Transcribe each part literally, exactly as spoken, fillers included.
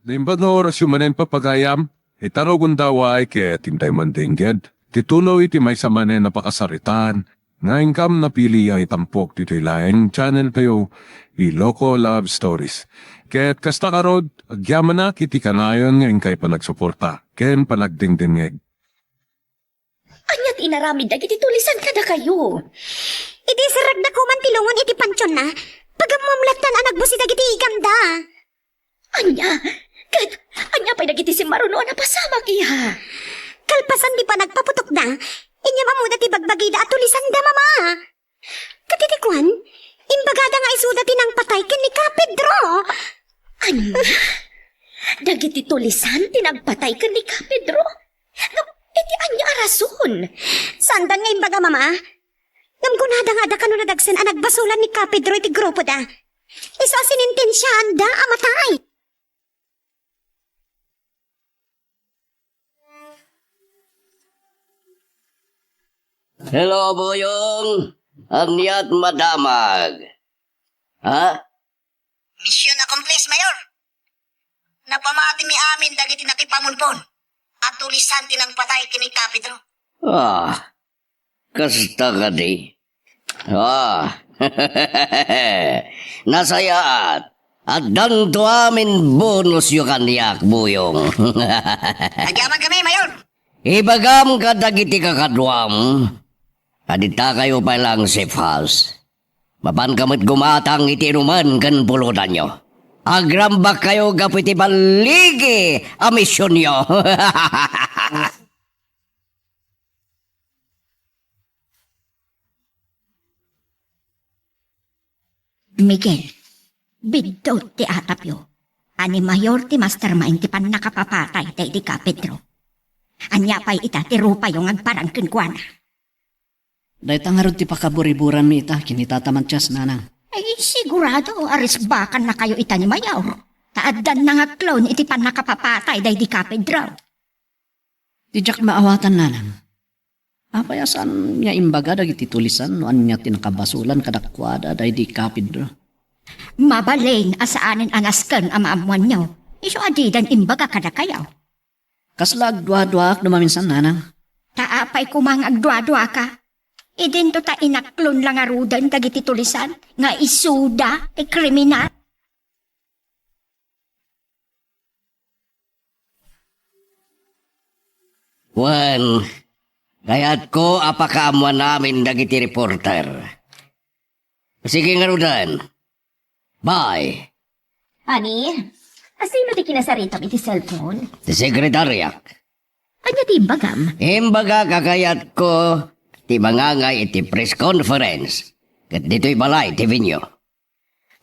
Naimbag nga orasyo manen, papagayam, ita no gundaway ket intay mandengged ti tuloy ti maysa manen a pakasaritaan nga inkam napili a itampok ditoy laeng channel tayo, Iloko Love Stories. Ket kasta ngarud, agyamanak iti kanayon nga inkay panagsuporta ken panagdengdengngeg. Ania ti inaramid dagiti tulisan kadakayo? Idi serrekda koman ti lungon iti pantionna, pagammuam latta a nagbusi dagiti igamda. Ania? Ket ania pay dagiti simmaruno a napasamak, iha? Kalpasan ti panagpaputokda, inyam ammoda ti bagbagida a tulisanda, Mama. Ket iti kuan, imbagada nga isuda ti nangpatay ken ni Ka Pedro. Ania? Dagiti tulisan ti nagpatay ken ni Ka Pedro? Ngem iti ania a rason? Saandan nga imbaga, Mama. Ngem kunada nga adda kano nadagsen a nagbasolan ni Ka Pedro iti grupoda. Isu a sinintensiaanda a matay. Hello, Buyong. Aniat madamag? Ha? Mission accomplished, Mayor. Napamatimi amin dagiti nakipamunpon a tulisan ti nangpatay ken ni Ka Pedro. Ah, kasta kadi. Ah, nasayaat. Addanto amin bonusyo kaniak, Buyong. Agyaman kami, Mayor. Ibagam kadagiti kakaduam, a ditakayo pay laeng safe house. Mapanka met gumatang iti inuman ken pulutanyo. Agrambakkayo gapu iti balligi a misionyo. Miguel, biddut ti atapyo a ni Mayor ti mastermind ti pannakapapatay daydi Ka Pedro. Ania pay ita ti rupayo nga agparang kenkuana? Dayta ngarud ti pakaburiburanmi ita ken ni Tata Matias, nanang. Ay, sigurado a risbakannakayo ita ni Mayor. Ta addan nangaklon iti pannakapapatay daydi Ka Pedro. Diak maawatan, nanang. Apay a saan nga imbaga dagiti tulisan no ania ti nakabasolan kadakuada daydi Ka Pedro? Mabalin a saanen a nasken a maammoanyo. Isu a didan imbaga kadakayo. Kasla agduaduaak no maminsan, nanang. Ta apay koma nga agduaduaka? Idinto ta inaklon la ngaruden dagiti tulisan nga isuda ti kriminal. Wen, kayatko a pakaammoan amin dagiti reporter. Sige ngaruden. Bye. Ani, asino ti kinasaritam iti cellphone? Ti sekretariak. Ania ti imbagam? Imbagak a kayatko ti mangangay iti press conference ket ditoy balay ti venue.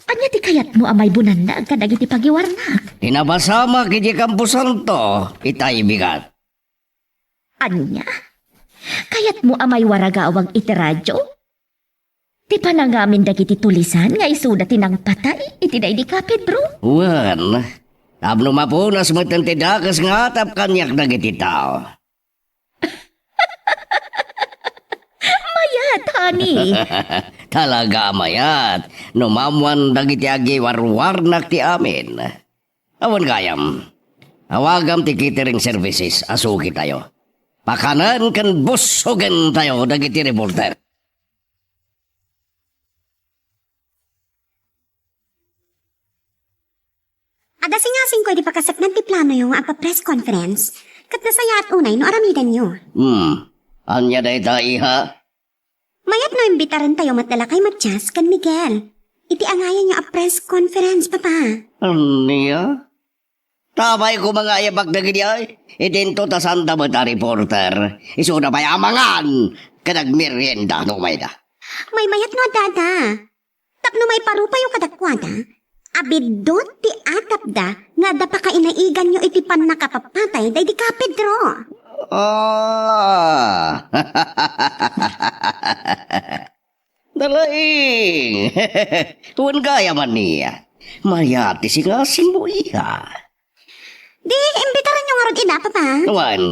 Ania ti kayatmo a maibunannak kadagiti pagiwarnak? Ti napasamak iti kamposanto, itay bigat. Ania? Kayatmo a maiwaragawag iti radio ti panangamin dagiti tulisan nga isuda ti nangpatay iti daydi Ka Pedro? Wen, tapno mapunas metten ti dakes nga atap kaniak dagiti tao. Mayat, honey. Talaga a mayat no maammoan dagiti agiwarwarnak ti amin. Awan gayam, awagam ti catering services a sugitayo. Pakanen ken bussogentayo dagiti reporter. Adda singasingko iti pakasaknag ti planoyo nga agpa-press conference, ket nasayaat unay no aramidenyo. Hmm. Ania dayta, iha? Mayat no imbitarentayo met da lakay Matias ken Miguel iti angayanyo a press conference, Papa. Ania? Tapay koma nga ayabak dagidi ay, idinto ta sanda met a reporter. Isuda pay a mangan ken agmerienda no umayda. Maymayat no addada. Tapno maiparupayo kadakuada a biddut ti atapda nga adda pakainaiganyo iti pannakapapatay daydi Ka Pedro. Ah. Nalaing! Wen gayam ania. Mayat ti singasingmo, iha. Di, imbitaranyo ngarud ida, Papa. Wen,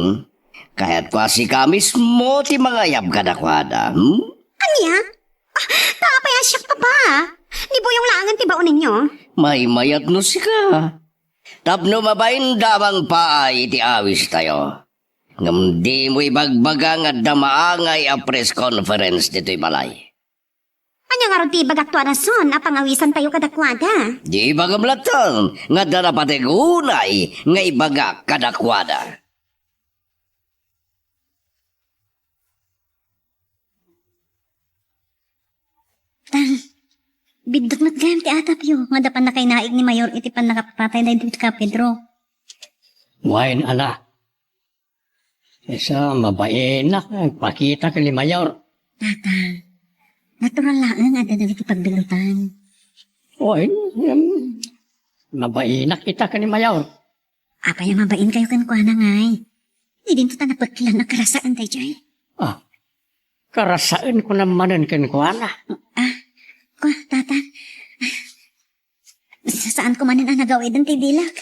kayatko a sika mismo ti mangayab kadakuada, hmm? Ania? Ah, ta apay a siak, Papa? Ni Buyong laengen ti baonenyo. Maymayat no sika. tapno mabainda a mangpaay iti awistayo. Ngem dimo ibagbaga nga adda maangay a press conference ditoy balay. Ania ngarud ti ibagak to a rason a pangawisantayo kadakuada? Di ibagam latta nga adda napateg unay nga ibagak kadakuada. Tang, biddut met gayam ti atapyo nga adda pannakainaig ni Mayor iti pannakapatay daytoy ka Pedro. Wen, ala. Isu, mabainak nga agpakita ken ni Mayor. Tatang, natural laeng nga adda dagiti pagbilutan. Wen, em, mabainak ita ken ni Mayor. Apay a mabainkayo kenkuana ngay? Idinto ta napeklan a karasaen daydiay. Ah, karasaenko manen kenkuana. Ah, kua, Tatang. Sa-, saanko manen a nagawiden ti dilak.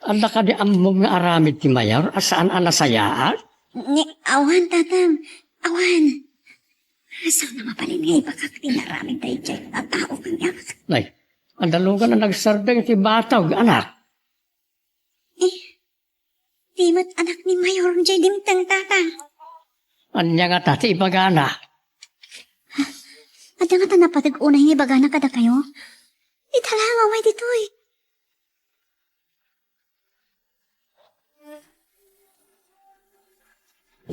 Adda kadi ammom nga aramid ti Mayor a saan a nasayaat? Ni, awan, Tatang. Awan. Saan a mabalin nga ibagak ti inaramid daydiay a tao kaniak? Nay, adda lugan a nagsardeng ti batog, anak. Eh, di met anak ni Mayor jay dimteng, Tatang. Ania ngata ti ibagana? Adda ngata napateg unay nga ibagana kadakayo? Ita la nga umay ditoy.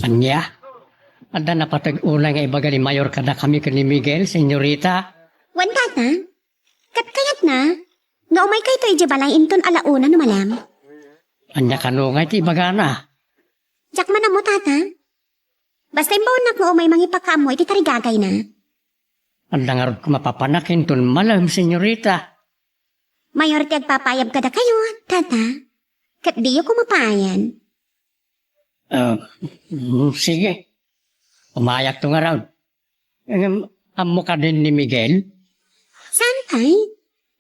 Ania? Adda napateg unay nga ibaga ni Mayor kadakami ken ni Miguel, senyorita? Wen, Tatang. Ket kayatna nga umaykayto idiay balay inton ala una no malem. Ania kano ngay ti ibagana? Diak man ammo, Tatang. Basta imbaonnak nga umay mangipakaammo iti tarigagayna. Adda ngarud koma papanak inton malem, senyorita. Mayor ti agpapaayab kadakayo, Tata. Ket diyo koma paayan. Ah, mm, sige. Umayakto ngarud. Ngem, ammo kadin ni Miguel? Saan pay?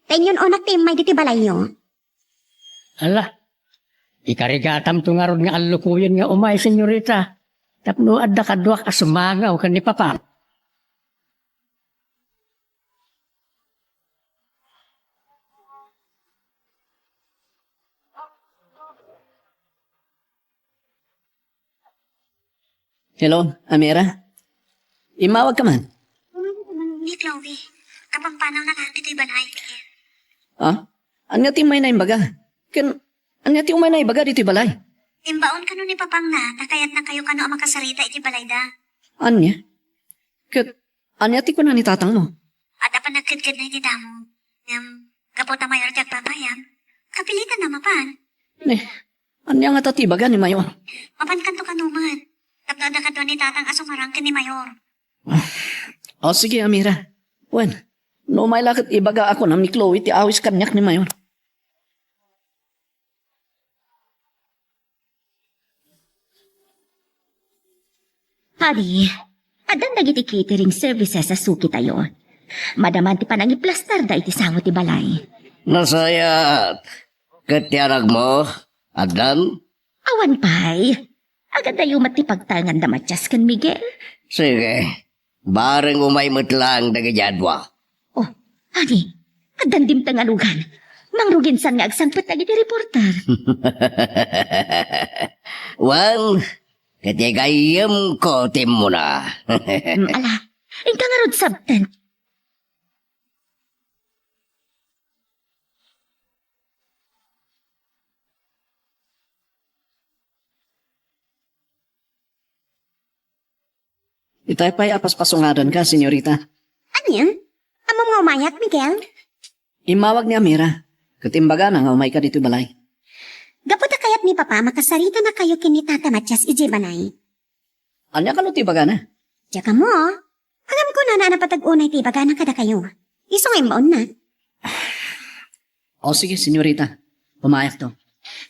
Ta inyun-onak ti immay ditoy balayyo. Ala, ikarigatamto ngarud nga allukoyen nga umay, senyorita. Tapno adda kaduak a sumangaw ken ni Papa. Hello, Amira? Immawag ka man? Ni Chloe, kapampanaw na laeng ditoy balay. Ah? Ania ti umay na imbaga? Ken, ania ti umay na ibaga ditoy balay? Imbaon kano ni Papang na, ta kayatnakayo kano a makasarita iti balayda. Ania? Ket, ania ti kuna ni tatangmo? Adda panagkedkedna iti damo. Ngem, gapu ta Mayor ti agpapayam, kapilitan a mapan. Ni, ania ngata ti ibaga ni Mayor? Mapankanto kano met. Tapno adda kadua ni Tatang a sumarang ken ni Mayor. O, sige, Amira. Wen, no umay la ket ibaga a kuna ni Chloe ti awis kaniak ni Mayor. Adi, addan dagiti catering services a sukitayo. Madaman ti panangiplastarda iti sango ti balay. Nasayaat. Ket ti anakmo, addan? Awan pay. Agadayo met ti pagtaenganda Matias ken Miguel. Sige. Bareng umay met laeng dagiti adua. Oh, adi, addan dimteng a lugan. Mangruginsan nga agsangpet dagiti reporter. Wen, ket igayyemko ti immuna. Mm, ala, inka ngarud sabten. Itay pay a paspasungadanka, senyorita. Ania? Ammom nga umayak, Miguel? Immawag ni Amira, ket imbagana nga umayka ditoy balay. Gapu ta kayat ni Papa a makasaritanakayo ken ni Tata Matias idiay balay. Ania kano ti ibagana? Diak ammo. Ngem kunana a napateg unay ti ibagana kadakayo. Isu nga imbaonna. O sige, senyorita. Umayakto.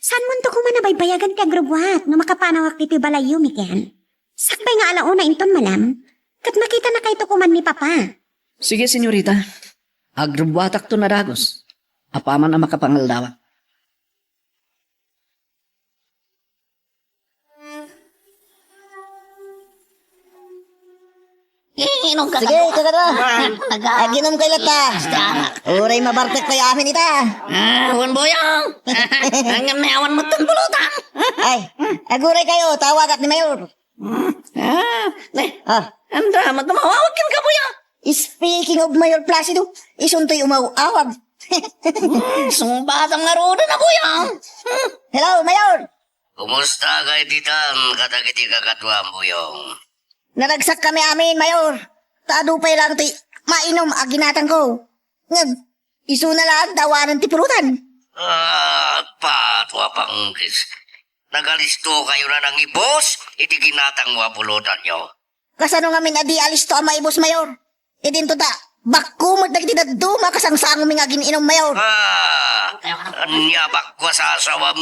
Saanmonto koma a baybayagan ti agrubbuat no makapanawak ditoy balayyo, Miguel? Sakbay nga ala una inton malem, ket makitanakayto koma ni Papa. Sige, senyorita. Agrubbuatakton a dagus. Apaman a makapangaldawa. Inom ka. Sige, kakadwa. Aginom kayo latta. Uray mabartek tayo amin ita. Ah, wan, Boyong. Ngem awan met ti pulutan. Ay, aguray kayo, tawagak ni Mayor. Ah, ne. Ah. Anda, matumawag ken ka, Boyong. Speaking of Mayor Placido, isuntoy umaw-awag. Hmm, sungbatam ngaruden a, Boyong. Hmm. Hello, Mayor. Kumusta kay ditan kadagiti kakadwam, Boyong? Naragsak kami amin, Mayor. Ta adu pay lang ti mainom a ginatangko. Ngem, isuna lang ta awanen ti pulutan. Ah, patwa panggis. Nagalisto kayo na nang ibos iti ginatang mo a pulutanyo. Kasano ngamin a di alisto a maibos, Mayor? Idinto ta, bakko met dagiti dadduma kasangsangomi nga agin-inom, Mayor. Ah, ania bakko a sasawam?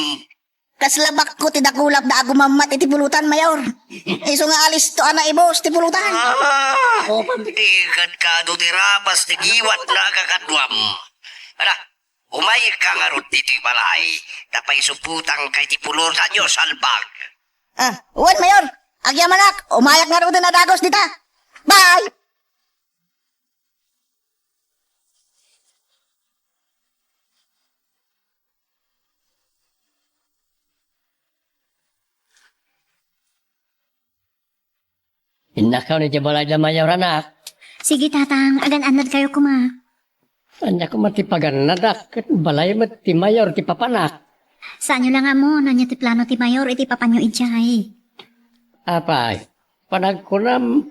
Kasla bakko ti dakulak da agumammat iti pulutan, Mayor. Isu nga alisto a naibos ti pulutan. Ah, di ket kado ti rapas ti giwat na kakadwam. Ala, umayka ngarud ditoy balay, ta paisuputangka iti pulutanyo, salbag. Ah, wen, Mayor. Agyamanak, umayak ngaruden a dagus dita. Bye! Innakaw iti balay da Mayor, anak. Sige, Tatang, agan-annad kayo koma. Ania koma ti pagannadak, ket balay met ti Mayor ti papanak. Saanyo la nga ammo no ania ti plano ti Mayor iti papanyo idiay. Apay, panagkunam,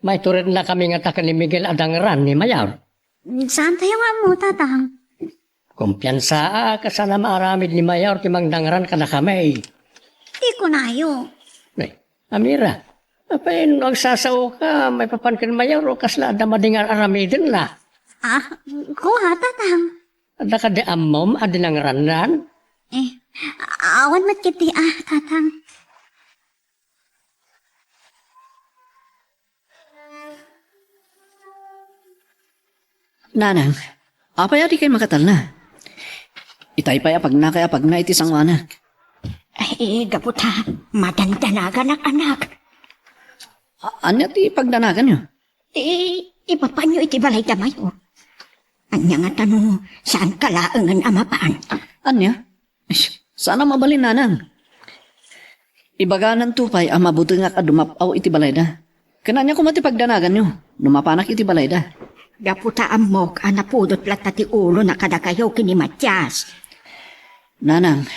maiturednakami ngata ken ni Miguel a dangran ni Mayor. Saantayo nga ammo, Tatang. Kumpiansaa, kasano maaramid ni Mayor ti mangdangran kadakami. Ti kunayo. Ay, Amira, apay no agsasaoka, maipapan ken Mayor o kasla adda madingar aramidenna? Ah, kua, Tatang. Adda kadi ammom a dinangrannan? Eh, awan met ketdi, ah, Tatang. Nanang, apay a dikay makatalna? Itay pay a pagnakay a pagna iti sangoanak. Ay, gapu ta madandanaganak, anak. A-, ania ti pagdanaganyo? Ti ipapanyo iti balay da Mayor. Ania ngata no saanka laengen a mapan? Ania? Ish, saan a mabalin, nanang. Ibagananto pay a mabutengak a dumap-aw iti balayda. Ken ania koma ti pagdanaganyo no mapanak iti balayda? Gapu ta ammok a napudot latta ti ulona kadakayo ken ni Matias. Nanang,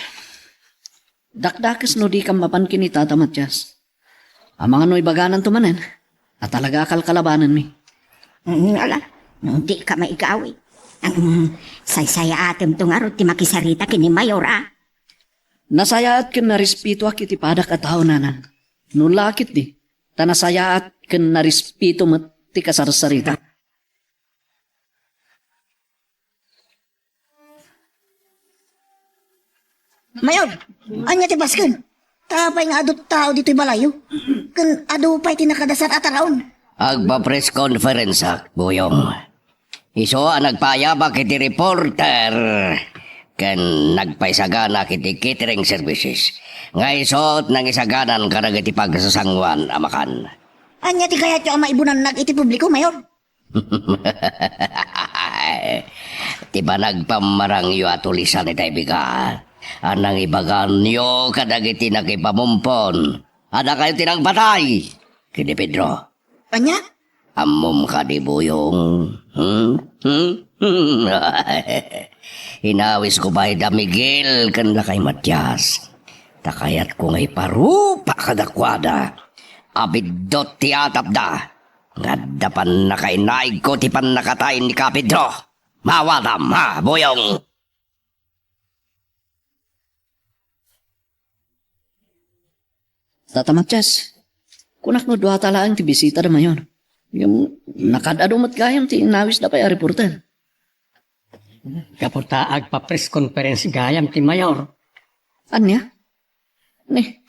dakdakes no dikam mapan ken ni Tata Matias. Amangan no ibagananto manen a talaga a kalkalabanenmi. Mm, ala, dika maigawi. Mm, saysayaatemto ngarud ti makisarita ken ni Mayor, a? Nasayaat ken narespetoak iti padak a tao, nanang. No la ketdi, ta nasayaat ken narespito met ti kasarsarita. Mayor, ania ti basken? Ta apay nga adu tao ditoy balayyo? Ken adu pay ti nakadasar a taraon? Agpa-press conference-ak, Boyong. Isu a nagpaayabak iti reporter ken nagpaisaganak iti catering services. Nga isut' nangisaganan kadagiti pagsasanguan a makan. Ania ti kayatyo a maibunannag iti publiko, Mayor? Ti panagpammarangyo a tulisan itay bigat a nangibaganyo kadagiti nakipamumpon a dakayo ti nangpatay ken ni Pedro. Ania? Ammom kadi, Boyong? Hmm? Hmm? Inawisko pay da Miguel ken lakay Matias. Ta kayatko nga iparupa kadakuada a biddut ti atapda. Nga adda pannakainaigko ti pannakatay ni Kapedro. Maawatam, ha, Boyong? Tata Matias, kunak no duata laeng ti bisita da Mayor. Ngem, nakaad-adu met gayam ti inawis da pay a reporter. Gapu ta agpa-press conference gayam ti Mayor. Ania? Ni,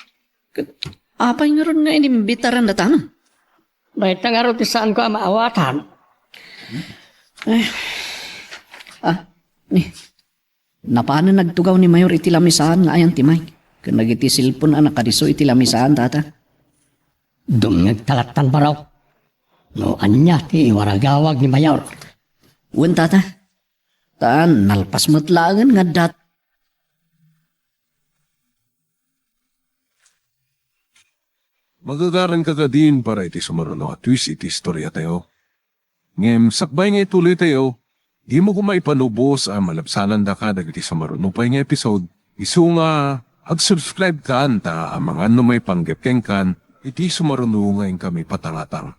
ket apay ngarud nga inimbitaran datanon? Dayta ngarud ti saanko a maawatan. Eh, ah, ni, napanen nagtugaw ni Mayor iti lamisaan nga ayan ti mic. Ken dagiti cellphone a nakadisso iti lamisaan, tata. Dumngeg ta lattan, baro. No ania ti iwaragawag ni Mayor? Wen, tata. Ta nalpas met laengen nga adda. Magagaranka kadin para iti sumaruno a twist iti istoriatayo. Ngem sakbay nga ituloytayo, dimo koma ipanubos a malabsanandaka dagiti sumaruno pay nga episode, isu nga ag-subscribe kan ta amangan no maipanggep kenkan iti sumaruno nga inkami patangatang.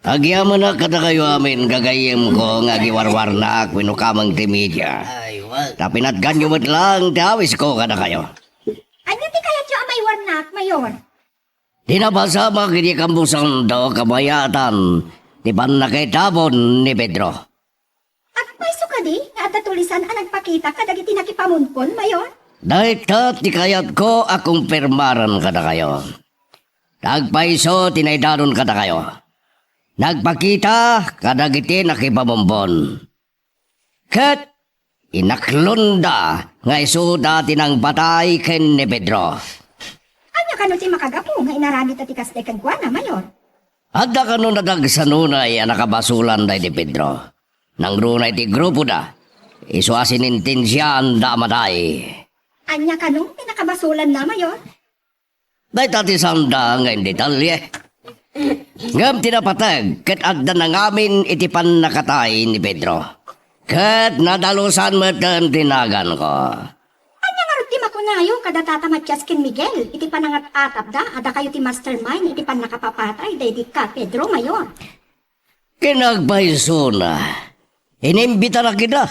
Agyamanak kadakayo amin, gagayyemko nga agiwarwarnak wenno kameng ti media. Ta pinatganyo met laeng ti awisko kadakayo. Ania ti kayatyo a maiwarnak, Mayor? Ti napasamak iti kambusanto, kabayatan ti pannakaitabon ni Pedro. Agpayso kadi nga adda tulisan a nagpakita kadagiti nakipamunpon, Mayor? Dayta ti kayatko a kumpirmaren kadakayo. Agpayso ti naidanon kadakayo. Nagpakita kadagiti nakipamunpon. Ket inaklonda nga isuda ti nangpatay ken ni Pedro. Ania kano ti makagapu nga inaramidda ti kasta kenkuana, Mayor? Adda kano nadagsanonay a nakabasolan daydi Pedro. Nangruna iti grupoda, isu a sinintensiaanda a matay. Ania kano ti nakabasolanna, Mayor? Dayta ti saanda nga indetalye. Ngem ti napateg ket adda nangamin iti pannakatay ni Pedro. Ket nadalusan metten ti naganko. Ania ngarud ti makunayo kada Tata Matias ken Miguel iti panangat-atapda a dakayo ti mastermind iti pannakapapatay daydi ka Pedro, Mayor? Ken agpaysona, inimbitarak ida.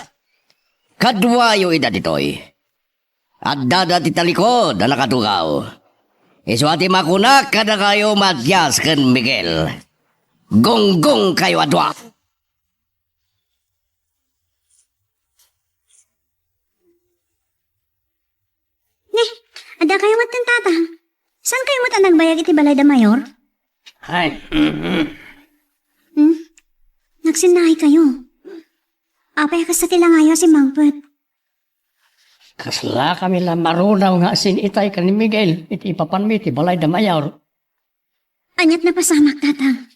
Kaduayo ida ditoy. Addada ti talikod a nakatugaw. Isu a ti makunak kadakayo, Matias ken Miguel. Gunggongkayo a dua. Ne, adda kayo met ken tata. Saan kayo met a nagbayag iti balay da Mayor? Ay, mhm. Hmm? Nagsinnaay kayo. Apay a kasta ti langayo a simmangpet? Kasla kami la marunaw nga asin itay ken ni Miguel iti ipapanmi iti balay da Mayor. Aniat napasamak, Tatang?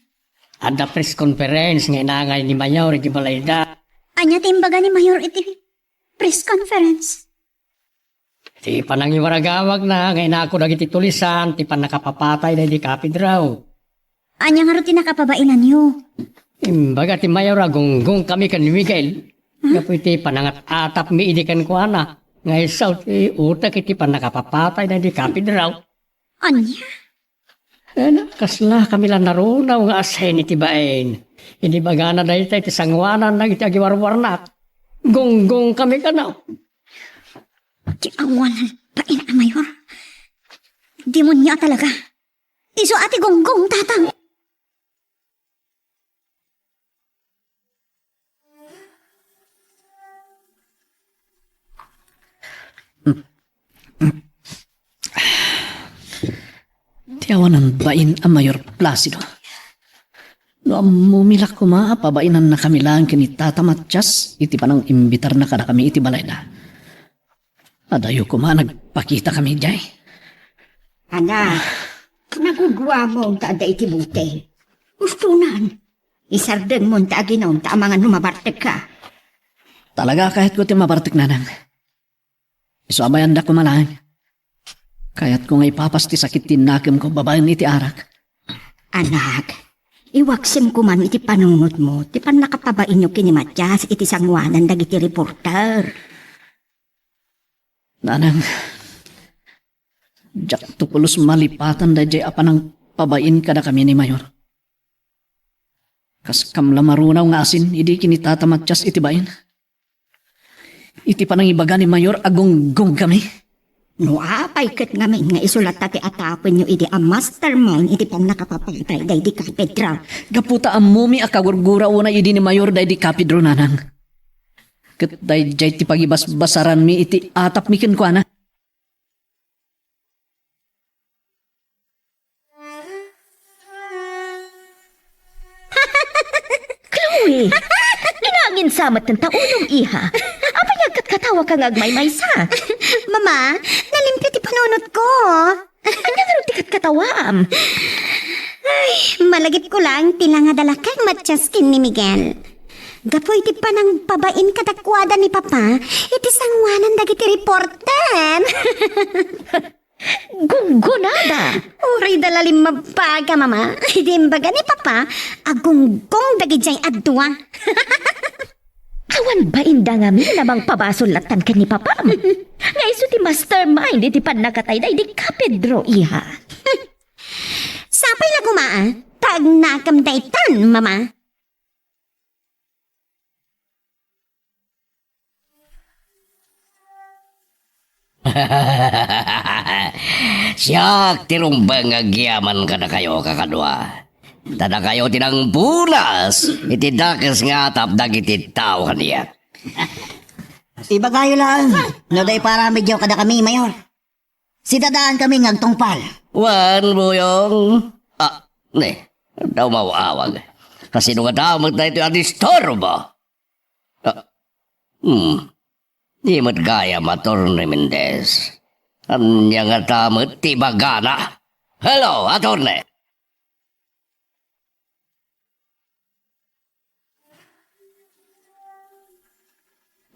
Adda press conference nga inangay ni Mayor iti balayda. Ania ti imbaga ni Mayor iti press conference? Ti panangiwaragawagna nga inako dagiti tulisan ti pannakapapatay daydi Kapidro. Ania ngarud ti nakapabainanyo? Imbaga ti Mayor a gunggongkami ken ni Miguel. Hmm? Gapu iti panangat-atapmi idi kenkuana nga isu ti utek iti pannakapapatay daydi Kapidro. Ania? Ania, kasla kami la narunaw nga asin iti bain. Inibagana dayta iti sangoanan dagiti agiwarwarnak. Gunggongkami kano. Ti awan bain a Mayor. Demonio a talaga. Isu a ti gunggong, Tatang. Ti awanan bain a Mayor Placido. No ammomi la koma a pabainannakami laeng ken ni Tata Matias iti panangimbitarna kadakami iti balayda. Adayo koma nagpakitakami idiay. Anak, naguguamon ta adda iti botel. Ustonan. Isardengmon ta aginom ta amangan no mabartekka. Talaga, kayatko ti mabartek, Nanang. Isu a bayanda koma laeng. Kayatko nga ipapas ti sakit ti nakemko babaen iti arak. Anak, iwaksim koman iti panunotmo ti pannakapabainyo ken ni Matias iti sangoanan dagiti reporter. Nanang, diakto pulos malipatan daydiay a panangpabain kadakami ni Mayor. Kaskam la marunaw nga asin idi ken ni Tata Matias iti bain. Iti panangibaga ni Mayor a gunggongkami. No apay ket ngamin nga isu latta ti atapenyo idi a mastermind iti pannakapapatay daydi Kapidro? Gapu ta ammomi a kagurguraona idi ni Mayor daydi Kapidro, Nanang. Ket daydiay ti pagibasbasaranmi iti atapmi kenkuana. Chloe! Inangin sa met ta ulom, iha. Apay nga agkatkatawaka nga agmaymaysa? Mama, nalimpio ti panunotko. Ania ngarud ti katkatawaam? Ay, malagipko laeng ti langadala kang Matias ken ni Miguel. Gapu iti panangpabain kadakuada ni Papa iti sangoanan dagiti reporter. Gunggonada! Uray da la limmabbaga, Mama. Idi imbaga ni Papa, agunggong dagidiay a dua. Awan bainda ngamin a mangpabasol lattan ken ni Papam. Nga isu ti mastermind iti pannakatayda idi ka, Pedro, iha. Sapay la koma, a, ta agnakam daytan, Mama. Siak ti rumbeng nga agyaman kadakayo, kakadua. Ta dakayo ti nangpunas iti dakes nga atap dagiti tao kaniak. Ibagayo laeng no dayta iparamidyo kadakami, Mayor. Sidadaankami nga agtungpal. Wen, Buyong. Ah, ne, adda umaw-awag. Kasino ngata met daytoy a disturbo? Ah, hmm. Di met gayam, Attorney Mendez. Ania ngata met ti ibagana? Hello, Attorney!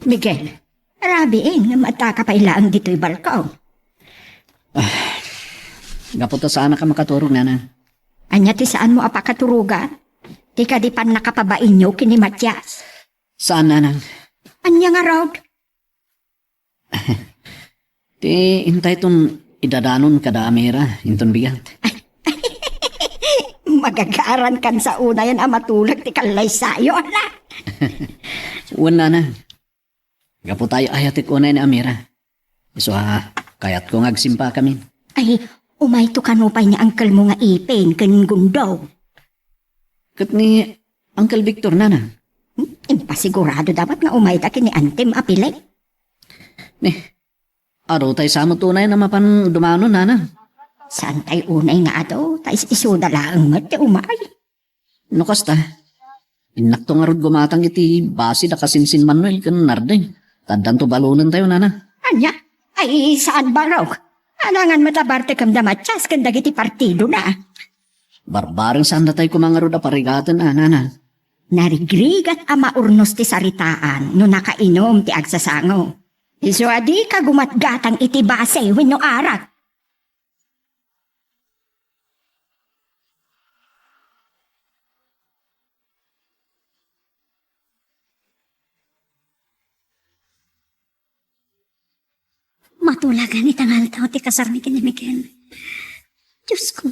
Miguel, rabiin nga maadka pay laeng ditoy balkon. Ah, gapu ta saanak a makaturog, Nanang. Ania ti saanmo a pakaturogan? Ti kadi pannakapabainyo ken ni Matias? Saan, Nanang. Ania ngarud? Ti intayton idadanon kada Amira inton bigat. Magagarankan sa unayen a matulag ti kallaysayo, ala? Wen, Nanang. Gapu ta ay-ayatek unay ni Amira. Isu a kayatko nga agsimpakamin. Ay, umayto kano pay ni uncle mo nga Ipin ken Gundong. Ket ni Uncle Victor, Nanang? Hmm? Impasigurado dapat nga umayda ken ni Antem a Piling. Ni, adu tay sa met unay a mapan dumano, Nanang. Saan tay unay nga adu, ta is-isuda laeng met ti umay. No kasta, innakto ngarud gumatang iti base da kasinsin Manuel ken Narden. Ta addanto balonentayo, Nanang. Ania? Ay, saan barok? Alangan met a bartekem da Matias ken dagiti partidona. Barbareng saan datay koma ngarud a parigaten, a, Nanang. Narigrigat a maurnos ti saritaan no nakainum ti agsasango. Isu a dika gumatgatang iti base wenno arak. Matulagan ita nga aldaw ti kasarmi ken ni Miguel. Diosko,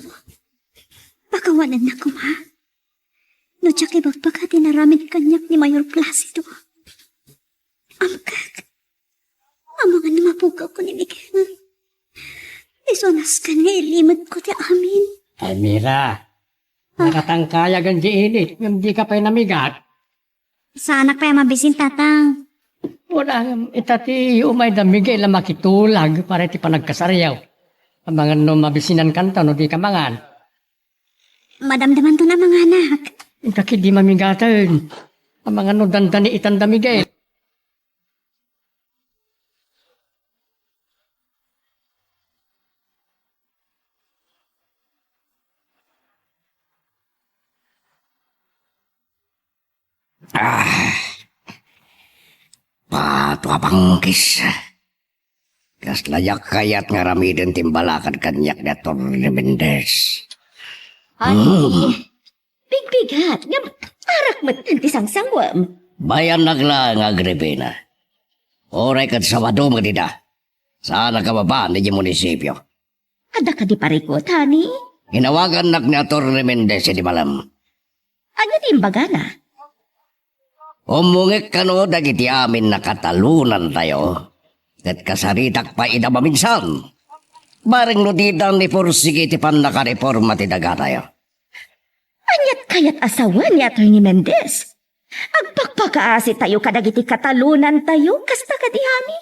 pakawanennak koma. No diak ibagbaga ti inaramid kaniak ni Mayor Placido. Ammok, amangan no mapugawko ni Miguel. Isu a nasken nga ilimedko ti amin. Elmira, ah, nakatangkayagan di init, ngem dika pay namigat. Saanak pay a mabisin, Tatang. Wala, ngem ita ti umayda Miguel a makitulag para iti panagkasaryo. Amangan no mabisinankanto no dika mangan. Madamdamanton a manganak. Inka ketdi mamigaten. Amangan no dandani itanda Miguel. Ah. Pato a pangkis. Kasla diak kayat nga aramiden ti imbalakad kaniak ni Attorney Mendez. Ay, hmm, bigbigat, ngem arak met ti sangsanguem. Bayannak la nga Agripina. Uray ket Sabado met ida. Saanak a mapan idiay munisipio. Adda kadi parikut, honey? Inawagannak ni Attorney Mendez idi malem. Ania ti imbagana? Ummongek kano dagiti amin a katalonantayo, ket kasaritak pay ida maminsan. Bareng no dida ni pursigi ti pannakareporma ti dagatayo. Aniat kayat a sawen ni Attorney Mendez? Agpakpakaasitayo kadagiti katalonantayo, kasta kadi, honey?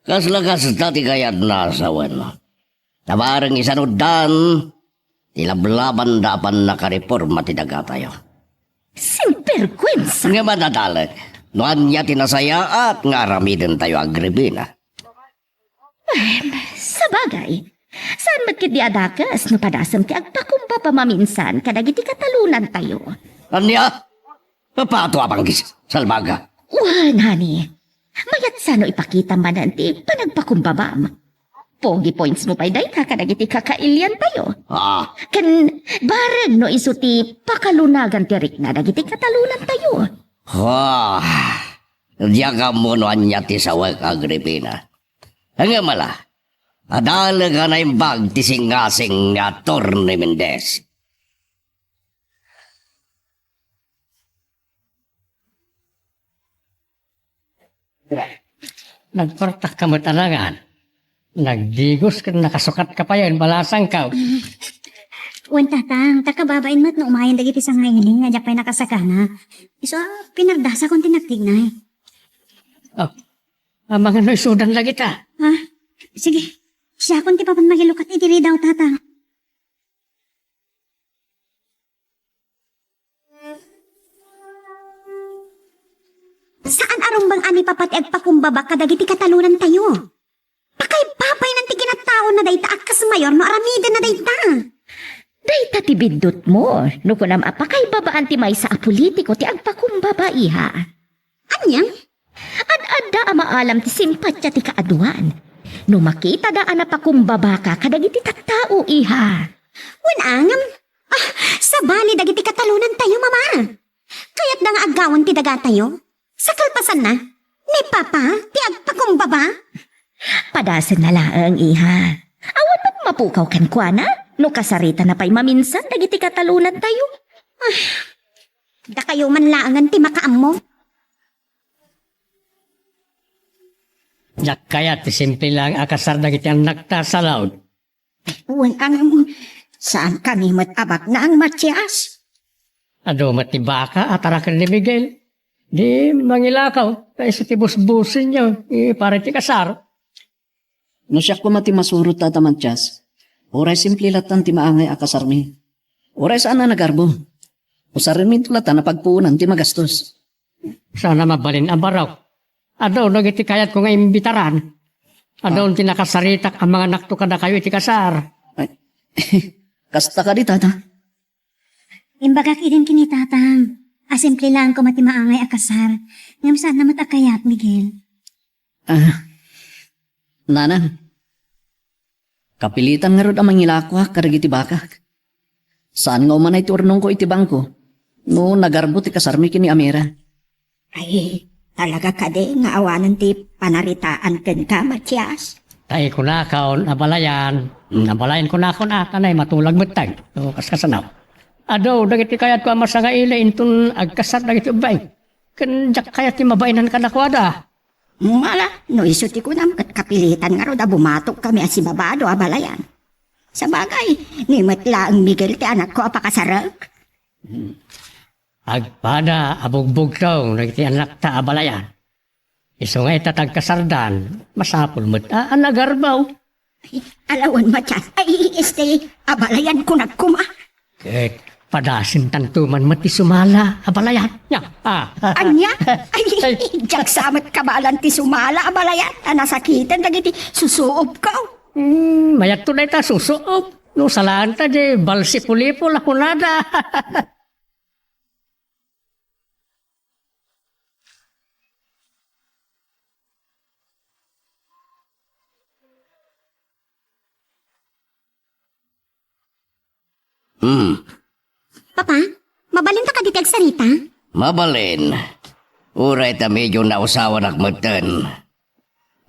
Kasla kasta ti kayatna a sawen. Ta bareng isanuddan, ti lablabanda a pannakareporma ti dagatayo. Sinbergwensa! Nga madadalek, no ania ti nasayaat nga aramidentayo, Agripina. Em, sabagay, Saan met ketdi a dakes no padasem ti agpakumbaba maminsan kadagiti katalonantayo. Ania? Pato a panggis, salbaga. Wen, honey. Mayat sa no ipakita manen ti panagpakumbabam. Pogi points mo pay dayta kadagiti kakailiantayo. Ah. Ken bareng no isu ti pakalunagan ti rikna dagiti katalonantayo. Ah. Diak ammo no ania ti sawek, Agripina. Ngem ala, adaleg a naimbag ti singasing ni Attorney Mendez. Nagpartakka met a nangan. Nagdigos ken nakasukatka payen, balasangko. Wen, Tatang, ta kababain met no umayen dagiti sangaili nga diak pay nakasagana. Isu a pinardasakon ti nagtignay. Oh, amangan no isudan dagita. Ha? Sige. Siakon ti papan makilukat iti ridaw, Tatang. Saan a rumbeng a ni Papa ti agpakumbaba kadagiti katalonantayo? Pakaibabayan ti kinataona dayta a kas mayor no aramidenna dayta. Dayta ti biddutmo, no kunam a pakaibabaan ti maysa a politiko ti agpakumbaba, iha. Ania? Ad-adda a maalam ti simpatia ti kaaduan. No makitada a napakumbabaka kadagiti tattao, iha. Wen, ngem, ah, sabali dagiti katalonantayo, Mama. Kayatda nga aggawen ti dagatayo. Sa kalpasanna, ni Papa ti agpakumbaba. Padasenna laeng, iha. Awan met mapukaw kenkuana no kasaritana pay maminsan dagiti katalonantayo. Ah, dakayo man laengen ti makaammo. Diak kayat ti simple laeng a kasar dagiti annakta, Salud. Wen, ngem, saankami met a baknang, Matias. Adu met ti baka a taraken ni Miguel. Di mangilakaw, ta isu ti busbusenyo, eh, para ti kasar. No siak koma ti masurot, Tata Matias, uray simple lattan ti maangay a kasarmi. Uray saan a nagarbo. Usarenminto lattan a pagpuonan ti magastos. Saan a mabalin a barok. Adu dagiti kayatko nga imbitaran. Adu ti nakasaritak a manganakto kadakayo iti kasar. Ay, kasta kadi, Tata? Imbagak idin ken ni Tatang a simple laeng koma ti maangay a kasar. Ngem saan na met a kayat, Miguel. Ah, Nanang, kapilitan ngarud a mangilakoak kadagiti bakak. Saan nga umanay ti urnongko iti bangko no nagarbo ti kasarmi ken ni Amira. Ay, talaga kadi nga awanen ti panaritaan kenka, Matias? Ta ikunakon, abalayan, abalayan kunakon a, ta nay matulag metten. O, kaskasano? Adu dagiti kayatko a masangaili inton agkasar dagiti ubbing. Ken diak kayat ti mabainan kadakuada. Mala, no isu ti kunam, ket kapilitan ngarud a bumatokami a sibabado, abalayan. Sabagay, ni met laeng Miguel ti anakko a pakasarek. Agpada a bugbugtong dagiti annakta, abalayan. Isu nga ita ti agkasardan, masapul met a, a nagarbo. Ay, alawan, Matias. Ay, este, abalayan, kunak koma. Ket padasentanto man met ti sumala, abalayan. Nya, ah. Ania? Ay, ay, diak sa met kabaelan ti sumala, abalayan. A, nasakiten dagiti susuobko. Hmm, mayatto dayta susuob. No salaanta, di balsipulipol a kunada. Hmm. Papa, mabalinta kadi ti agsarita? Mabalin. Uray ta medio nausawanak metten.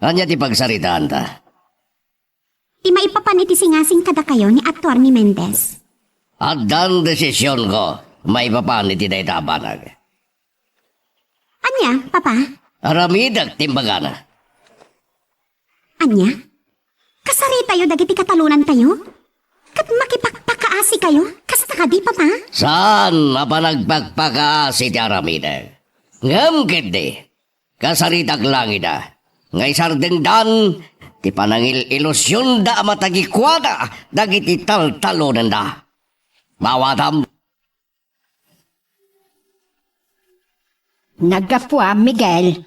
Ania ti pagsaritaanta? Ti maipapan iti singasing kadakayo ni Attorney Mendez. Addan desisionko, maipapan iti dayta a banag. Ania, Papa? Aramidek ti imbagana. Ania? Kasaritayo dagiti katalonantayo? Ket makipakpakaasikayo? Kasta kadi, Papa? Saan a panagpakpakaasi ti aramidek. Ngem ketdi, kasaritak laeng ida nga isardengdan ti panangil-ilusionda a matagikuada dagiti taltalonenda. Maawatam. Naggapuam, Miguel.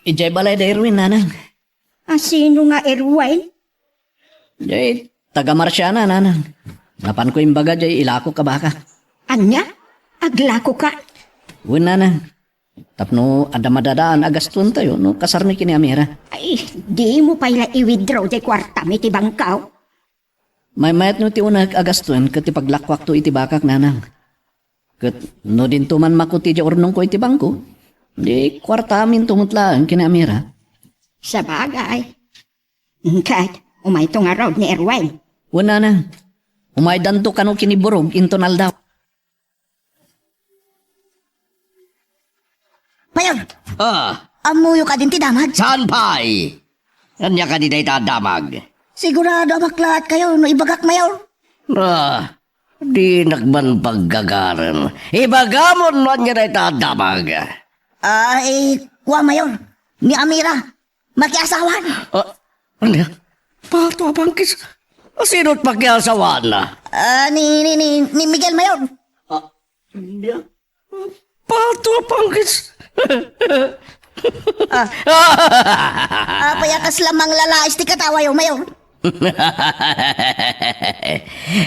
Idiay balay da Erwin, nanang. A, sino nga Erwin? Jay, taga Marciana, nanang. Napanko imbaga jay ilakok a bakak. Ania? Aglakoka? Wen, nanang. Tapno adda madadaan a gastuentayo no kasarmi ken ni Amira. Ay, dimo pay la i-withdraw jay kuartam iti bangko? Maymayatno ti unaek a gastoen ket ti paglakuakto iti bakak, nanang. Ket no dinto man makuti ti urnongko iti bangko, di kuartaaminto met laeng ken ni Amira. Sabagay. Ket, umayto ngarud ni Erwin. Wen, nanang. Umaydanto kano ken ni Burog inton aldaw. Mayor, Ah, ammoyo kadi ti damag? Saan pay? Ania kadi dayta a damag? Sigurado a maklaat kayo no ibagak, Mayor. Ah, dinak man paggagaren. Ibagamon no ania dayta a damag. Ah, eh, kua, Mayor. Ni Amira, makiasawan. Ah, ania? Pato a bangkis. Sino't pakiasawan? Ah, ni, ni, ni, ni Miguel, Mayor. Ah, ania? Pato a bangkis. Ah. Apay a kasla manglalais ti katawayo, Mayor?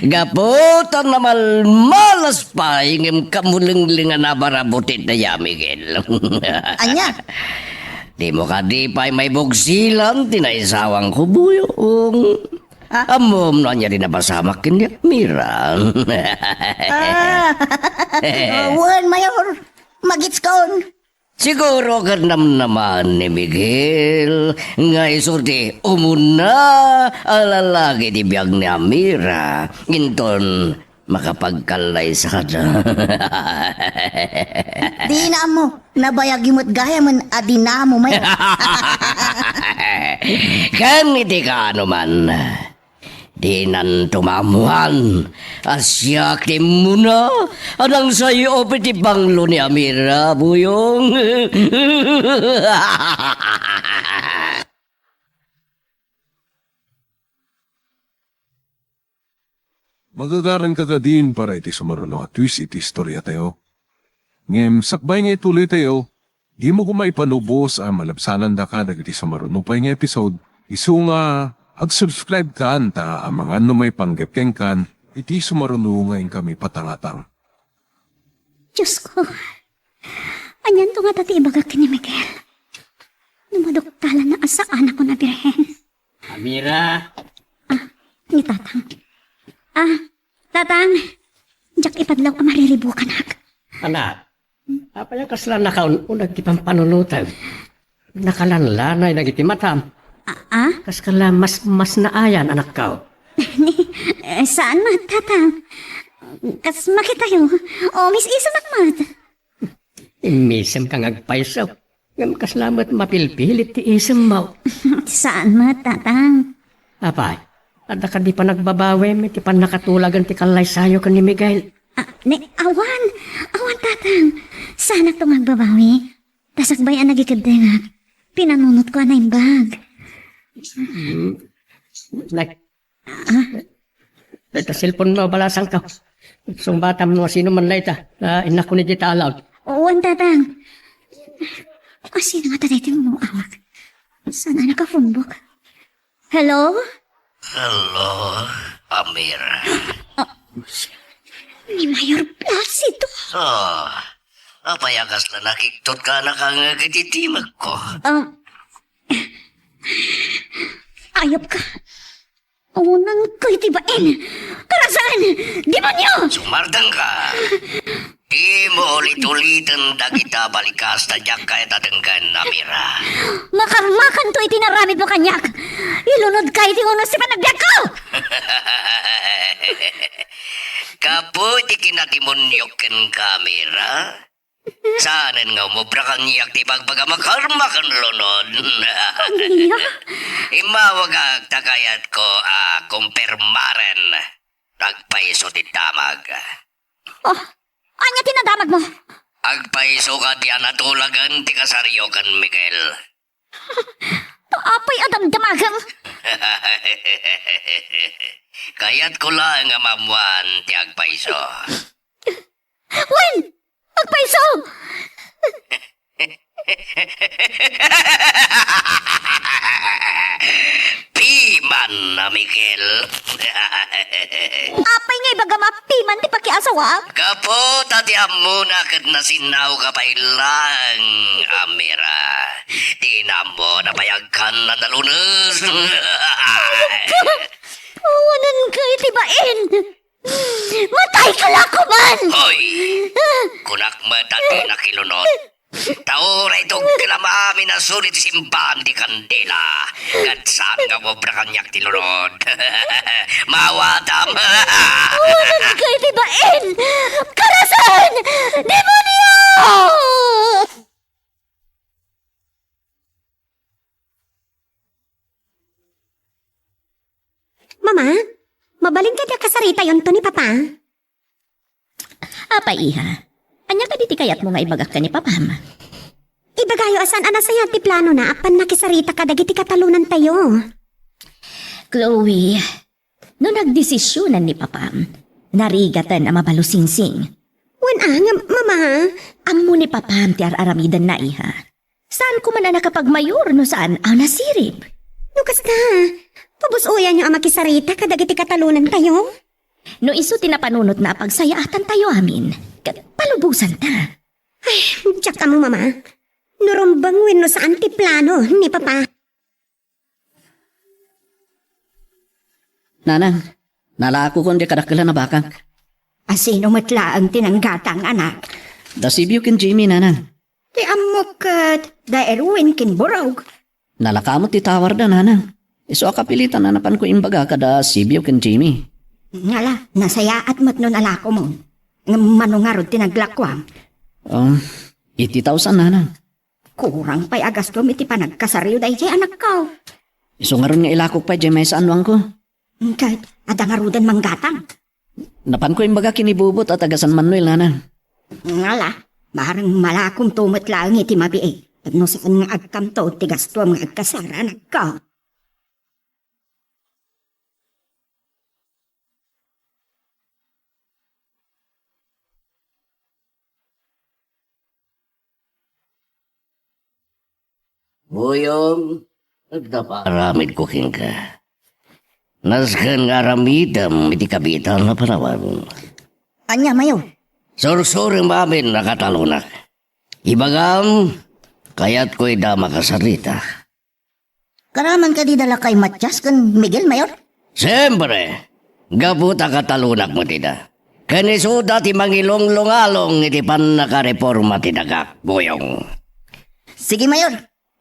Gapu ta namalmalas pay ngem kamulenglengan a barabutit dayta, Miguel. Ania? Dimo kadi pay maibugsilan ti naisawangko, Buyong? Ah? Ammom no ania ti napasamak ken ni Amira? Ah. Ah, wen, Mayor. Magitskon. Siguro ket namnamaan ni Miguel nga isu ti umuna a lalaki ti biag ni Amira. Inton makapagkallaysada. Dina ammo, nabayagyo met gayamen a dinamo, Mayor. Ken iti kaano man, dinanto maammoan a siak ti immuna a nangsay-op iti banglo ni Amira, Buyong. Magagaran ka kadin para iti sumaruno a twist iti istoriatayo. Ngem sakbay nga ituloytayo, dimo koma ipanubos a malabsanandaka dagiti sumaruno pay nga episode, isu nga ag-subscribe kan ta amangan no maipanggep kenkan iti sumaruno nga inkami patangatang. Diosko, anianto ngata ti ibagak ken ni Miguel? No maduktalanna a saanakon a birhen. Amira! Ah, ni Tatang. Ah, Tatang, diak ipadlaw a mariribukanak. Anak, apay a kasla nakaun-uneg ti pampanunotem? Nakalanlanay dagiti matam. Ah, ah? Kaskala mas, mas naayan, anakko. Ni, eh, saan met, Tatang? Kas makitayo, umis-isemak met. Immisemka nga agpayso. Ngem kasla met mapilpilit ti isemmo. Saan met, Tatang. Apay, adda kadi panagbabawim iti pannakatulagen ti kallaysayo ken ni Miguel? Ah, ni, awan. Awan, Tatang. Saanakto nga agbabawi. Ta sakbay a nagikeddengak, pinanunotko a naimbag. Hmm. Nay, Ah? Dayta cellphone mo, balasangko. Sungbatam no sino man dayta. Ah, innak ko ni dita alaw. Wen, Tatang. Ah, sino nga taday ti mumuawag? Saan a nakafunbok? Hello? Hello, Amira. Ah, ni Mayor Placido. Ah, apay a kasla nakigtot ka nakangag iti timekko? Ah, ayop ka. Unanko iti bain! Karasan! Demonio! Sumardengka! Dimo ulit-uliten dagita balikas ta diak kayat a denggen, Amira. Makarmakanto iti naramidmo kaniak! Ilunodka iti unos ti panagbiagko! Gapu iti kinademoniok kenka, Amira? Saanen nga umobra kaniak ti ibagbaga a makarmak ken lunod. Ania? Immawagak ta kayatko a kumpirmaren. Agpayso ti damag. Oh, ania ti nadamagmo? Agpayso kadi a natulagen ti kasaryo ken Miguel. Apay a damdamagem? Kayatko laeng a maammoan ti agpayso. Wen! Agpayso! Piman, Ami. Kel. Apay nga ibagam a piman ti pakiasawak? Gapu ta ti ammona ket nasinnaw ka pay lang, Amira. Ti inammo na pay agkan na nalunes. Awanan ka iti bain! Matay ka la koman! Hoy! Kunak met a di nakilunod. Ta uray tugkam amin a suli ti simbaan ti kandila, ket saan nga obra kaniak ti lunod. Maawatam! Awanan ka iti bain! Karasen! Demonio! Mama, mabalin kadi a kasaritayonto ni Papa? Apay, iha, ania kadi ti kayatmo nga ibagak ken ni Papam? Ibagayo a saan a nasayaat ti planona a pannakisarita kadagiti katalonantayo. Chloe, no nagdesisionan ni Papam, narigaten a mabalusingsing. Wen a nga, Mama? Ammo ni Papam ti ar-aramidenna, iha. Saan koman a nakapagmayor no saan a nasirib. No kasta, pabus-oyanyo a makisarita kadagiti katalonantayo? No isu ti napanunotna a pagsayaatantayo amin, ket palubosanta. Ay, diak ammo, Mama. No rumbeng wenno saan ti plano ni Papa. Nanang, nalakokon diay kadakkelan a bakak. A sino met laeng ti nanggatang, anak? Da Sibio ken Jimmy, Nanang. Ti ammok ket da Erwin ken Burog. Nalaka met ti tawarda, Nanang. Isu a kapilitan a napanko imbaga kada Sibio ken Jimmy. Ngala, nasayaat met no nalakomon. Ngem mano ngarud ti naglakuam? Um, eighty thousand, Nanang. Kurang pay a gastom iti panagkasaryo daydiay anakko. Isu ngarud nga ilakok pay diay maysa a nuangko. Ket adda ngaruden manggatang? Napanko imbaga ken ni Bubot a taga San Manuel, Nanang. Ngala, bareng malakomto met laeng iti mabiit. Tapno saan nga agkamto ti gastuam nga agkasar, anakko. Buyong, nagdapa aramidko kenka. Nasken nga aramidem iti kabiitan a panawen. Ania, Mayor? Sursurem amin a katalonak. Ibagam, kayatko ida makasarita. Karaman kadi da lakay Matias ken Miguel, Mayor? Siempre! Gapu ta katalonak met ida. Ken isuda ti mangilunglungalong iti pannakareporma ti dagak, Buyong. Sige, Mayor.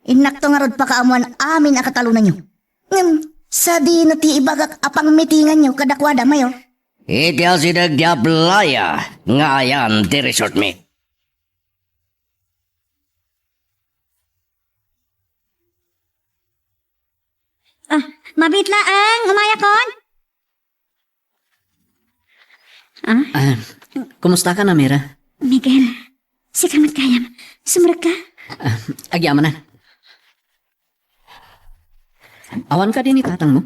Innakto ngarud pakaammoan amin a katalonanyo. Ngem, sadino ti ibagak a pangmitinganyo kadakuada, Mayor? Iti asideg ti aplaya nga ayan ti resortmi. Ah, mabiit laeng, umayakon? Ah? Ah, kumusta ka, Amira? Miguel, sika met gayam. Sumrekka? Ah, agyamanak. Awan kadi ni tatangmo?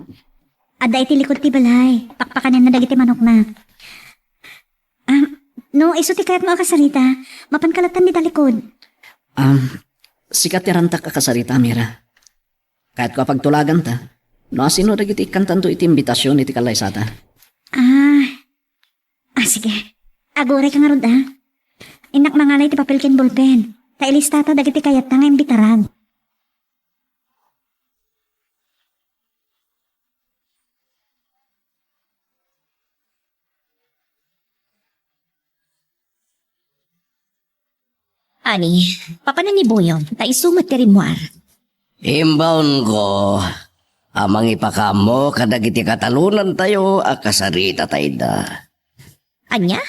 Adda iti likod ti balay. Pakpakanenna dagiti manokna. Ah, no isu ti kayatmo a kasarita, mapanka latta dita likod. Um, sika ti rantak a kasarita, Amira. Kayatko a pagtulaganta no asino dagiti ikkantanto iti imbitasion iti kallaysata. Ah. Ah, sige. Agurayka ngarud, ah. Innak mangala iti papel ken bolpen. Ta ilistata dagiti kayatta nga imbitaran. Ani, papanen ni Buyong, ta isu met ti rimmuar. Imbaonko a mangipakaammo kadagiti katalonantayo a kasaritata ida. Ania?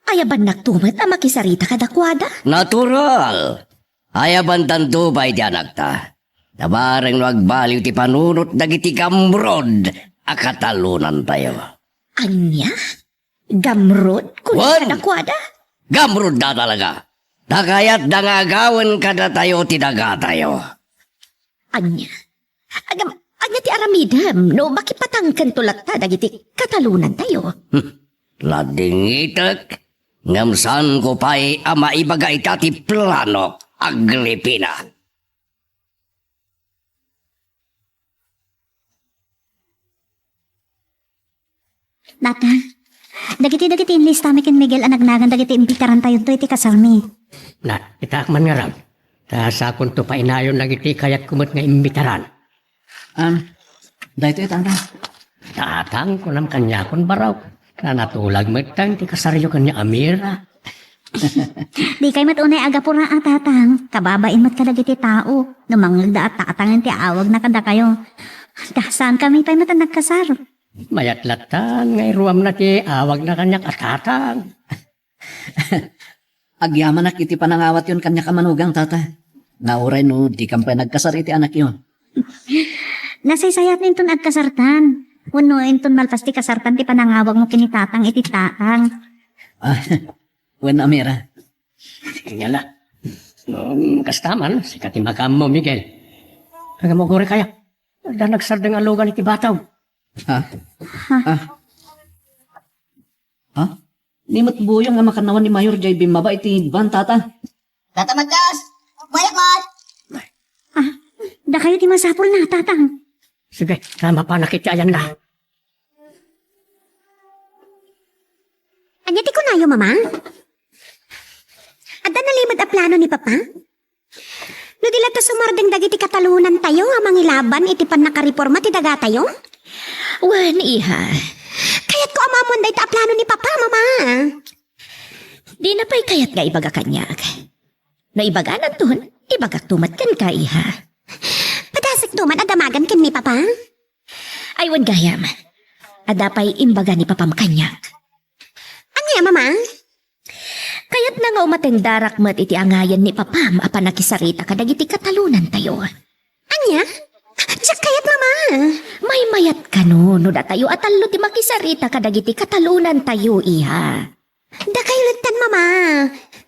Ayabannakto met a makisarita kadakuada? Natural! Ayabantanto pay ti anakta. Ta bareng no agbaliw ti panunot dagiti gamrod a katalonantayo. Ania? Gamrod? Wen! Kadakuada? Gamrodda talaga. Ta kayatda nga agawen kadatayo ti dagatayo. Ania? Agam, ania ti aramidem no makipatangkento latta dagiti katalonantayo? Hmm. Ladingitek, ngem saanko pay a maibaga ita ti planok, Agripina. Tatang, dagiti, dagiti inlistami ken Miguel a nagnagan dagiti imbitarantayo iti kasarmi. Na, itaak man ngarud. Ta sakonto painayon dagiti kayatko met nga imbitaran. Am, daytoy, Tatang. Tatang, kunam kaniakon, barok. Ta natulag met ti kasaryo ken ni Amira. Dikay met unay agapura a, Tatang. Kababain met kadagiti tao. No mangngegda a Tatang ti awagna kadakayo. Ta saankami pay met a nagkasar. Mayat lattan nga iruamna ti awagna kaniak a Tatang. Agyamanak iti panangawatyon kaniak a manugang, Tata. Nga uray no dikam pay nagkasar iti anakyo. Nasaysayat inton agkasartan. Wenno inton malpas ti kasartan ti panangawagmo ken ni Tatang iti Tatang. Ah, wen, Amira. Ngala. Um, kasta man, sika ti makaammo, Miguel. Agam-uguray kaya. Adda nagsardeng a lugan iti bataw. Ha? Ha? Ah. Ha? Ni met Buyong a makannawan ni Mayor jay bimmaba iti van, Tata. Tata Matias! Mayak man! Ah, dakayo ti masapulna, Tatang. Sige, ta mapanak iti ayanna. Ania ti kunayo, Mama? Adda nalimed a plano ni Papa? No di latta sumardeng dagiti katalonantayo a mangilaban iti pannakariporma ti dagatayo? Wen, iha. Kayatko a maammoan dayta a plano ni Papa, Mama. Dina pay kayat nga ibaga kaniak. No ibagananton, ibagakto met kenka, iha. Padasekto man a damagan ken ni Papa? Ay, wen gayam. Adda pay imbaga ni Papam kaniak. Ania, Mama? Kayatna nga umatengdarak met iti angayan ni Papam a pannakisarita kadagiti katalonantayo. Ania? Diak kayat, Mama. Maymayat kano no datayo a tallo ti makisarita kadagiti katalonantayo, iha. Dakayo lattan, Mama.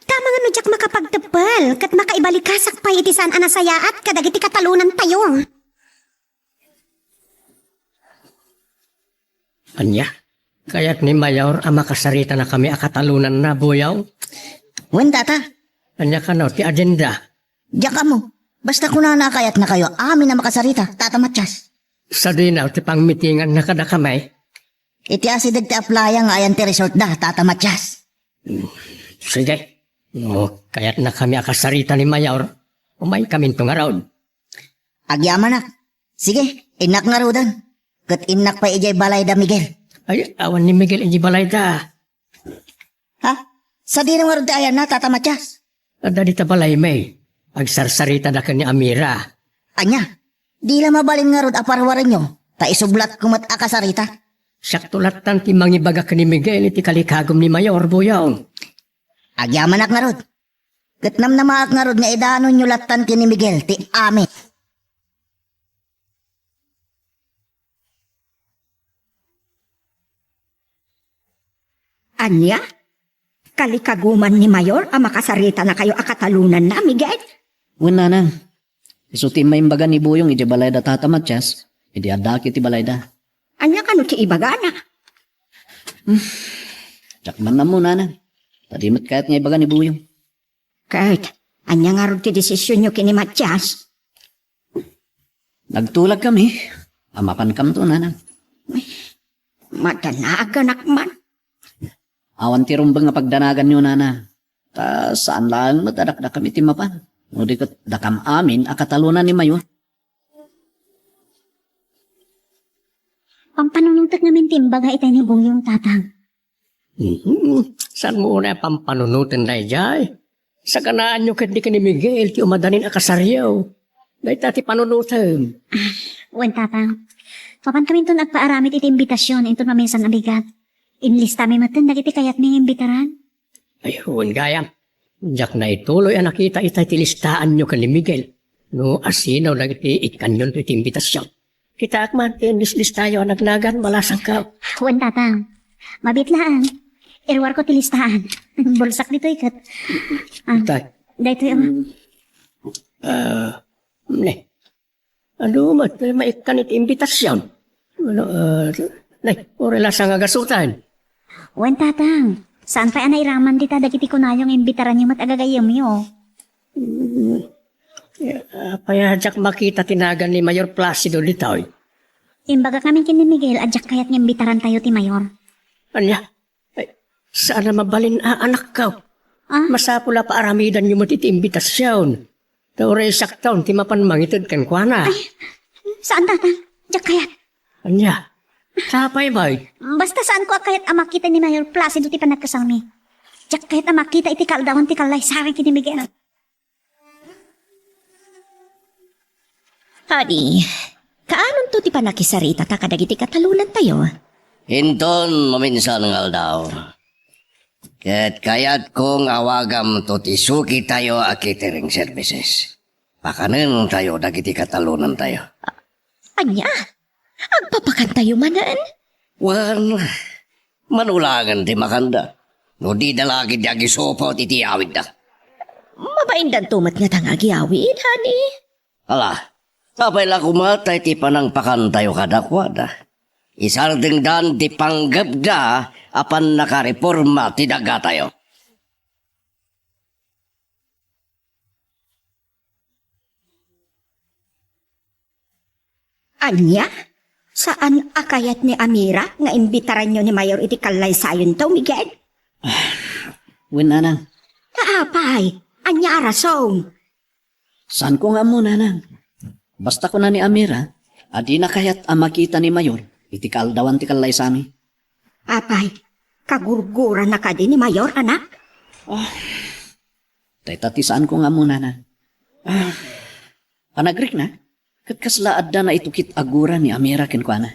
Tama nga no diak makapagteppel ket makaibalikasak pay iti saan a nasayaat kadagiti katalonantayo. Ania? Kayat ni Mayor a makasaritanakami a katalonanna, Buyong? Wen, Tata. Ania kano ti agenda? Diak ammo. Basta kunana a kayatnakayo amin a makasarita, Tata Matias. Sadino ti pangmitinganna kadakami? Iti asideg ti aplaya nga ayan ti resort da, Tata Matias. Sige. No kayatnakami a kasarita ni Mayor, umaykaminto ngarud. Agyamanak. Sige, innak ngaruden. Ket innak pay idiay balay da Miguel. Ay, awan ni Miguel idiay balay da. Ha? Sadino ngarud ti ayanna, Tata Matias? Adda dita balaymi. Agsarsarita da ken ni Amira. Ania? Di la mabalin ngarud a parwarenyo, ta isublatko met a kasarita. Siakto lattan ti mangibaga ken ni Miguel iti kalikagum ni Mayor, Buyong. Agyamanak ngarud. Ket namnamaak ngarud nga idanonyo lattan ken ni Miguel ti amin. Ania? Kalikaguman ni Mayor a makasaritanakayo a katalonanna, Miguel? Wen, Nanang. Isu ti immaimbaga ni Buyong idiay balay da Tata Matias, idi addaak iti balay da. Ania kano ti ibagana? Hmm. Diak man ammo, Nanang. Ta di met kayat nga ibaga ni Buyong. Ket, ania ngarud ti desisionyo ken ni Matias? Nagtulagkami a mapankamto, Nanang. Madanaganak man. Awan ti rumbeng a pagdanaganyo, Nanang. Ta saan laeng met a dakdakami ti mapan. No di ket dakam amin a katalonan ni Mayor. Pampanunotek ngamin ti imbaga itay ni Buyong, Tatang. Mhm. Saanmo unay a pampanunoten daydiay? Saganaanyo ketdi ken ni Miguel ti umadanin a kasaryo. Dayta ti panunotem. Ah, wen, Tatang. Mapankaminton agpaaramid iti imbitasion inton maminsan a bigat. Inlistami metten dagiti kayatmi nga imbitaran. Ay, wen gayam. Diak naituloy a nakita itay ti listaanyo ken ni Miguel. No asino dagiti ikkannyon iti imbitasion. Kitaak man ti inlislistayo a nagnagan, malasangka. Wen, Tatang. Mabiit laeng. Iruarko ti listaan. Bulsak ditoy ket. Ah, Itay. Daytoy, oh. Mm. Ah, ne. Adu met, maikkan iti imbitasion. Ano, ah, ne, uray la sa nga gasutan. Wen, Tatang. Saan pay a nairaman dita dagiti kunayo nga imbitaranyo met a gagayyemyo? Mm. Apay a diak makita ti nagan ni Mayor Placido ditoy? Imbagak ngamin ken ni Miguel a diak kayat nga imbitarantayo ti Mayor. Ania? Ay, saan a mabalin a anakko. Ah? Masapul a paaramidanyo met iti imbitasion. Ta uray siakton ti mapan mangited kenkuana. Ay, saan, Tatang. Diak kayat. Ania? Sapay, bay. Basta saanko a kayat a makita ni Mayor Placido ti panagkasangmi. Diak kayat a makita iti kaaldawan ti kallaysayan ken ni Miguel. Adi, kaanonto ti pannakisaritata kadagiti katalonantayo? Inton maminsan nga aldaw, ket kayatko nga awagamto ti sukitayo a catering services. Pakanentayo dagiti katalonantayo. Ania? Agpapakantayo manen? Wen, manulangen ti makanda. No dida la ketdi agisupot iti awidda. Mabaindanto met ngata nga agyawid, honey. Ala, sapay la koma ta iti panangpakantayo kadakuada, isardengdan ti panggepda a pannakareporma ti dagatayo. Ania? Saan a kayat ni Amira nga imbitaranyo ni Mayor iti kallaysayonto, Miguel? Wen, nanang. Ta apay, ania a rason? Saanko nga ammo, nanang. Basta kuna ni Amira a dina kayat a makita ni Mayor iti kaaldawan ti kallaysami. Apay, kagurgurana kadi ni Mayor, anak? Ah, dayta ti saanko nga ammo, nanang. Ah, panagrikna, ket kasla adda naitukit a gura ni Amira kenkuana.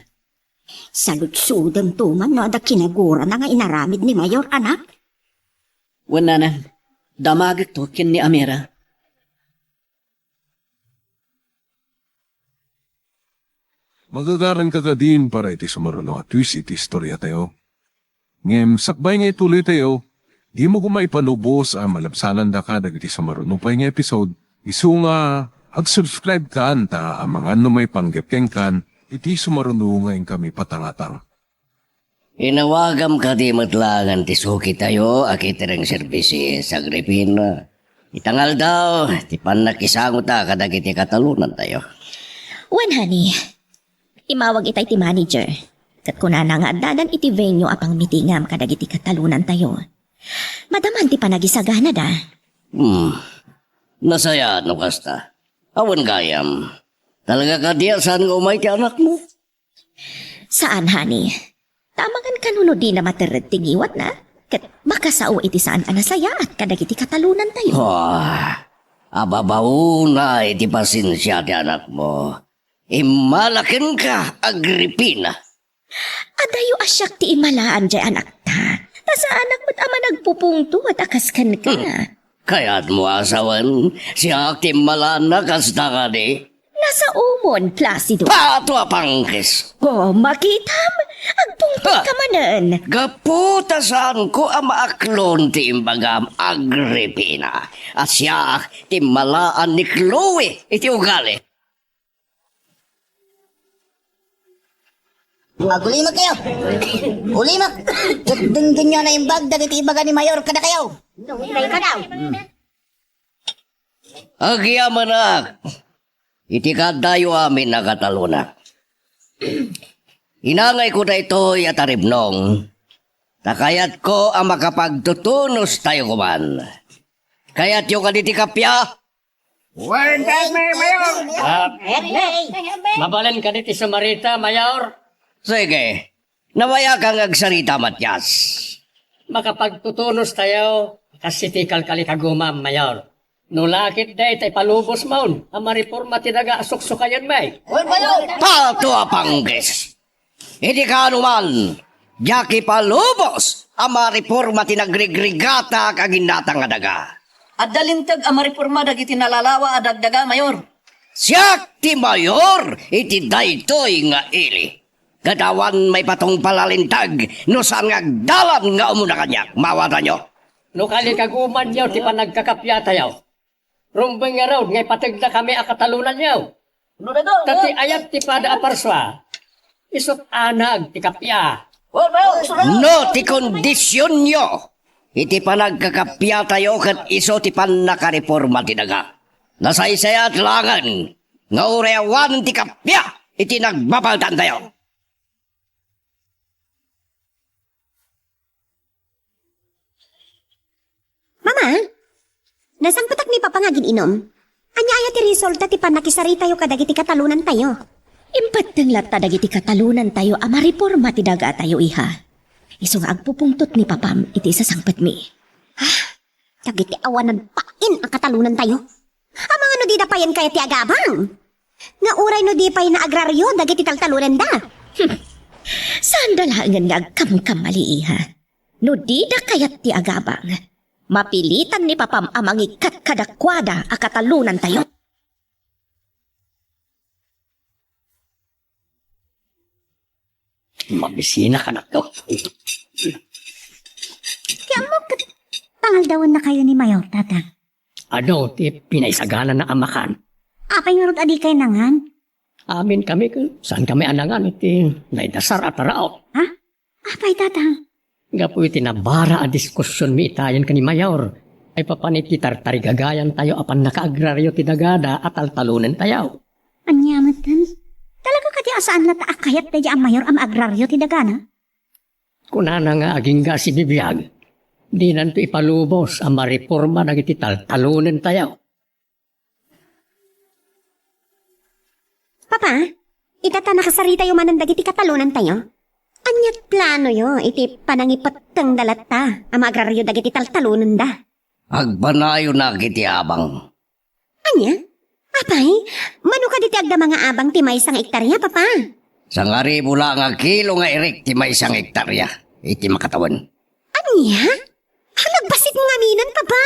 Saludsodemto man no adda kinagurana nga inaramid ni Mayor, anak? Wen, nanang, damagekto ken ni Amira. Magagaranka kadin para iti sumaruno a twist iti istoriatayo. Ngem sakbay nga ituloytayo, dimo koma ipalubos a malabsanandaka dagiti sumaruno pay nga episode, isu nga ag-subscribe kan ta amangan no maipanggep kenkan iti sumaruno nga inkami patangatang. Inawagam kadi met laengen ti sukitayo a catering services, Agripina. Ita nga aldaw, ti pannakisangota kadagiti katalonantayo. Wen, honey, immawag itay ti manager. Ket kunana nga addadan iti venue a pangmitingam kadagiti katalonantayo. Madaman ti panagisaganada. Hmm. Nasayaat no kasta. Awan gayam. Talaga kadi a saan nga umay ti anakmo? Saan, honey. Ta amangan kano no dina materred ti ngiwatna, ket makasao iti saan a nasayaat kadagiti katalonantayo. Ah, ababaona iti pasensia ti anakmo. Immala kenka, Agripina. Adayo a siak ti immalaan diay anakta. Ta saanak met a managpupungtot a kas kenka. Hmm. Kayatmo a sawen, siak ti immalaanna kasta kadi? Nasaomon, Placido. Pato a pangkis! O, makitam? Agpungtot ka manen. Gapu ta saanko a maaklon ti imbagam, Agripina, a siak ti immalaan ni Chloe iti ugali. Agulimek kayo. Ulimek. Ket denggenyo a naimbag dagiti ibaga ni Mayor kadakayo. Agyamanak iti kaadayo amin a katalonak. Inangayko daytoy a taripnong, ta kayatko a makapagtutunostayo koman. Kayatyo kadi ti kappia? Wen, kami, Mayor. Ah, mabalin kadi ti sumarita, Mayor? Sige. Nabayaka nga agsarita, Matias. Makapagtutunostayo, kas iti kalkalikagumam, Mayor. No lakit dayta ipalubosmon a mareporma ti daga a suksukayenmi. Wen, Mayor. Pato a pangkis! Idi kaano man, diak ipalubos a mareporma ti nagrigrigatak a ginatang a daga. Adda linteg a mareporma dagiti nalalawa a dagdaga, Mayor. Siak ti mayor iti daytoy nga ili. Ket awan maipatungpal a linteg no saan nga agdalan nga umuna kaniak. Maawatanyo? No kalikagumanyo ti panagkakapiatayo, rumbeng ngarud nga ipategdakami a katalonanyo. Ta ti ayat ti pada a parsua, isut' anag ti kappia. No ti kondisionyo iti panagkakappiatayo ket isu ti pannakareporma ti daga, nasaysayaat laengen nga uray awanen ti kappia iti nagbabaetantayo. Mama, nasangpetak ni Papa nga agin-inum. Ania aya ti resulta ti pannakisaritayo kadagiti katalonantayo? Impetteng latta dagiti katalonantayo a mariporma ti dagatayo, iha. Isu nga agpupungtot ni Papam iti isasangpetmi. Ah, dagiti awanan pain a katalonantayo. Amangan no dida payen kayat ti agabang. Nga uray no di pay naagraryo dagiti taltalonanda. Hmm. Saanda laengen nga agkamkamali, iha. No dida kayat ti agabang, mapilitan ni Papam a mangikkat kadakuada a katalonantayo. Mabisina ka na to. Ti ammok ket pangaldawennakayo ni Mayor, Tata. Adu ti pinaisaganana a makan. Apay ngarud a dikay nangan? Amin kami ket saan kami a nangan iti naidasar a taraok. Ha? Apay, Tata? Gapu iti nabara a diskusionmi itayen ken ni Mayor, ay papan iti tartarigagayantayo a pannakaagraryo ti dagada a taltalonentayo. Ania metten? Talaga kadi a saan latta a kayat daydi a Mayor a maagraryo ti dagana? Kunana nga agingga a sibibiag, dinanto ipalubos a mariporma dagiti taltalonentayo. Papa, ita ta nakasaritayo manen dagiti katalonantayo. Ania't planoyo iti panangipettengda latta a maagraryo dagiti taltalonenda? Agpanayonak iti abang. Ania? Apay, mano kadi ti agdama nga abang ti maysa nga ektaria, Papa? Sangaribu la nga kilo nga irik ti maysa nga ektaria iti makatawen. Ania? Nagbassit ngaminen, Papa.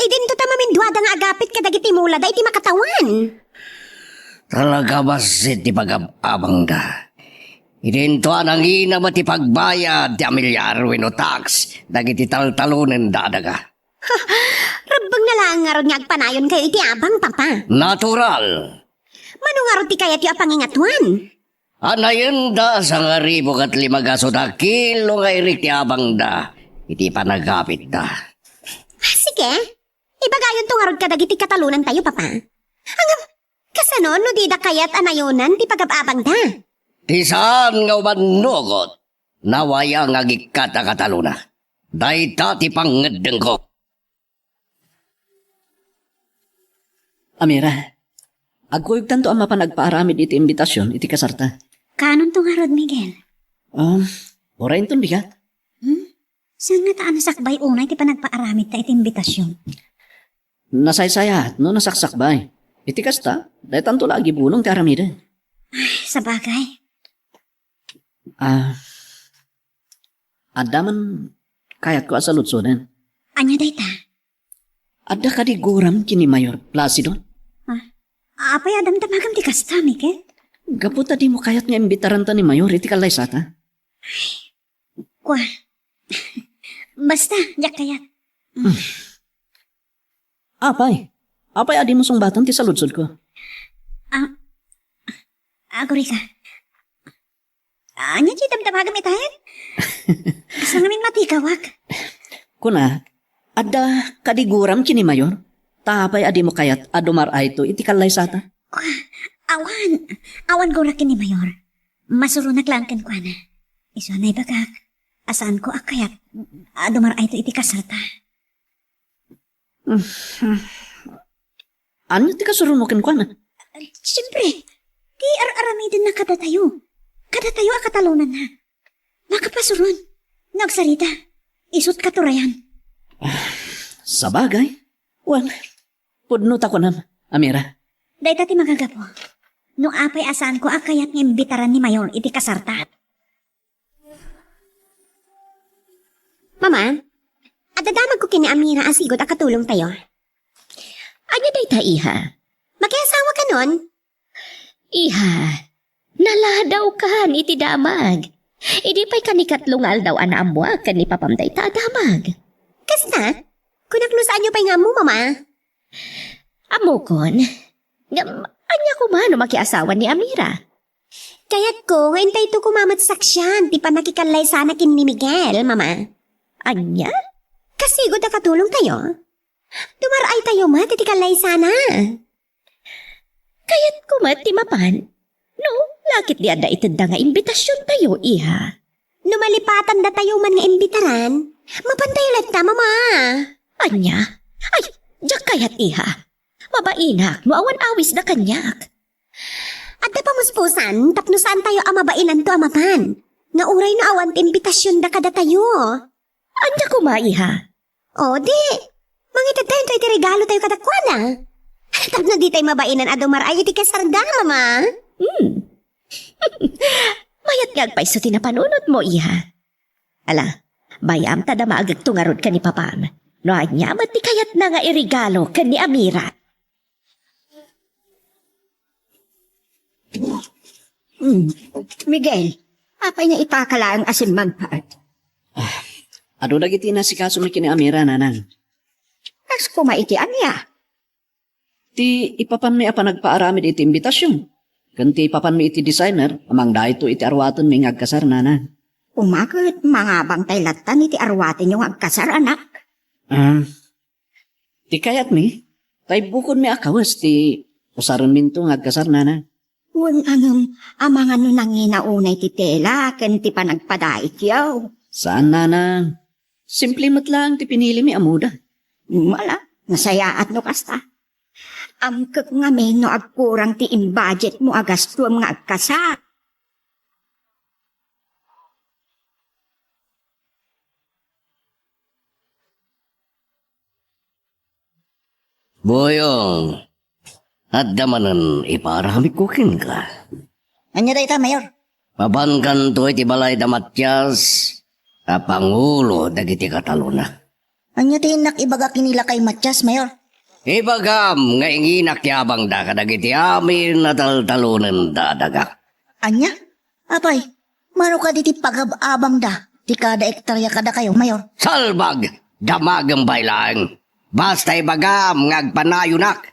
Idinto ta maminduada nga agapit kadagiti mulada iti makatawen. Talaga bassit ti pagab-abangda. Idinto a nangina met ti pagbayad ti amilyar wenno tax dagiti taltalonenda a daga. Rebbengna laeng ngarud nga agpanayonkayo iti abang, Papa. Natural. Mano ngarud ti kayatyo a pangingatuan? Anayenda sangaribu ket lima gasut a kilo nga irik ti abangda iti panagapitda. Sige, ibagayonto ngarud kadagiti katalonantayo, Papa. Ngem, kasano no dida kayat a nayonan ti pagab-abangda? Ti saan nga umannugot, nawaya nga agikkat a katalona. Dayta ti pangngeddengko. Amira, agkuyogtanto a mapan agpaaramid iti imbitasion iti kasarta. Kaanonto ngarud, Miguel? Um, uray inton bigat. Hmm? Saan ngata a nasakbay unay ti panagpaaramidta iti imbitasion? Nasaysayaat no nasaksakbay. Iti kasta, daytanto la agibulong ti aramiden. Ay, sabagay. Ah, adda man kayatko a saludsoden. Ania dayta? Adda kadi guram ken ni Mayor Placido? Ah, apay a damdamagam ti kasta, Miguel? Gapu ta dimo kayat nga imbitaranta ni Mayor iti kallaysata. Kua. Basta, diak kayat. Apay, apay a dimo sungbatan ti saludsodko? Ah, agurika. Ania ti damdamagam itayen? Asa ngamin matikawak? Kuna, adda kadi guram ken ni Mayor? Ta apay a dimo kayat a dumar-ayto iti kallaysata? Kua, awan, awan gurak ken ni Mayor. Masuronak laeng kenkuana. Isu a naibagak a saanko a kayat a dumar-ayto iti kasarta. Ania ti kasuromo kenkuana? Siempre, ti ar-aramidenna kadatayo. Kadatayo a katalonanna. Makapasuron no agsarita. Isut' katurayan. Sabagay. Wen, pudno ta kunam, Amira. Dayta ti makagapu no apay a saanko a kayat nga imbitaran ni Mayor iti kasarta. Mama, adda damagko ken ni Amira a sigud a katulongtayo. Ania dayta, iha? Makiasawakanon? Iha, naladawkan iti damag. Idi pay kanikatlo nga aldaw a naammoak ken ni papam dayta a damag. Kasta? Kunak no saanyo pay nga ammo, Mama? Ammokon. Ngem, ania koma no makiasawan ni Amira? Kayatko nga intayto koma met saksian ti pannakikallaysana ken ni Miguel, Mama. Ania? Kasigud a katulongtayo. Dumar-aytayo met iti kallaysana. Kayatko met ti mapan. No, lakit di adda itedda nga imbitasiontayo, iha. No malipatandatayo man nga imbitaran, mapantayo latta, Mama. Ania? Ay, diak kayat, iha. Mabainak no awan awisda kaniak. Adda pamuspusan tapno saantayo a mabainanto a mapan. Nga uray no awan ti imbitasionda kadatayo. Ania koma, iha? O, di, mangitedtayo ti regalotayo kadakuada. Tapno ditay mabainan a dumar-ay iti kasarda, Mama. Hmm. Mayat nga agpayso ti napanunotmo, iha. Ala, bayam ta damagekto ngarud ken ni papam. No ania met ti kayatna nga iregalo ken ni Amira? Hmm. Miguel, apay nga ipakalaang a simmangpet? Adu dagiti inasikasomi ken ni Amira, nanang. Kas koma iti ania? Ti ipapanmi a panagpaaramid iti imbitasion, ken ti ipapanmi iti designer a mangdayto iti arwatenmi nga agkasar, nanang. Umaket, mangabangtay lattan iti arwatenyo nga agkasar, anak. Ah, ti kayatmi, tay bukodmi a kawes ti usarenminto nga agkasar, nanang. Wen, ngem, amangan no nangina unay ti tela ken ti panagpadaikyo? Saan, nanang. Simple met laeng ti pinilimi a moda. Ala, nasayaat no kasta. Amkek ngamin no agkurang ti imbudgetmo a gastuem nga agkasar. Boyong, adda manen ipaaramidko kenka. Ania dayta, Mayor? Mapankanto iti balay da Matias a pangulo dagiti katalona. Ania ti innak ibaga ken ni lakay Matias, Mayor? Ibagam nga inginak ti abangda kadagiti amin a taltalonenda a daga. Ania? Apay, mano kadi ti pagab-abangda ti kada ektarya kadakayo, Mayor? Salbag! Damagem pay laeng. Basta ibagam nga agpanayonak.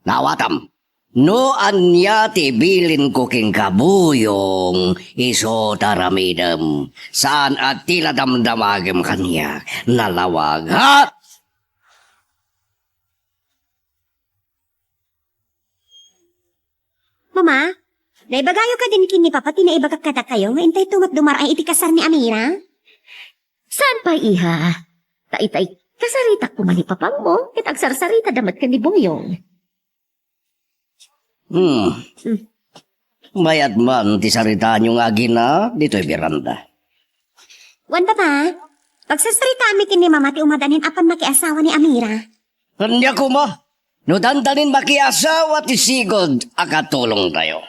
Naawatam, no ania ti ibilinko kenka, Boyong, isu ta aramidem. Saan a ti la damdamagem kaniak. Nalawag, ha? Mama, naibagayo kadin ken ni Papa ti naibagak kadakayo nga intayto met dumar-ay iti kasar ni Amira? Saan pay, iha? Ta itay, kasaritak koma ni papangmo, ket agsarsaritada met ken ni Boyong. Hmm. Hmm. Mayat man ti saritaanyo nga agina ditoy beranda. Wen, Papa, pagsarsaritaanmi ken ni Mama ti umadanin a pannmakiasawa ni Amira. Ania koma? No dandanin makiasawa ti sigud a katulongtayo.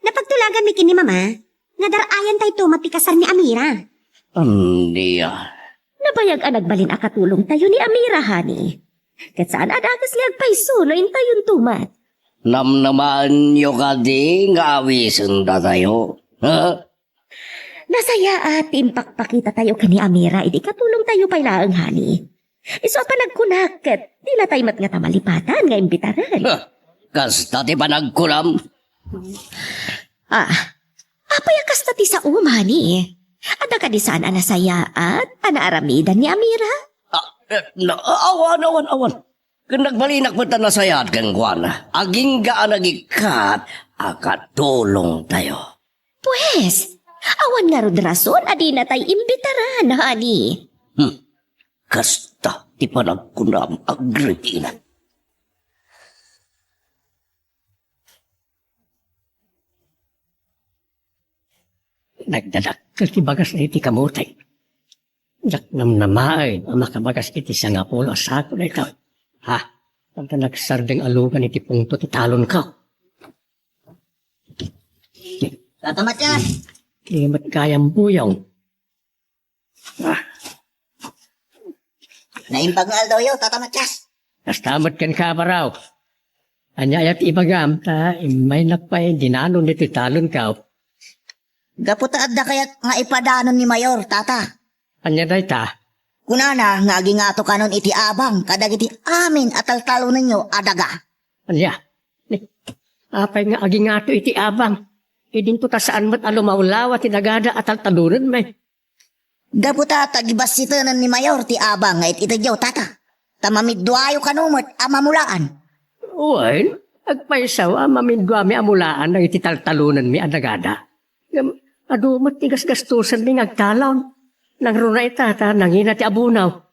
Napagtulaganmi ken ni Mama nga dar-ayantayto met ti kasar ni Amira. Ania? Nabayag a nagbalin a katulongtayo ni Amira, honey. Ket saan a dakes nga agpayso no intayonto met. Namnamaenyo kadi nga awisendatayo? Ha? Nasayaat ti impakpakitatayo ken ni Amira idi katulongtayo pay laeng, honey. Isu a panagkunak ket di latay met ngata malipatan nga imbitaran. Huh, kasta ti panagkunam. Ah, apay a kasta ti saom, honey? Adda kadi saan a nasayaat a naaramidan ni Amira? Ah, eh, na, awan, awan, awan. Ken nagbalinak met a nasayaat kenkuana. Agingga a nagikkat a katulongtayo. Pues, awan ngarud rason a dinatay imbitaran, honey. Hmm. Kasta ti panagkunam, Agripina. Nagdadakkel ti bagas iti kamote. Diak namnamaen a makabagas iti sangapulo a sako daytoy. Ha? Adda nagsardeng a lugan iti pungto ti talonko. Tata Matias! Di met gayam, Boyong. Ah. Naimbag nga aldawyo, Tata Matias. Kasta met kenka, Baraw. Ania aya ti ibagam, ta immaynak pay dinanon ditoy talonko. Gapu ta adda kayat nga ipadanon ni Mayor, Tata. Ania dayta? Kunana nga agingato kanon iti abang kadagiti amin a taltalonenyo a daga. Ania? Ni, apay nga agingato iti abang? Idinto ta saan met a lumawlawa ti dagada a taltalonenmi. Gapu ta tagibassitenen ni Mayor ti abang nga it-itedyo, Tata. Ta mamidduayo kano met a mamulaan. Wen, agpayso a mamidduami a mulaan dagiti taltalonenmi a dagada. Ngem adu met ti gasgastosenmi nga agtalon. Nangruna ita ta nangina ti abono.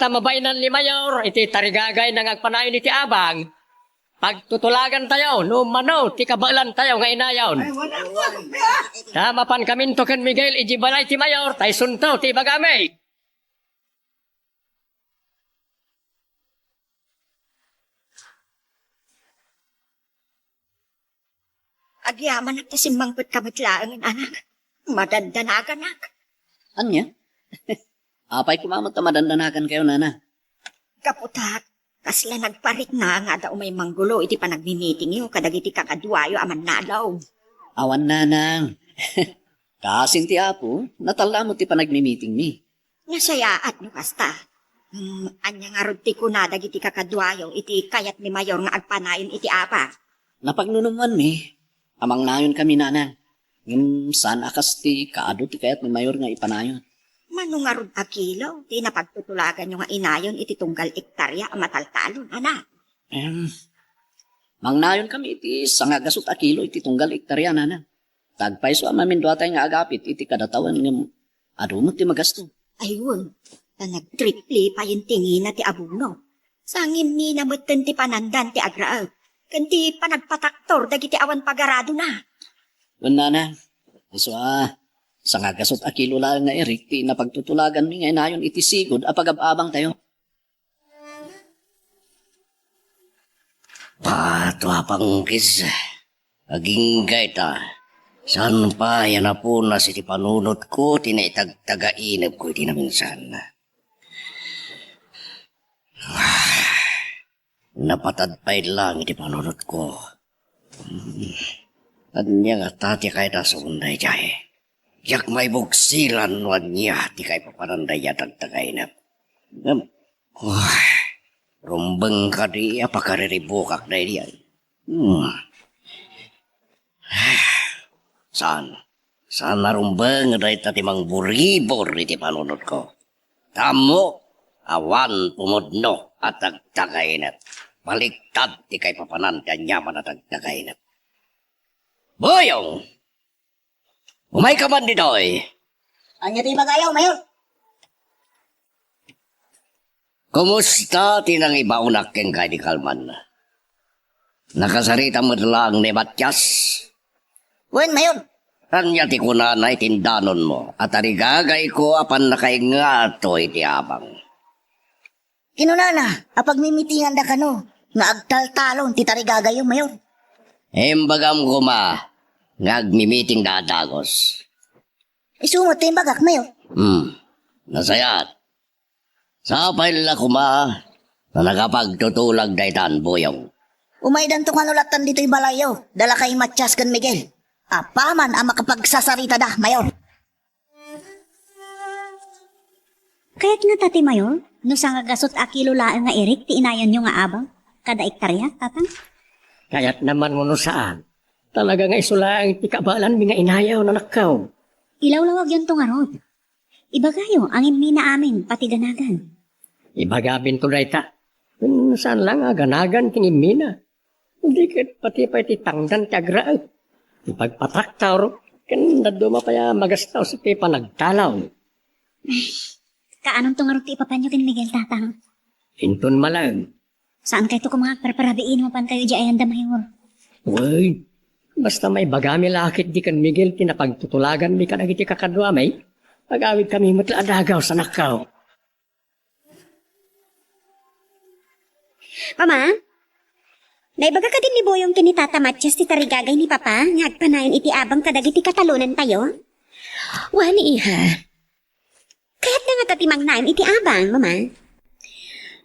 ta mabainanmi, Mayor, iti tarigagayna nga agpanayon iti abang, pagtutulagantayo no mano ti kabaelantayo nga inayon. Ta mapankaminto ken Miguel idiay balay ti Mayor, ta isunto ti ibagami. Agyamanak ta simmangpetka met laengen, anak. Madandanaganak. Ania? Apay koma met ta madandanagankayo, nana? Gapu ta kasla nagparikna nga adda umay manggulo iti panagmimitingyo kadagiti kakaduayo a mannalaw. Awan, nanang. Kasin ti Apo, natalna met ti panagmimitingmi. Nasayaat no kasta. Hmm, ania ngarud ti kuna dagiti kakaduayo iti kayat ni Mayor nga agpanayon iti abang? Napagnunumoanmi a mangnayonkami, nanang. Ngem saan a kas ti kaadu ti kayat ni Mayor nga ipanayon. Mano ngarud a kilo ti napagtutulaganyo nga inayon iti tunggal ektaria a mataltalon, anak? Em, mangnayonkami iti sangagasut a kilo iti tunggal ektaria, nanang. Ta agpayso a maminduatay nga agapit iti kadatawen ngem adu met ti magasto. Ay wen, ta nagtriple pay ti ngina ti abono. Sangimmina metten ti panandan ti agraek, ken ti panagpataktor dagiti awan pagaradona. Wen, nanang, isu a sangagasut a kilo laeng nga irik ti napagtutulaganmi nga inayon iti sigud a pagab-abangtayo. Pato a pangkis, agingga ita. Saan pay a napunas iti panunotko ti naitagtagainepko iti naminsan. Napatad pay lang iti panunotko. Hmm. Ania ngata ti kayat a sawen daydiay? Diak maibuksilan no ania ti kaipapanan daydiay a tagtagainep. Ngem, uy, rumbeng kadi a pakariribukak daydiay. Hmm. Saan? Saan a rumbeng dayta ti mangburibor iti panunotko. Ta ammok, awan pumudno a tagtagainet. Baliktad ti kaipapanan ti aniaman a tagtagainet. Boyong! Umayka man ditoy! Ania ti ibagayo, Mayor? Kumusta ti nangibaonak kenka idi kalman? Nakasarita met laeng ni Matias? Wen, Mayor. Ania ti kunana iti indanonmo a tarigagayko a pannakaingato iti abang? Kinunana a pagmimitinganda kano nga agtaltalon ti tarigagayo, Mayor. Imbagam koma nga agmimitingda a dagus. Isu met ti imbagak, Mayor. Hmm. Nasayaat. Sapay la koma no nakapagtutulag daytan, Boyong. Umaydanto kano lattan ditoy balayyo, da lakay Matias ken Miguel. Apaman a makapagsasaritada, Mayor. Kayat ngata ti Mayor, no sangagasut a kilo laeng nga irik ti inayonyo nga abang kada ektarya, Tatang? Kayatna man wenno saan, talaga nga isu laeng ti kabaelanmi nga inayaw, nanakkaw. Ilawlawagyonto ngarud. Ibagayo, angimmina amin, pati ganagan. Ibagaminto dayta. Ken saan la nga ganagan ti ngimmina. Di ket pati pay ti tangdan ti agraem. Ipagpatraktor, ken dadduma pay a magastaos iti panagtalaw. Kaanonto ngarud ti ipapanyo ken Miguel, Tatang? Inton malaem. Saankayto koma nga agparparabii no mapankayo idiay ayanda, Mayor. Wen, basta maibagami la ketdi ken Miguel ti napagtutulaganmi kadagiti kakaduami, agawidkami met la a dagaw, sanakkaw. Mama, naibaga kadin ni Boyong ken ni Tata Matias ti tarigagay ni Papa nga agpanayon iti abang kadagiti katalonantayo? Wen, iha. Kayatna ngata ti mangnayon iti abang, Mama.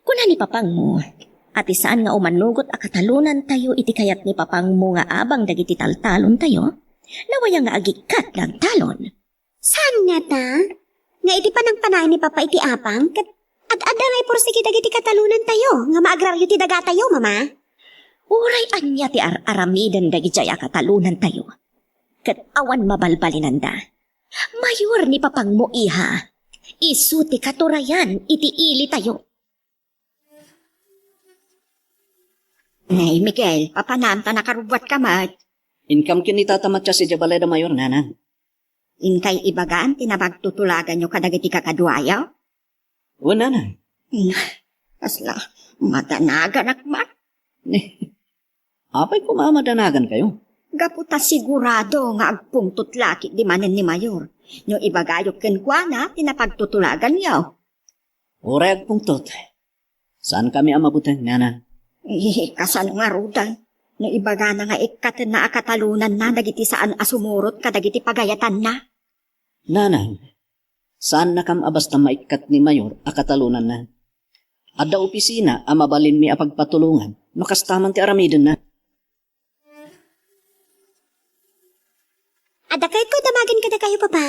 Kuna ni Papangmo, a ti saan nga umanugot a katalonantayo iti kayat ni Papangmo nga abang dagiti taltalontayo, nawaya nga agikkat nga agtalon. Saan ngata? Nga iti panangpanayon ni Papa iti abang, ket ad-adda nga ipursigi dagiti katalonantayo nga maagraryo ti dagatayo, Mama. Uray ania ti ar-aramiden dagidiay a katalonantayo, ket awan mabalbalinanda. Mayor ni Papangmo, iha. Isu ti katurayan iti ilitayo. Ay, Miguel, papanam ta nakarubbuatka met. Inkam ken ni Tata Matias idiay balayda, Mayor, Nanang. Inkay ibagan ti napagtutulaganyo kadagiti kakaduayo? Wen, Nanang. Hmm, kasla madanaganak man. Apay koma a madanagankayo? Gapu ta sigurado nga agpungtot la ketdi manen ni Mayor no ibagayo kenkuana ti napagtutulaganyo. Uray agpungtot, saankami a mabuteng, Nanang. Eh, kasano ngaruden no ibagana nga ikkatenna a katalonanna dagiti saan a sumurot kadagiti pagayatanna? Nanang, saannakam a basta maikkat ni Mayor a katalonanna. Adda opisina a mabalinmi a pagpatulongan no kasta man ti aramidenna. Adda kayatko a damagen kadakayo, Papa.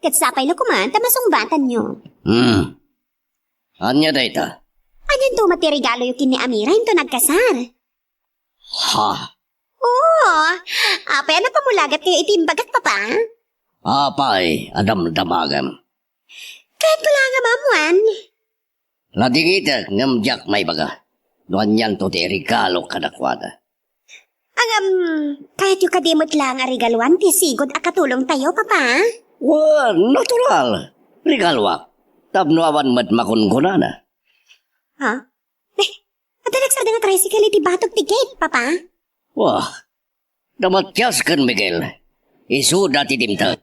Ket sapay la koma ta masungbatanyo. Hmm. Ania dayta? Anianto met ti regaloyo ken ni Amira inton agkasar? Ha? Oo. Apay a napamulagatkayo iti imbagak, Papa? Apay a damdamagem? Kayatko la nga maammuan. Nadingitek ngem diak maibaga no anianto ti iregalok kadakuada. Ngem, kayatyo kadi met la nga regaloan ti sigud a katulongtayo, Papa? Wen, natural. Regaloak. Tapno awan met makunkunana. Ha? Eh, adda nagsarda nga tricycle iti batog ti gate, Papa? Wah, da Matias ken Miguel. Isuda ti dimteng.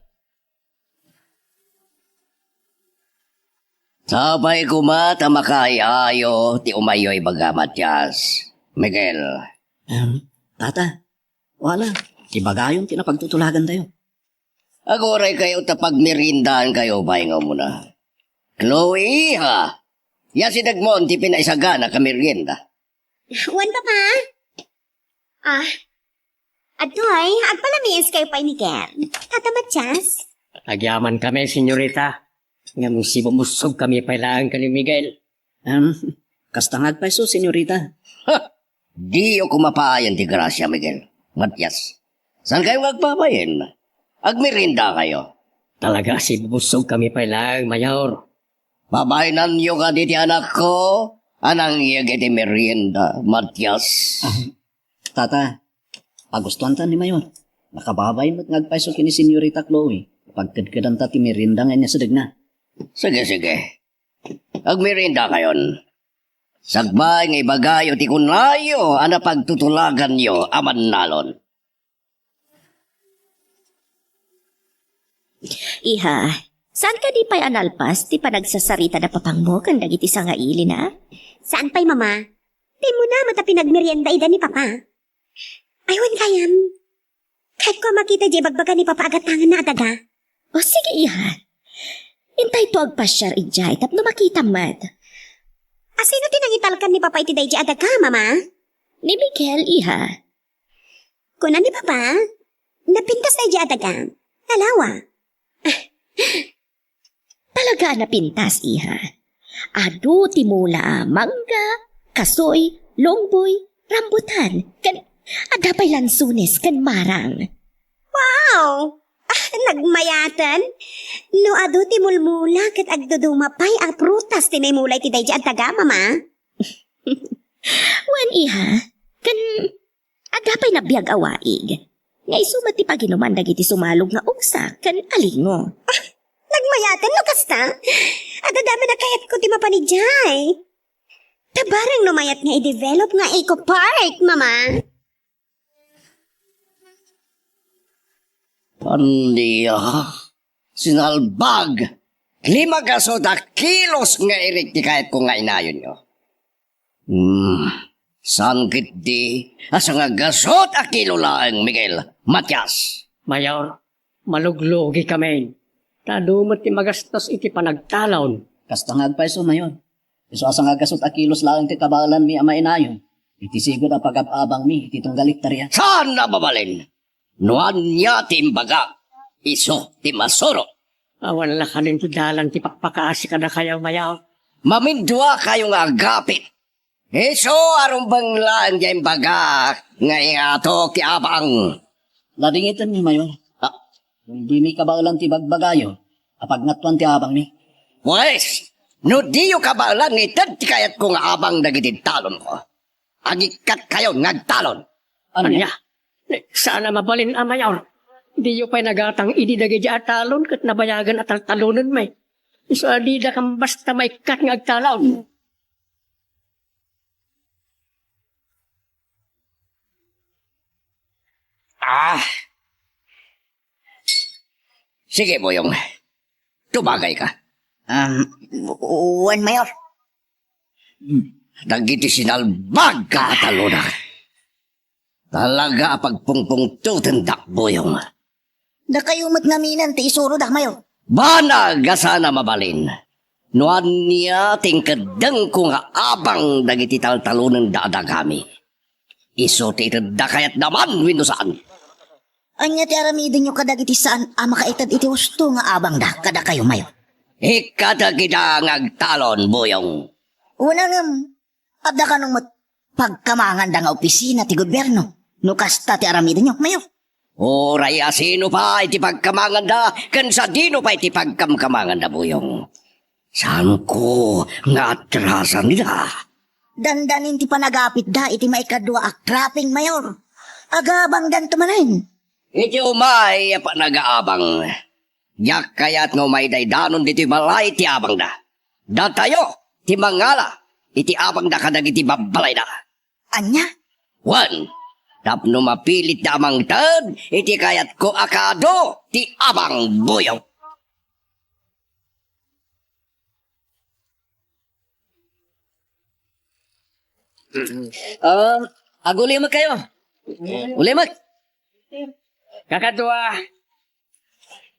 Sapay koma ta makaay-ayo ti umayyo ibaga, Matias. Miguel. Em, Tata, wala, ibagayon ti napagtutulagantayo. Aguray kayo ta pagmeriendahan kayo, pay nga umuna. Chloe, ha? Yasidegmon ti pinaisagana ka merienda. Wen, Papa? Ah, adtoy, agpalamiis kayo pay ni Ken. Tata Matias? Agyaman kami, senyorita. Ngem simumussog kami pay laeng ken ni Miguel. Em, kasta nga agpayso, senyorita. Ha! Diyo koma paayen ti grasia, Miguel. Matias, saan kayo nga agpapayen? Agmeriendakayo. Talaga, sibubussog kami pay laeng, Mayor. Babainanyo kadi ti anakko a nangyeg iti merienda, Matias. Ah, Tata, pagustuanta ni Mayor. Nakababain met nga agpayso ken ni Senyorita Chloe. Pagkedkedanta ti merienda nga inasidegna. Sige, sige. Agmeriendakayon. Sakbay nga ibagayo ti kunayo a napagtutulaganyo a mannalon. Iha, saan kadi pay a nalpas ti panagsasarita da papangmo ken dagiti sangailina? Saan pay, Mama? Dimmuna met a pinagmerienda ida ni Papa. Ay, wen gayam. Kayatko a makita diay ibagbaga ni Papa a gatanganna a daga. O, sige, iha. Intayto agpasiar idiay tapno makitam met. A sino ti nangitalkan ni Papa iti daydiay a daga, Mama? Ni Miguel, iha. Kuna ni Papa, napintas daydiay a daga. Nalawa. Talaga a napintas, iha. Adu ti mula a mangga, kasoy, longboy, rambutan, ken adda pay lansones ken marang. Wow! Ah, nagmayaten? No adu ti mulmula ket agduduma pay a prutas ti naimula iti daydiay a daga, Mama? Wen, iha, ken adda pay nabiag a waig. Nga isu met ti paginuman dagiti sumalog nga uksa ken alingo. Ah, nagmayaten no kasta? Adda dayta a kayatko ti mapan idiay. Ta bareng no mayat nga i-develop nga eco park, Mama. Ania? Sinalbag! Lima gasut a kilos nga irik ti kayatko nga inayonyo. Hmm, saan ketdi a sangagasut a kilo laeng, Miguel, Matias? Mayor, maluglugikamin. Ta adu met ti magastos iti panagtalon. Kasta nga agpayso, Mayor. Isu a sangagasut a kilos laeng ti kabaelanmi a mainayon iti sigud a pagab-abangmi iti tunggal hektarya. Saan a mabalin? No ania ti imbagak, isu ti masuro. Awan la kanin ti dalan ti pakpakaasi kadakayo, Mayor. Maminduakayo nga agapit. Isu a rumbeng laeng ti imbagak nga iyatok ti abang. Ladingiten mi, Mayor. Ah. Dimi kabaelan ti bagbagayo a pagngatoan ti abangmi. Pues, no diyo kabaelan nga ited ti kayatko nga abang dagiti talonko, agikkat kayo nga agtalon. Ania? Ania? Saan a mabalin a, Mayor. Diyo pay nagatang idi dagiti a talon ket nabayagen a taltalonenmi. Isu a dida kambasta maikkat nga agtalon. Ah. Sige, Boyong. Tumagayka. Um, wen, Mayor. Hmm. Dagiti sinalbag nga talona. Talaga a pagpungpungtotendak, Boyong. Dakayo met ngamin ti isuroda, Mayor. Banag a saan a mabalin. No ania ti inkeddengko nga abang dagiti taltalonenda a dagami, isu ti itedda kayatda man wenno saan. Ania ti aramidenyo kadagiti saan a makaited iti husto nga abangda kadakayo, Mayor? Ikkatek ida nga agtalon, Boyong. Wen, ngem, adda kano met pagkamanganda nga opisina ti gobierno no kasta ti aramidenyo, Mayor? Uray a sino pay ti pagkamanganda ken sadino pay ti pagkamkamanganda, Boyong. Saanko nga atrasan ida. Dandanin ti panagapitda iti maikadua a cropping, Mayor. Agabangdanto manen. Iti umay a panagaabang, diak kayat nga umaydaydanon ditoy balay ti abangda. Datayo ti mangala iti abangda kadagiti babbalayda. Ania? Wen, tapno mapilitda a mangted iti kayatko a kaadu ti abang, Boyong. Um, agulimekkayo. Ulimek. Kakadua,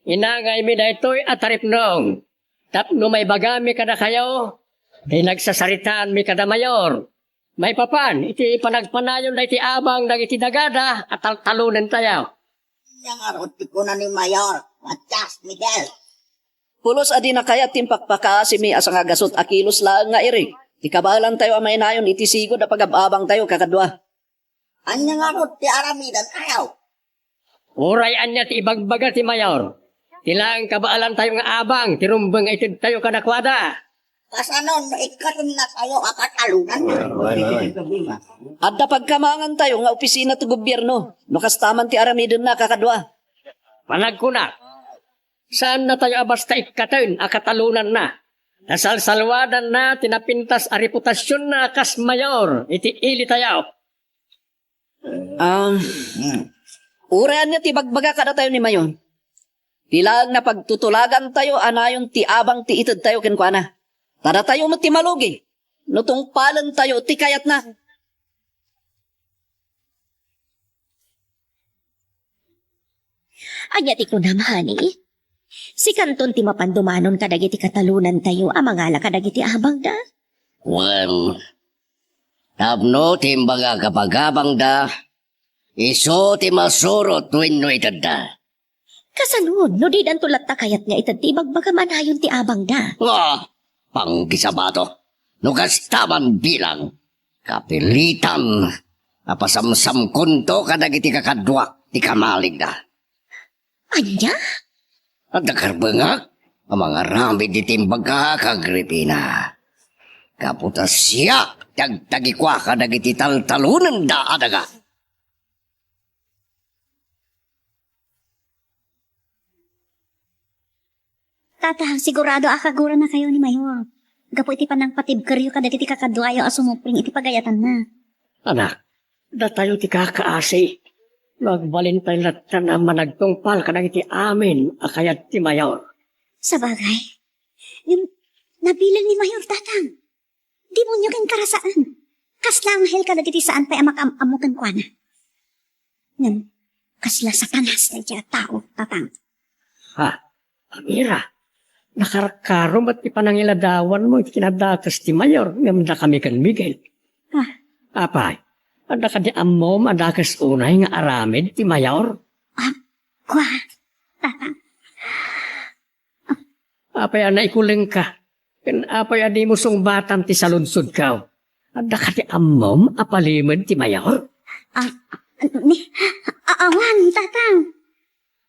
inangaymi daytoy a taripnong tapno maibagami kadakayo ti nagsasaritaanmi kada Mayor maipapan iti panagpanayon daytoy abang dagiti dagada a taltalonentayo. Ania ngarud ti kuna ni Mayor Matias, Miguel? Pulos a dina kayat ti impakpakaasimi a sangagasut a kilos laeng nga irik ti kabaelantayo a mainayon iti sigud a pagab-abangtayo, kakadua. Ania ngarud ti aramidentayo? Uray ania ti ibagbaga ti mayor, ti laeng kabaalantayo nga abang ti rumbeng nga itedtayo kadakuada. Kasano no ikkatenna tayo a katalonan? Adda pagkamangantayo nga opisina ti gobierno no kasta man ti aramidenna, kakadua. Panagkunak, saannatayo a basta ikkaten a katalonanna. Nasalsalwadanna ti napintas a reputasionna kas mayor iti ilitayo. Ah, uray ania ti ibagbaga kadatayo ni mayor, ti laeng napagtutulagantayo a nayon ti abang ti itedtayo kenkuana. Ta datayo met ti malugi no tungpalentayo ti kayatna. Ania ti kunam, honey? Sikanton ti mapan dumanon kadagiti katalonantayo a mangala kadagiti abangda? Wen, tapno ti imbagak a pagabangda, isu ti masurot wenno itedda. Kasano no didanto latta kayat nga ited ti ibagbagam a nayon ti abangda? Ah, panggisabato. No kasta man bilang, kapilitan a pasamsamkonto kadagiti kakaduak ti kamaligda. Ania? Adda karbengak a mangaramid iti imbagak, Agripina. Gapu ta siak ti agtagikua kadagiti taltalonanda a daga. Tatang, sigurado a kaguranakayo ni Mayor gapu iti panangpatibkeryo kadagiti kakaduayo a sumupling iti pagayatanna. Anak, datayo ti kakaasi no agbalintay latta a managtungpal kadagiti amin a kayat ti Mayor. Sabagay, ngem nabilang ni Mayor, Tatang. Demonio ken karasaan. Kasla anghel kadagiti saan pay a makaam-ammo kenkuana. Ngem, kasla Satanas daydiay a tao, Tatang. Ha? Amira, nakarkaro met ti panangiladawanmo iti kinadakes ti Mayor ngem dakami ken Miguel. Ha? Apay, adda kadi ammom a dakes unay nga aramid ti Mayor? Ah, kua, Tatang. Apay a naikulengka? Ken apay a dimo sungbatan ti saludsodko? Adda kadi ammom a palimed ti Mayor? Ah, ni, a-, awan, Tatang.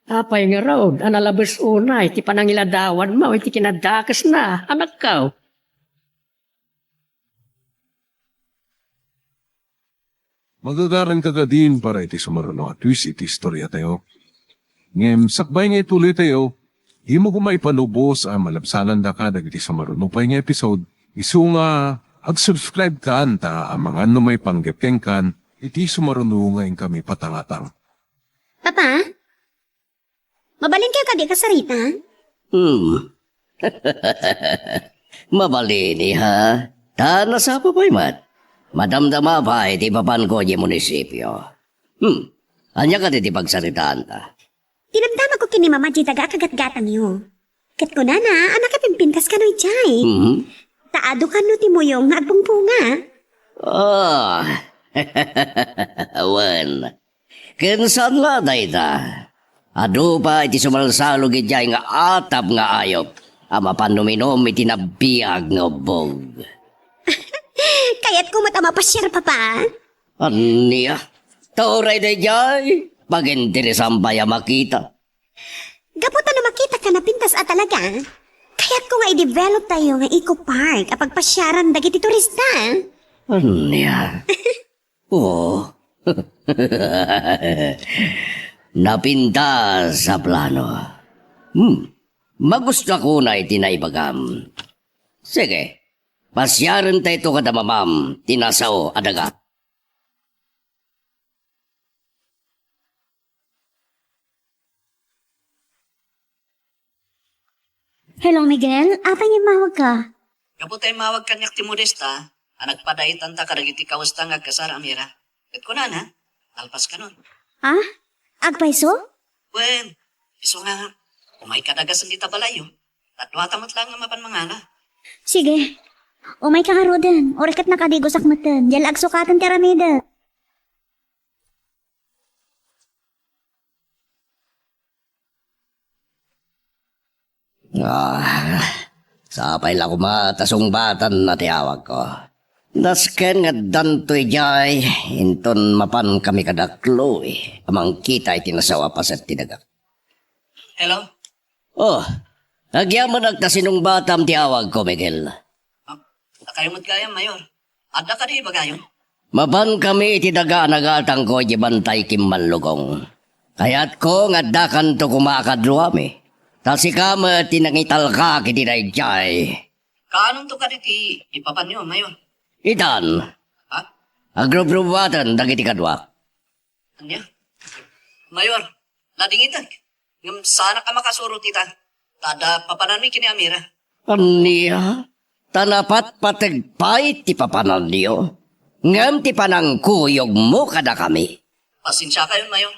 Apay ngarud a nalabes unay ti panangiladawanmo iti kinadakesna, anakko? Magagaranka kadin para iti sumaruno a twist iti istoriatayo. Ngem sakbay nga ituloytayo, dimo koma ipalubos a malabsanandaka dagiti sumaruno pay nga episode, isu nga ag-subscribe kan ta amangan no maipanggep kenkan iti sumaruno nga inkami patangatang. Papa? Mabalinkayo kadi kasarita? Hmm. Mabalin, iha. Ta nasapa pay met. Madamdama pay ti ipapanko idiay munisipio. Hmm. Ania kadi ti pagsaritaanta? Dinamdamagko ken ni Mama diay daga a kagatgatangyo. Ket kunana a nakipimpintas kano idiay. Mhm. Ta adu kano ti muyong nga agbungbunga. Ah. Wen. Ken saan la dayta? Adu pay ti sumalsalog idiay nga atap nga ayup a mapan uminom iti nabiag nga ubbog. Kayatko met a mapasiar, Papa. Ania? Ta uray daydiay, paginteresan pay a makita. Gapu ta no makitaka napintas a talaga, kayatko nga i-develop tayo nga eco park a pagpasiaran dagiti turista. Ania? Oh. Napintas a plano. Hmm. Magusto ko na iti naibagam. Sige. Pasiaren ta ito kada mamam ti nasao a daga. Hello, Miguel. Apay nga immawagka? Gapu ta immawag kaniak ti Modesta a nagpadaitanta kadagiti kawesta nga agkasar a Mira. Ket kunana, nalpas kanon. Ha? Agpayso? Wen, isu nga, umayka dagasen dita balayyo. Kaduata met laeng nga mapan mangala. Sige. Umayka ngaruden. Uray ket nakadigusak metten. Diay la agsukaten ti aramidek. Ah, sapay la koma ta sungbatanna ti awagko. Nasken nga addanto idiay, inton mapankami kada Chloe a mangkita iti nasawa a paset ti daga. Hello? Oh, agyamanak ta sinungbatam ti awagko, Miguel. Ah, dakayo met gayam, Mayor. Adda kadi ibagayo? Mapankami iti daga a nagatangko iti Bantay Kimmallugong. Kayatko nga addakanto koma a kaduami. Ta sika met ti nangitalka iti daydiay. Kaanonto kadi ti ipapanyo, Mayor? Itan. Ha? Agrubrubuaten dagiti kadua. Ania? Mayor, nadingitek. Ngem saanak a makasurot ita. Ta adda papananmi ken ni Amira. Ania? Ta napatpateg pay ti papananyo. Ngem ti panangkuyogmo kadakami. Pasensiakayon, Mayor.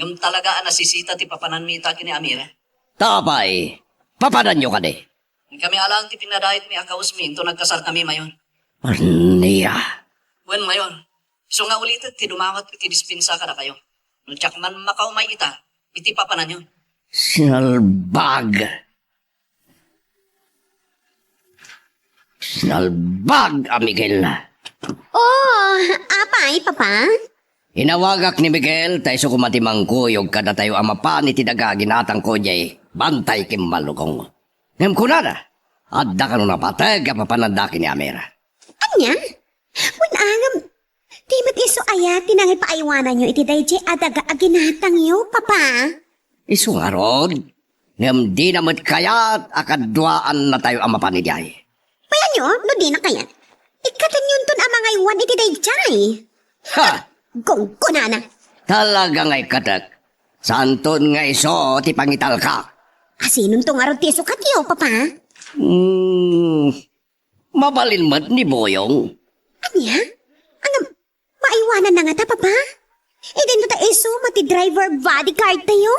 Ngem talaga a nasisita ti papananmi ita ken ni Amira. Ta apay, papananyo kadi? Inkami a laeng ti pinadayetmi a kawesmi inton nagkasarkami, Mayor. Ania? Wen, Mayor. Isu nga ulitek ti dumawat iti dispensa kadakayo. No diak man makaumay ita, iti papananyo. Sinalbag! Sinalbag a Miguel! Oh, apay, Papa? Inawagak ni Miguel ta isu koma ti mangkuyog kadatayo a mapan iti daga a ginatangko idiay Bantay Kimmallugong. Ngem kunana, adda kano napateg a papananda ken ni Amira. Ania? Wen, ngem di met isu aya ti nangipaaywananyo iti daydiay a daga a ginatangyo, Papa? Isu ngarud, ngem dina met kayat a kaduaannatayo a mapan idiay. Mayanyo, no dina kayat, ikkatenyonton a mangaywan iti daydiay. Ha! Gunggonana. Talaga nga ikkatek. Saanton nga isu ti pangitalka. Asinonto ngarud ti isukatyo, Papa? Hmm, mabalin met ni Boyong. Ania? Ngem, maaywananna ngata, Papa? Idinto ta isu met ti driver bodyguard tayo.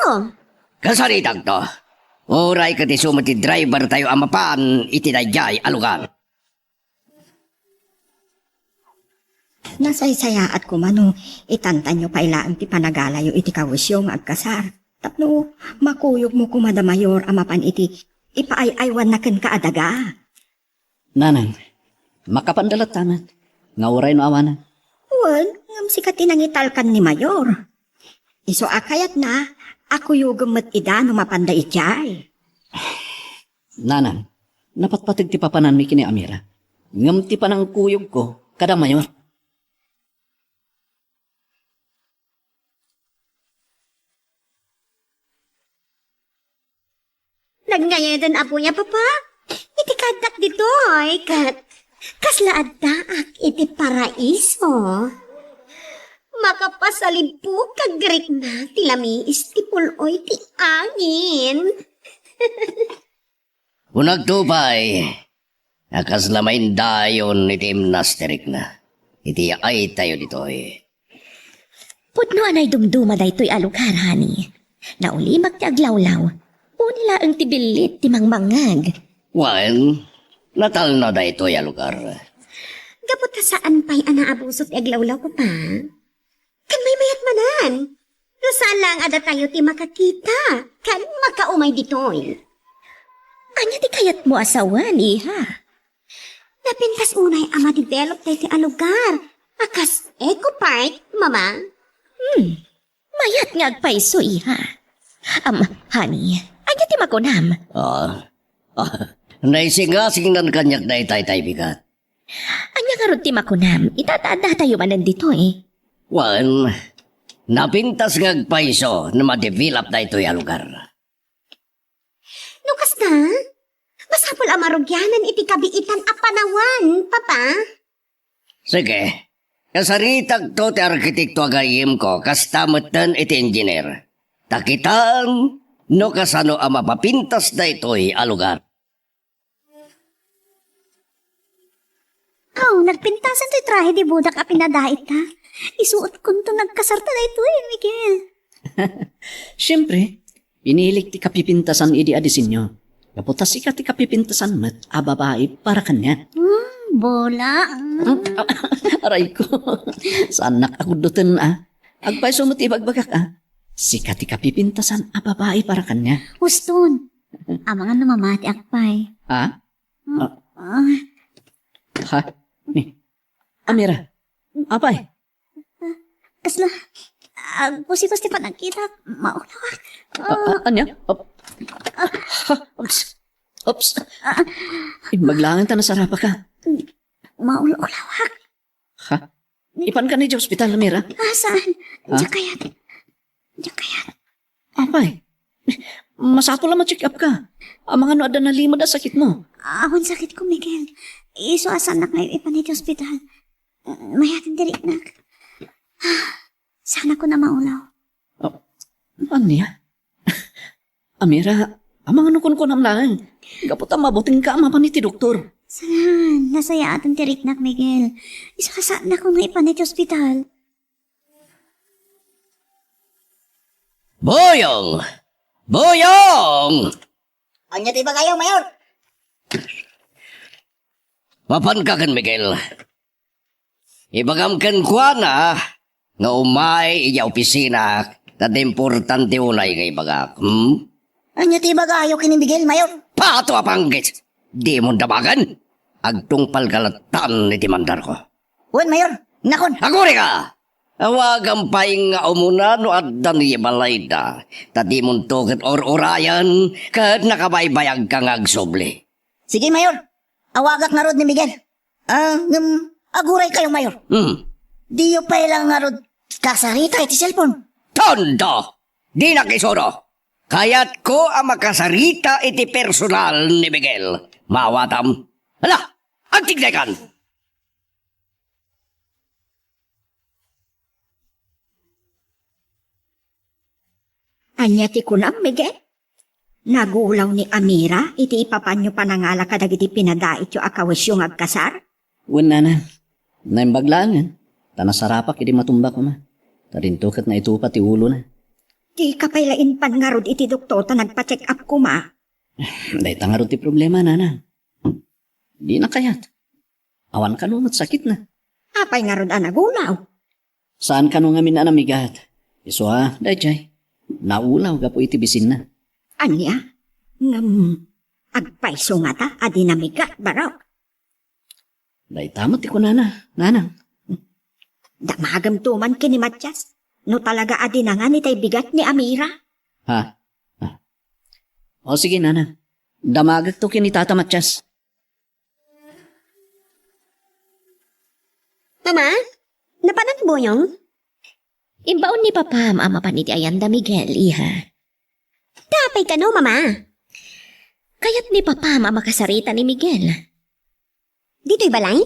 Kasaritakto. Uray ket isu met ti driver tayo a mapan iti daydiay a lugar. Nasaysayaat koma no itantanyo pay laeng ti panagalayo iti kawesyo nga agkasar. Tapno makuyogmo koma da Mayor a mapan iti ipaay-aywanna kenka a daga. Nanang, makapanda latta met, nga uray no awanen. Wen, ngem sika ti nangitalkan ni Mayor. Isu a kayatna a kuyogem met ida no mapanda idiay. Nanang, napatpateg ti papananmi ken ni Amira. Ngem ti panangkuyogko kada Mayor. Nagngayadan a buya, Papa. Iti kaaddak ditoy, ket kasla addaak iti paraiso. Makapasalibuk ket agrikna ti lamiis ti pul-oy ti angin. Kunakto pay a kasla maindayon iti imnasterikna iti yaaytayo ditoy. Pudno a naidumduma daytoy a lugar, honey. Naulimak ti aglawlaw. Uni laeng ti billit ti mangmangngeg. Wen, natalna daytoy a lugar. Gapu ta saan pay a naabuso ti aglawlaw, Papa? Ken maymayat manen, no saan laeng a datayo ti makakita ken makaumay ditoy. Ania ti kayatmo a sawen, iha? Napintas unay a ma-develop daytoy a lugar a kas Eco Park, Mama. Hmm, mayat nga agpayso, iha. Am, honey, ania ti makunam? Ah, ah, naisingasingnan kaniak daytay tay bigat. Ania ngarud ti makunam ita ta addatayo manen ditoy? Wen, napintas nga agpayso no ma-develop daytoy a lugar. No kasta, masapul a marugianan iti kabiitan a panawen, Papa. Sige, kasaritakto ti arkitekto a gayyemko kasta metten iti engineer. Ta kitaem no kasano a mapapintas daytoy a lugar. Aw, nagpintasan toy trahe di bodak a pinadait ta. Isuotkonto nagkasarta daytoy, Miguel. Siempre, pinilik ti kapipintasan idi a disenyo. Gapu ta sika ti kapipintasan met a babai para kaniak. Hmm, bola. Hmm? Aray ko. Saannak a kuddoten, a. Agpayso met ti ibagbagak, a. Sika ti kapipintasan a babai para kaniak. Uston. Amangan no mamatiak pay. Ha? Ah. Ah. Ha? Ni? Amira. Apay. Kasla, agpusipas ti panagkitak, maulawak. A-, a-, ania? Op-, ha, oops. Oops. Imbag laeng ta nasarapaka. Maulawak. Ha? Ipanka idiay ospital, Amira? Ah, saan? Ah? Diyan kayat. Diyan kayat. Apay, masapul a ma-check up ka. Amangan no adda nalimed a sakitmo. Awan sakitko, Miguel. Isu a saannak nga ipan iti ospital. Mayat ti riknak. Saanakon a maulaw. Oh, ania? Amira, amangan no kunkunam laeng. Gapu ta mabutengka a mapan iti doktor. Saan? Nasayaat ti riknak, Miguel. Isu a saannakon nga ipan iti ospital. Boyong! Boyong! Ania ti ibagayo, Mayor? Mapanka ken Miguel. Ibagam kenkuana nga umay idiay opisina, ta importante unay nga ibagak. Hmm? Ania ti ibagayo ken ni Miguel, Mayor? Pato a panggit! Dimon damagen! Agtungpalka latta iti mandarko. Wen, Mayor. Nakon. Agurayka! Awagam pay nga umuna no adda ni balayda, ta dimonto ket ur-urayen ket nakabaybayagka nga agsubli. Sige, Mayor. Awagak ngarud ni Miguel. Ah, ngem, aguraykayo, Mayor. Hmm. Diyo pay la ngarud kasarita iti cellphone. Tondo! Dinak isuno! Kayatko a makasarita iti personal ni Miguel. Maawatam? Hala! Agtigdaykan! Ania ti kunam, Miguel? Nagulaw ni Amira iti ipapanyo panangala kadagiti pinadaityo a kawesyo nga agkasar? Wen, nana. Naimbag laengen, ta nasarapak idi matumba koma. Ta dinto ket naitupa ti ulona. Dika pay la impan ngarud iti doktor ta nagpa-check up koma? Dayta ngarud ti problema, nana. Dina kayat. Awan kano met sakitna. Apay ngarud a nagulaw? Saan kano ngamin a namigat. Isu a, dayjay. Naulaw gapu iti bisinna. Ania? Ngem, agpayso ngata a di namigat, barok? Dayta met ti kunana, nanang. Damagem to man ken ni Matias, no talaga a dinangan itay bigat ni Amira. Ha? Ha? O sige, nanang. Damagek to ken ni Tata Matias. Mama, napanan ni Boyong? Imbaon ni Papam a mapan iti ayanda, Miguel, iha. Apay kano, Mama? Kayat ni Papam a makasarita ni Miguel. Ditoy balay?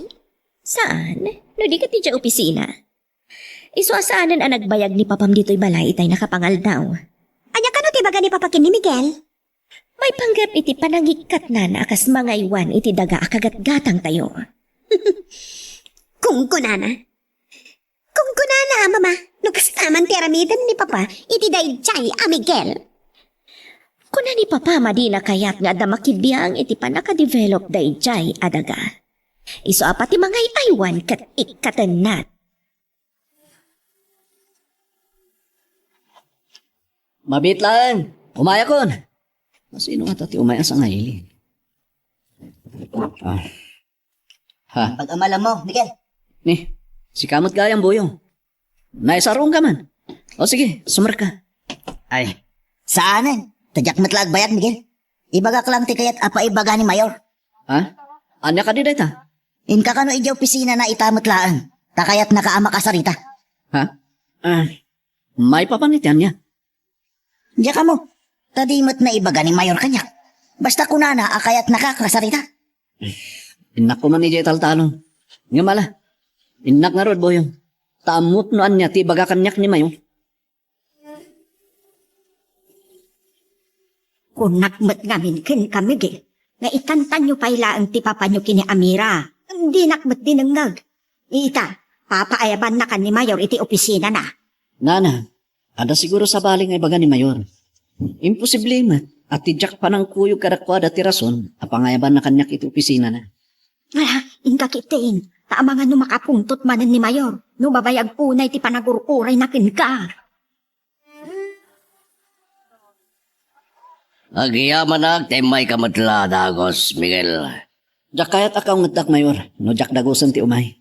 Saan? No di ket idiay opisina. Isu a saanen a nagbayag ni Papam ditoy balay itay nakapangaldaw. Ania kano ti baga ni Papa ken ni Miguel? Maipanggep iti panangikkatnana a kas mangaywan iti daga a kagatgatangtayo. Kunkunana. Kunkunana, Mama, no kasta man ti aramiden ni Papa iti daydiay a Miguel. Kuna ni Papa a dina kayat nga adda makibiang iti pannakadevelop daydiay a daga. Isu a pati mangay-aywan ket ikkatenna. Mabiit laeng. Umayakon. Sino ngata ti umay a sangaili? Ah. Ha? Pag-amalam mo, Miguel. Ni, sika met gayam, Boyong. Naisaruonka man. O sige, sumrek ka. Ay, saanen. Ta diak met la agbayag, Miguel. Ibagak lang ti kayat a paibaga ni Mayor. Ha? Ania kadi dayta? Inka kano idiay opisinana ita met laeng, ta kayatnaka a makasarita. Ha? Ah, maipapan iti ania? Diak ammo, ta di met naibaga ni Mayor kaniak. Basta kunana a kayatnaka a kasarita. Innak koma idiay taltalon. Ngem ala, innak ngarud, Boyong. Ta ammok no ania ti ibaga kaniak ni Mayor. Kunak met ngamin kenka, Miguel, nga itantanyo pay laeng ti papanyo ken ni Amira. Dinak met dinengngeg. Ita, papaayabannakan ni Mayor iti opisinana. Nana, adda siguro sabali nga ibaga ni Mayor. Imposible met a ti diak panangkuyog kadakuada ti rason a pangayabanna kaniak iti opisinana. Ala, inka ketdin, ta amangan no makapungtot manen ni Mayor, no mabayag unay ti panagur-urayna kenka. Agyamanak ta immayka met la dagus, Miguel. Diak kayat a kaungetdak, Mayor, no diak dagusen ti umay.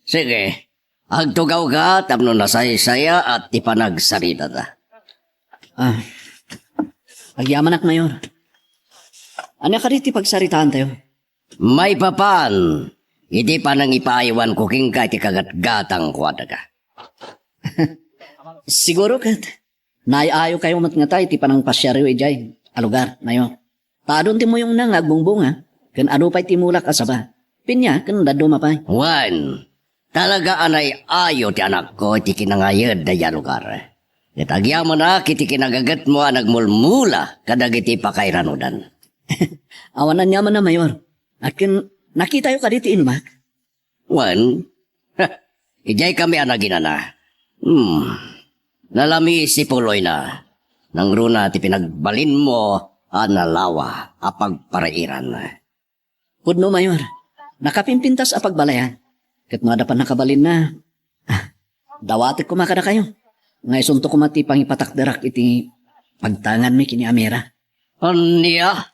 Sige, agtugawka tapno nasaysayaat ti panagsaritata. Ah, agyamanak, Mayor. Ania kadi ti pagsaritaantayo? Maipapan iti panangipaaywanko kenka iti kagatgatangko a daga. Siguro ket naay-ayokayo met ngata iti panangpasiaryo idiay a lugar, Mayor. Ta adun ti muyongna nga agbungbunga, ken adu pay ti mulak a saba. Pinia ken dadduma pay. Wen, talaga a naay-ayo ti anakko iti kinangayed daydiay a lugar. Ket agyamanak iti kinagatgatmo a nagmulmula kadagiti pakairanudan. Awan aniamanna, Mayor. Ket nakitayo kadi ti inumak? Wen, idiay kami a naginana. Hmm, nalamiis ti puloyna. Nangruna ti pinagbalinmo a nalawa a pagparairan. Pudno, Mayor. Nakapimpintas a pagbalayan. Ket no adda pay nakabalinna, ah, dawatek koma kadakayo. Nga isunto koma ti pangipatakderak iti pagtanganmi ken ni Amira. Ania?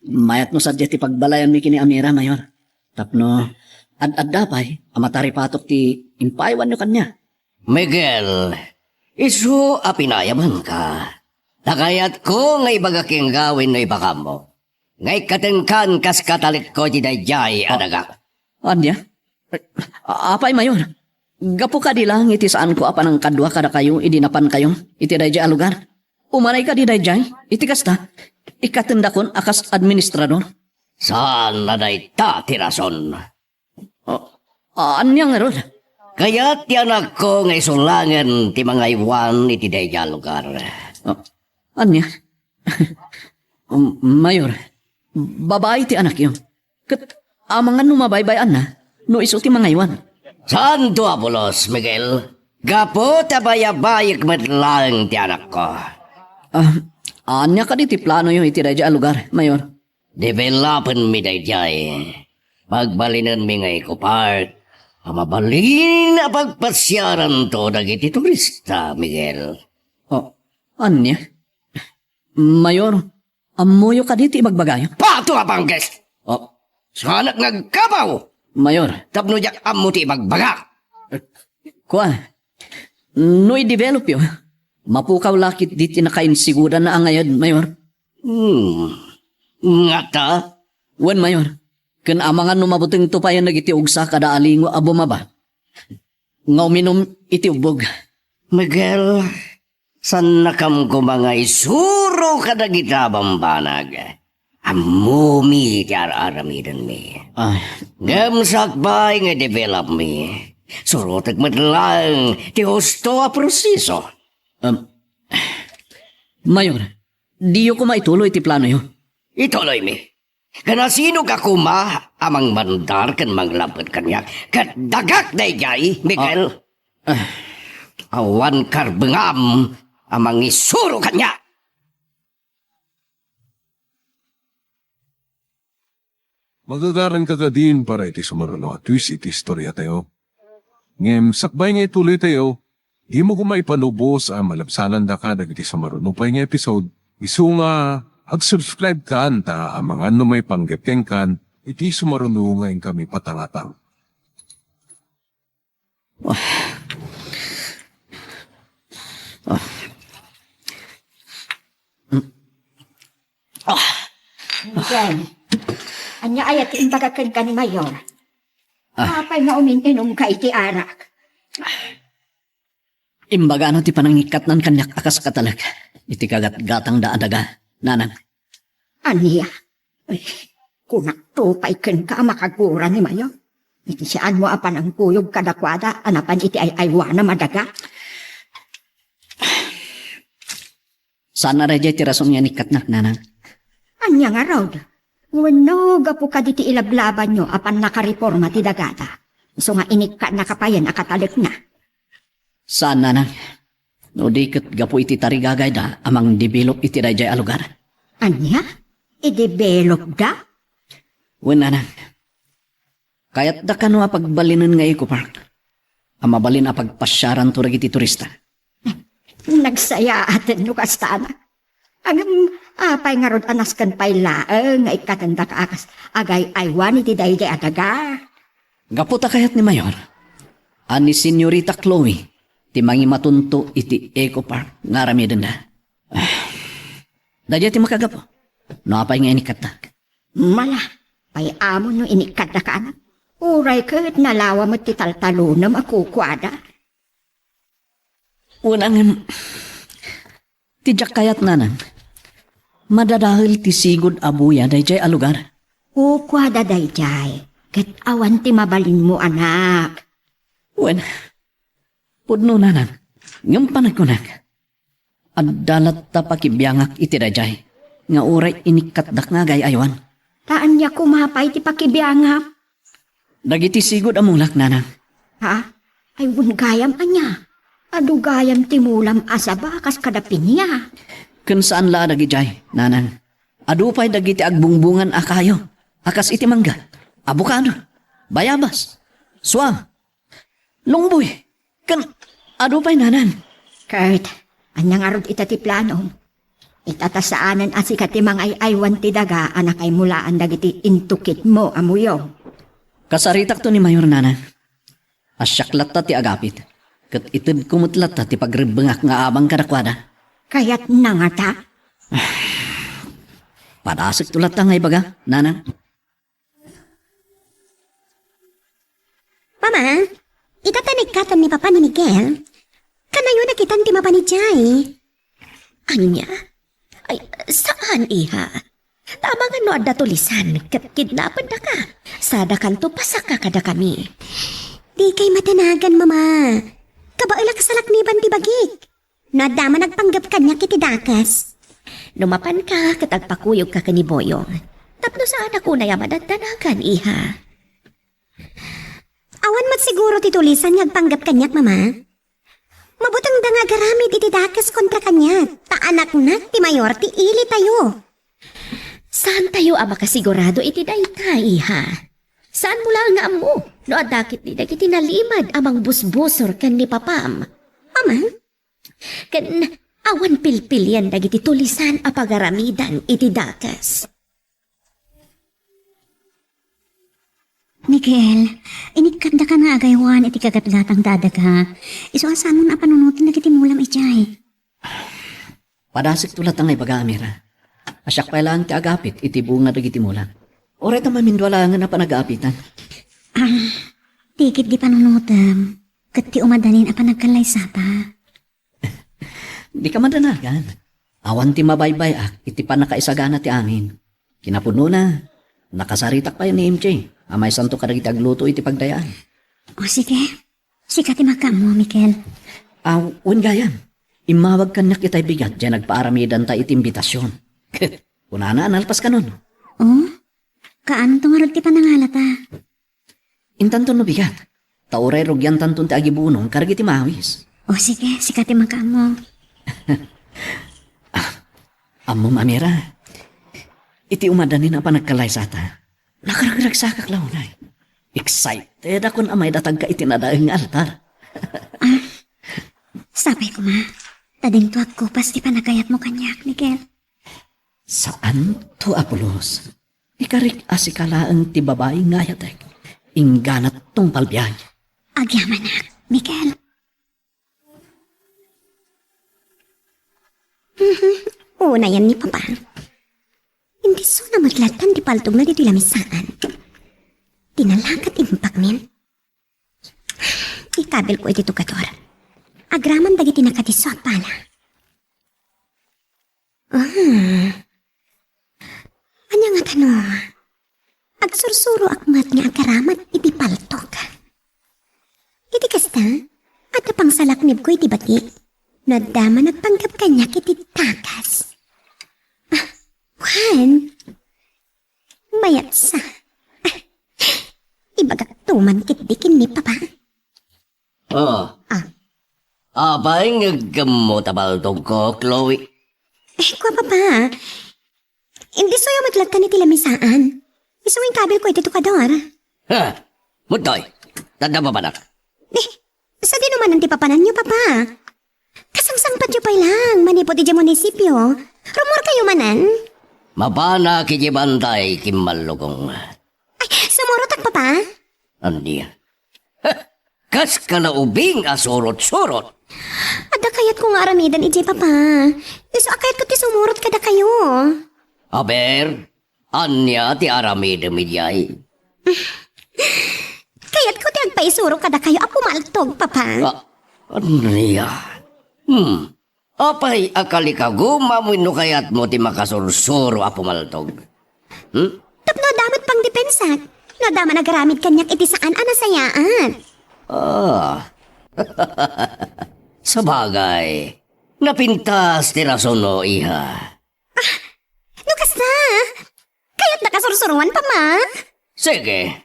Mayat no sadiay ti pagbalayanmi ken ni Amira, Mayor. Tapno ad-adda pay a mataripatok ti impaaywanyo kaniak. Miguel, isu a pinayabanka. Ta kayatko nga ibaga kenka wenno ibakammo nga ikkatenkan kas katalekko iti daydiay a daga. Ania? A-, apay, Mayor? Gapu kadi laeng iti saanko a panangkadua kadakayo idi napankayo iti daydiay a lugar? Umanay kadi daydiay? Iti kasta, ikkatendakon a kas administrador? Saan a dayta ti rason. Ah, ania ngarud? Kayat ti anakko nga isu laengen ti mangaywan iti daydiay a lugar. Ah, ania? Um, Mayor, babai ti anakyo. Ket amangan no mabaybay-anna no isu ti mangaywan. Santo a pulos, Miguel. Gapu ta bayabayek met laeng ti anakko. Ah, ania kadi ti planoyo iti daydiay a lugar, Mayor? Developenmi daydiay. Pagbalinenmi nga Eco Park a mabalin a pagpasiaranto dagiti turista, Miguel. Oh, ania? Mayor, ammoyo kadi ti ibagbagayo? Pato a bangges! Oh. Saanak nga agkabaw! Mayor. Tapno diak ammo ti ibagbagak. Kua, no i-developyo, mapukaw la ketdi ti nakainsigodanna a ngayed, Mayor. Hmm. Ngata? Wen, Mayor. Ken amangan no mabutengto payen dagiti ugsa kada a lingo a bumaba nga uminum iti ubbog. Miguel, sannakam koma nga isuro kadagita a bambanag. Ammomi ti ar-aramidenmi. Ay. Ngem sakbay nga i-developmi, surotek met laeng ti husto a proseso. Um, Mayor, diyo koma ituloy ti planoyo? Ituloymi. Ken asino ka koma a mangmandar ken manglapped kaniak? Ket dagak daydiay, Miguel. Ah. Ah. Awan karbengam a mangisuro kaniak. Magagaran ka kadin para iti sumaruno a twist iti istoriatayo. Ngem sakbay nga ituloytayo, dimo koma ipalubos a malabsanandaka dagiti sumaruno pay nga episode, isu nga ag-subscribekan ta amangan no maipanggep kenkan iti sumaruno nga inkami patangatang. Ah. Ah. Ah. Jen, ania aya ti imbaga kenka ni Mayor? Ah. Apay nga umin-inumka iti arak? Imbagana ti panangikkatnan kaniak a kas katalek iti kagatgatangda a daga, nanang. Ania? Ay, kunakto pay kenka a makagura ni Mayor. Iti saanmo a panangkuyog kadakuada a napan iti ay-aywanam a daga. Saan a daydiay ti rason nga inikkatnak, nanang. Ania ngarud? Wenno gapu kaditi ilablabanyo a pannakareporma ti dagada? Isu nga inikkatnaka payen a katalekna. Saan, nanang. No di ket gapu iti tarigagayda a mangdevelop iti daydiay a lugar. Ania? I-developda? Wen, nanang. Kayatda kano a pagbalinen nga Eco Park a mabalin a pagpasiaranto dagiti turista. Nagsayaaten no kastana. Ngem apay ngarud a nasken pay laeng nga ikkatendaka a kas agay-aywan iti daydiay a daga? Gapu ta kayat ni Mayor a ni Senyorita Chloe ti mangimatunto iti Eco Park nga aramidenda. Ah, daydiay ti makagapu. No apay nga inikkatdak? Mala, pay amon no inikkatdak, anak. Uray ket nalawa met ti taltalonem a kukuada. Unay ngem, ti diak kayat, nanang, madadael ti sigud a buya daydiay a lugar. Kukuada daydiay, ket awan ti mabalinmo, anak. Wen, pudno, nanang, ngem panagkunak, adda latta pakibiangak iti daydiay, nga uray inikkatdak nga agay-aywan. Ta ania koma pay ti pakibiangak? Dagiti sigud a mulak, nanang. Ha? Ay, wen gayam ania? Adu gayam ti mulam a saba kas kada pinia. Ken saan la a dagidiay, nanang. Adu pay dagiti agbungbungan a kayo, a kas iti mangga, abukado, bayabas, suam, lungboy, ken adu pay, nanang. Kurt, ania ngarud ita ti plano? Ita ta saanen a sika ti mangay-aywan ti daga a nakaimulaan dagiti intukitmo a muyong. Kasaritakto ni Mayor, nanang. A siak latta ti agapit, ket itedko met latta ti pagrebbengak nga abang kadakuada. Kayatna ngata? Padasekto latta nga ibaga, nanang. Mama, ita ta naikkaten ni Papa ni Miguel. Kanayon a kitan ti mapan idiay. Ania? Ay, saan, iha. Tamangan no adda tulisan ket kidnapendaka. Sadakanto pasaka kadakami. Dikay madanagan, Mama. Kabaelak a salakniban ti bagik. No adda man agpanggep kaniak iti dakes. No mapanka ket agpakuyogka ken ni Boyong. Tapno saanak unay a madandanagan, iha. Awan met siguro ti tulisan nga agpanggep kaniak, Mama. Mabutengda nga agaramid iti dakes kontra kaniak, ta anaknak ti mayor ti ilitayo. Saantayo a makasigurado iti dayta, iha. Saanmo laeng nga ammo no adda ketdi dagiti nalimed a mangbusbusor ken ni papam. Mama? Ken awan pilpilian dagiti tulisan a pagaramidan iti dakes. Miguel, inikkatdaka nga agaywan iti kagatgatang ti daga. Isu a saanen a panunoten dagiti mulam idiay. Padasekto latta nga ibaga, Amira. A siak pay laeng ti agapit iti bunga dagiti mulam. Uray ta mamindua laengen a panagapitan. Ah, tikit di panunotem, ket ti umadanin a panagkallaysata. Dika madanagan. Awan ti mabaybay-ak iti pannakaisagana ti amin. Kinapudnona, nakasaritak pay ni M J a maysanto kadagiti agluto iti pagdayaan. O sige, sika ti makaammo, Mikel. Aw, wen gayam. Immawag kaniak itay bigat diay nagpaaramidanta iti imbitasion. Kunana a nalpas kanon. O? Kaanto ngarud ti panangalata? Intanto no bigat, ta uray rugiantanton ti agibunong kadagiti maawis. O sige, sika ti makaammo. Ah, ammom, Amira, iti umadanin a panagkallaysata, nakaragsagsakak la unay. Excited akon a maidatagka iti nadael nga altar. Ah, sapay koma, ta dinto agkupas ti panagayatmo kaniak, Miguel. Saanto a pulos. Ikarik a sika laeng ti babai nga ayatek. Inggana tungpal biay. Agyamanak, Miguel. Mhm. Unayan ni Papa. Indi isuna met lattan ti paltogna ditoy lamisaan. Ti nalakat impakmin. Ikabilko iti tugador. Agraman dagiti nakadisso a pala. Ah. Ania ngata no? Agsursuroak met nga agaramat iti paltok. Iti kasta, adda pangsalaknibko iti bati. No adda man agpanggep kaniak iti takas. Ah, wen. Mayatsa. Ah, ibagakto man ketdi ken ni Papa. Oh. Ah. Apay nga aggammo ta paltogko, Chloe? Eh, kua, Papa. Indi isuyo met lattan iti lamisaan. Isu nga inkabilko iti tukador. Ha? Mudtoy, tadda papanak. Eh, sadino manen ti papananyo, Papa? Kasangsangpetyo pay lang manipud idiay munisipio. Rummuarkayo manen? Mapanak iti bantay, Kimmallukong. Ay, sumurotak, Papa. Ania? Kaskala ubing a surot-surot. Adda kayatko nga aramiden idiay, Papa. Isu a kayatko ti sumurot kadakayo. Aber, ania ti aramidem idiay? Kayatko ti agpaisuro kadakayo a pumaltog, Papa. Ah, ania? Hmm. Apay a kalikagumam wenno kayatmo ti makasursuro a pumaltog? Hmm? Tapno adda met pangdepensak, no adda man agaramid kaniak iti saan a nasayaat. Ah. Sabagay, napintas ti rason, no, iha. No kasta, kayatna kasursuruan, Papa? Sige,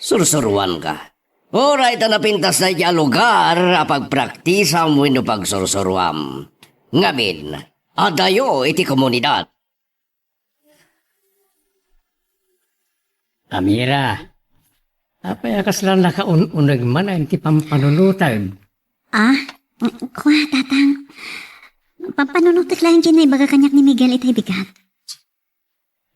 sursuruanka. Uray ta napintas daydi a lugar a pagpraktisam wenno pagsursuruam. Ngamin, adayo iti komunidad. Amira, apay a kasla nakaun-uneg manen ti pampanunotem? Ah, kua, Tatang. Pampanunotek laeng ti naibaga kaniak ni Miguel itay bigat.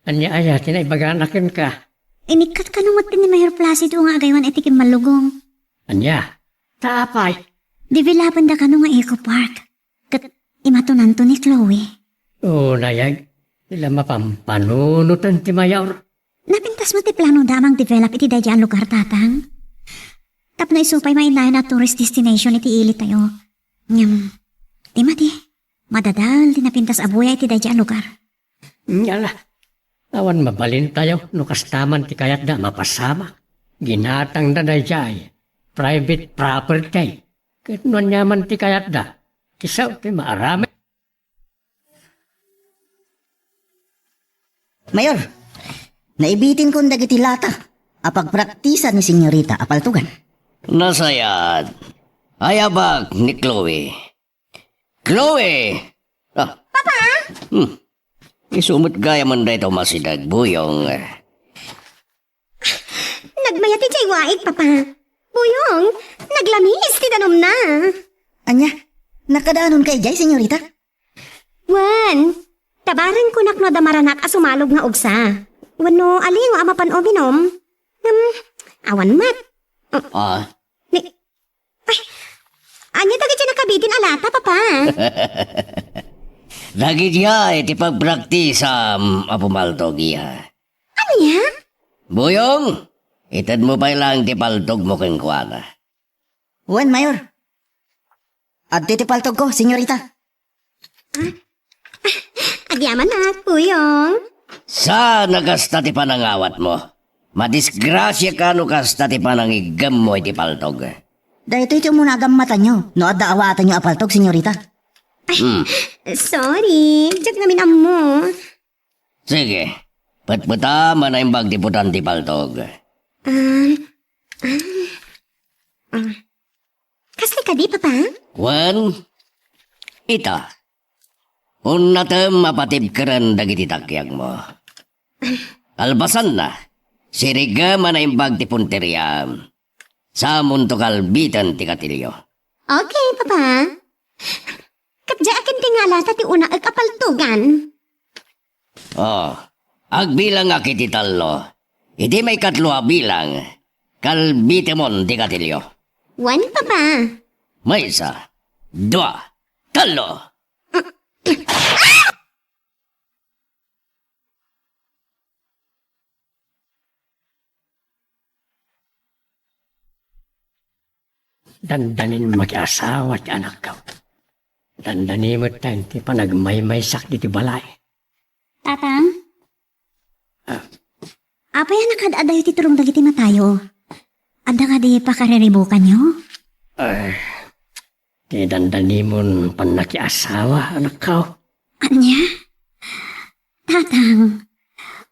Ania aya ti naibagana kenka? Imikkat kano met ni Mayor Placido nga agaywan iti kimmallugong. Ania? Ta apay? Developenda kano nga eco park. Ket imatunanto ni Chloe. O, nayag, ti la mapampanunoten ti mayor. Napintas met ti planoda a mangdevelop iti daydi a lugar, Tatang. Tapno isu pay mainayon a tourist destination iti ilitayo. Ngem, ti madi, madadael ti napintas a buya iti daydi a lugar. Ala, awan mabalintayo no kasta man ti kayatda a mapasamak. Ginatangda daydiay private property. Ket no ania man ti kayatda, ti sao ti maaramid. Mayor, naibitinkon dagiti lata a pagpraktisan ni Senyorita a paltugan. Nasayaat. Ayabak ni Chloe. Chloe! Ah. Papa? Hmm. Isu met gayam dayta a umasideg, Buyong. Nagmayat idiay waig, Papa. Buyong, naglamis ti danumna. Ania, nakadanonka idiay, Senyorita? Wen, tabarengko nak no adda maranak a sumalog nga ugsa. Wenno aliengo a mapan uminom. Ngem, awan met. Ah. Ni, Ay, ania dagiti nakabitin a lata, Papa? Dagidiay ti pagpraktisam a pumaltog, iha. Ania? Buyong, itedmo pay laeng ti paltogmo kenkuana. Wen, Mayor. Adtoy ti paltogko, Senyorita. Agyamanak, Buyong. Saan a kasta ti panangawatmo? Madisgrasiaka no kasta ti panangiggemmo iti paltog. Daytoy ti umuna a gammatanyo no adda awatanyo a paltog, Senyorita. Hmm. Sorry, diak ngamin ammo. Sige, petpeta a naimbag ti putan ti paltog. Um, um, um. Kasla kadi, Papa? Wen, ita, unnatem a patibkeren dagiti takyagmo. Kalpasanna, sirigem a naimbag ti punteriam. Samonto kalbiten ti katilio. Okay, Papa. Ket diay akin ti ngalata ti unaek a paltogan. Oh, agbilangak iti tallo. Iti maikatlo a bilang, kalbitemon ti katilio. Wen, Papa. Maysa, dua, tallo. Dandanin makiasawa ti anakko. Dandani met ti panagmaymaysak ditoy balay. Tatang? Ah. Apay a nakaad-adayo ti turong dagiti matayo? Adda kadi pakariribukanyo? Ay, ti dandanimon pannakiasawa, anakko. Ania? Tatang,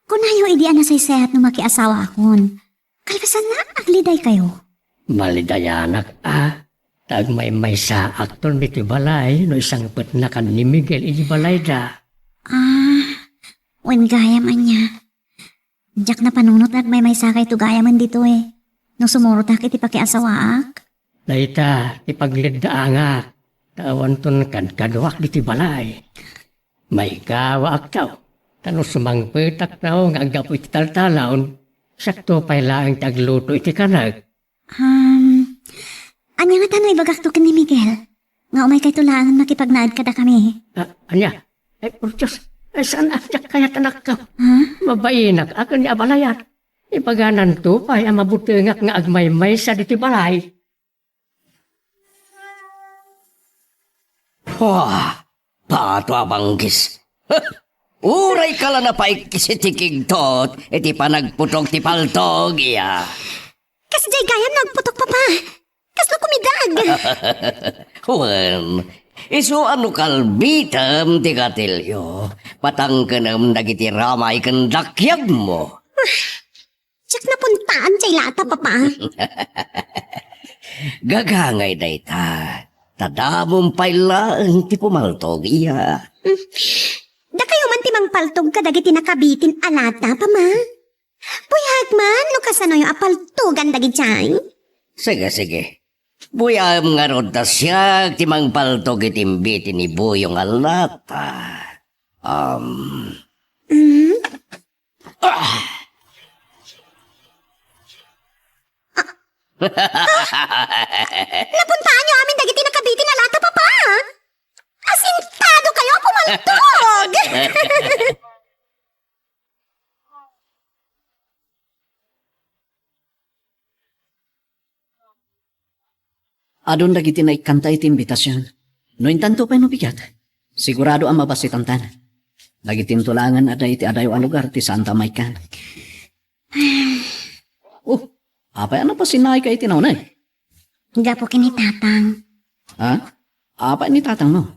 kunayo idi a nasaysayat no makiasawaakon. Kalpasanna, aglidaykayo. Malidayanak a, ta agmaymaysaakton ditoy balay no isangpetnakan ni Miguel iti balayda. Ah, wen gayam ania. Diak napanunot nga agmaymaysakayto gayamen ditoy no sumurotak iti pakiasawaak. Dayta ti pagleddaangak, ta awanton kadkaduak ditoy balay. Maigawaakto, ta no sumangpetakto nga aggapu iti taltalaon, Siakto pay laeng ti agluto iti kanek. Um, ania ngata no ibagakto ken ni Miguel? Nga umaykayto laengen makipagnaed kadakami. Ah, ania? Ay, por Dios. Ay, saan a diak kayat, anakko? Ha? Mabainak a ken ni abalayat. Ibagananto pay a mabutengak nga agmaymaysa ditoy balay. Wah, pato a banggis. Uray ka la napaikkis iti kigtot iti panagputok ti paltog, iya. Kasdiay gayam nagputok, Papa. Kasla kumidag. Wen, isu a no kalbitem ti gatilio, patangkenem dagiti ramay ken dakyagmo. Diak napuntaan jay lata, Papa. Gagangay dayta. Ta damom pay laeng ti pumaltog, iya. Dakayo man ti mangpaltog kadagiti nakabitin a lata, Pama. Buyak man no kasanoyo a paltogan dagidiay. Sige, sige. Buyaem ngarud ta siak ti mangpaltog iti imbitin ni Buyong a lata. Um. Mm? Ah! Napuntaanyo amin dagiti nakabitin a lata, Papa? Asintado kayo a pumaltog! Adun dagiti naikkanta iti imbitasion. No intanto pay no bigat, sigurado a mabasitantan. Dagiti intolangan adda iti adayo a lugar ti saanta a maikkan. Oh, apay a napasinaayka iti naunay? Gapu ken ni Tatang. Ha? Apay ni Tatangmo?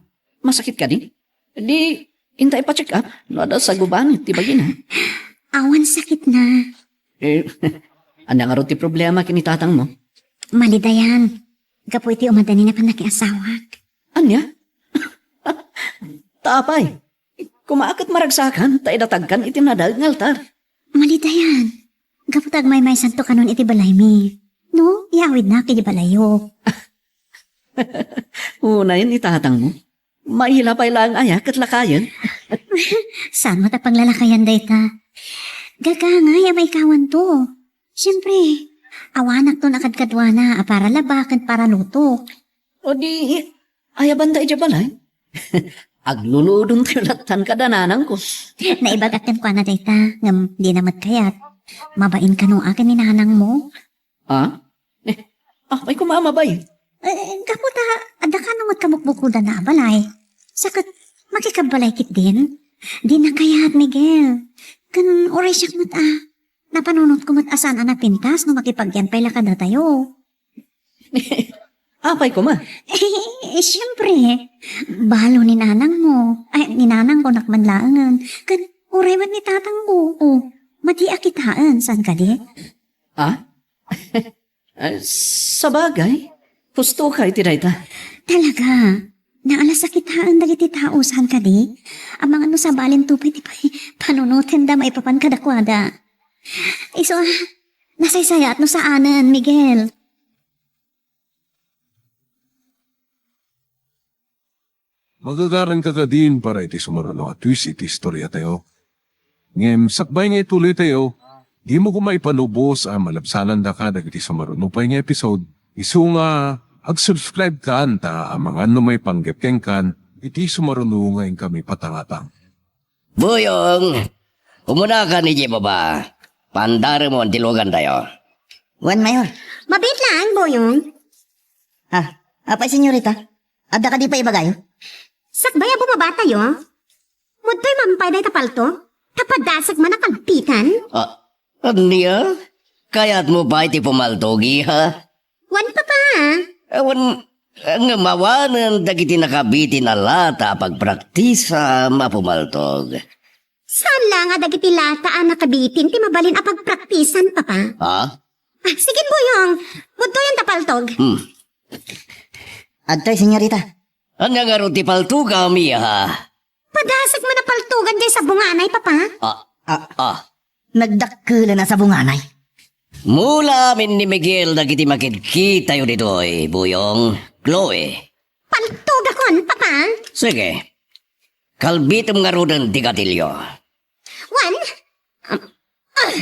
Masakit kadi? Di, inta ipa-check up no adda sagubanit ti bagina. Awan sakitna. Eh, ania ngarud ti problema ken ni Tatangmo? Malidayan. Gapu iti umadani nga pannakiasawak. Ania? Ta apay, koma ket maragsakan ta idatagkan iti nadael nga altar. Malidayan. Gapu ta agmaymaysanto kanon iti balaymi. No, iyawidnak iti balayyo. Unayen ni Tatangmo. Maila pay laeng aya ket lakayen. Saan met a paglalakayan dayta? Gagangay a maikawanto. Siempre, awanakton a kadkaduana a para laba ken para luto. O di, aya banda idiay balay? Agluludontayo lattan kada nanangko. Naibagak kenkuana dayta, ngem dina met kayat. Mabain kano a ken ni nanangmo? Ha? Eh, apay koma a mabain? Eh, gapu ta, adda kano met kabukbukodanna a balay. Sa ket, makikabbalay ketdin? Dina kayat, Miguel. Ken uray siak met a, napanunotko met a saan a napintas no makipagyan pay la kadatayo. Apay koma? Eh, siyempre, balo ni nanangmo. Ay, ni nanangko nak man laengen. Ken uray met ni tatangko. O, madi a kitaen, saan kadi? Ah? Eh, sabagay, husto ka iti dayta. Talaga, naalas a kitaen dagiti tao, saan kadi? Amangan no sabalinto pay ti pay-, panunotenda maipapan kadakuada. Isu a, nasaysayaat no saanen, Miguel. Magagaranka kadin para iti sumaruno a twist iti istoriatayo. Ngem sakbay nga ituloytayo, dimo koma ipalubos a malabsanandaka dagiti sumaruno pay nga episode. Isu nga ag-subscribe kan ta amangan no maipanggep kenkan iti sumaruno nga inkami patangatang. Buyong, umunaka idiay baba. Pandaremon ti lugantayo. Wen, Mayor. Mabiit laeng, Buyong. Ah, apay, senyorita? Adda kadi pay ibagayo? Sakbay a bumabatayo, umudtoy man pay dayta palto, ta padasek man a kalbitan. Ah, ania? Kayatmo pay ti pumaltog, iha? Wen, Papa. Awan, ngem awanen dagiti nakabitin a lata a pagpraktisam a pumaltog. Saan la nga dagiti lata a nakabitin ti mabalin a pagpraktisan, Papa. Ha? Ah, sige, Buyong. Umudtoyan ta paltog. Hmm. Adtoy, senyorita. Ania ngarud ti paltogam, iha? Padasek man a paltogan diay sabunganay, Papa. Ah, ah, ah. Nagdakkelen a sabunganay. Mula amin ni Miguel dagiti makidkitayo ditoy, Buyong, Chloe. Paltogakon, Papa. Sige. Kalbitem ngaruden ti gatilio. Wen? Um, ah.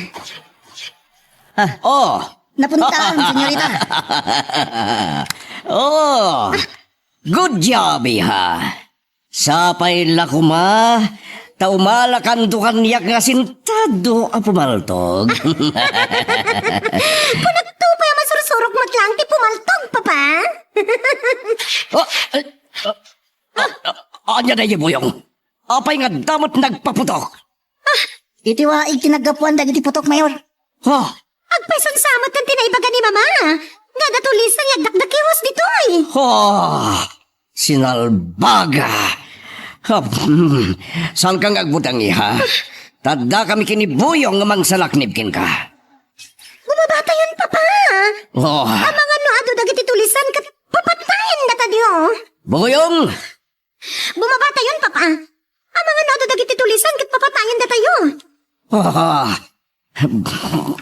Ah, oh. Napuntaam, senyorita. Oh, good job, iha. Sapay la koma, ta umalakanto kaniak nga sintado a pumaltog. Kunakto pay a masursurok met laeng ti pumaltog, Papa. Oh, eh, ah, ah, ah, ania daydi, Buyong? Apay nga adda met nagpaputok? Ah, iti waig ti naggapuan dagiti putok, Mayor. Ha? Agpayso sa met ti naibaga ni Mama, nga adda tulisan nga agdakdakiwas ditoy. Ha? Sinalbaga! Ha, hmm. Saanka nga agbutang, iha? Ta addakami ken ni Buyong nga mangsalaknib kenka. Bumabatayon, Papa! Oh. Amangan no adu dagiti tulisan ket papatayen datayo. Buyong! Bumabatayon, Papa! Amangan no adu dagiti tulisan ket papatayen datayo. Ah,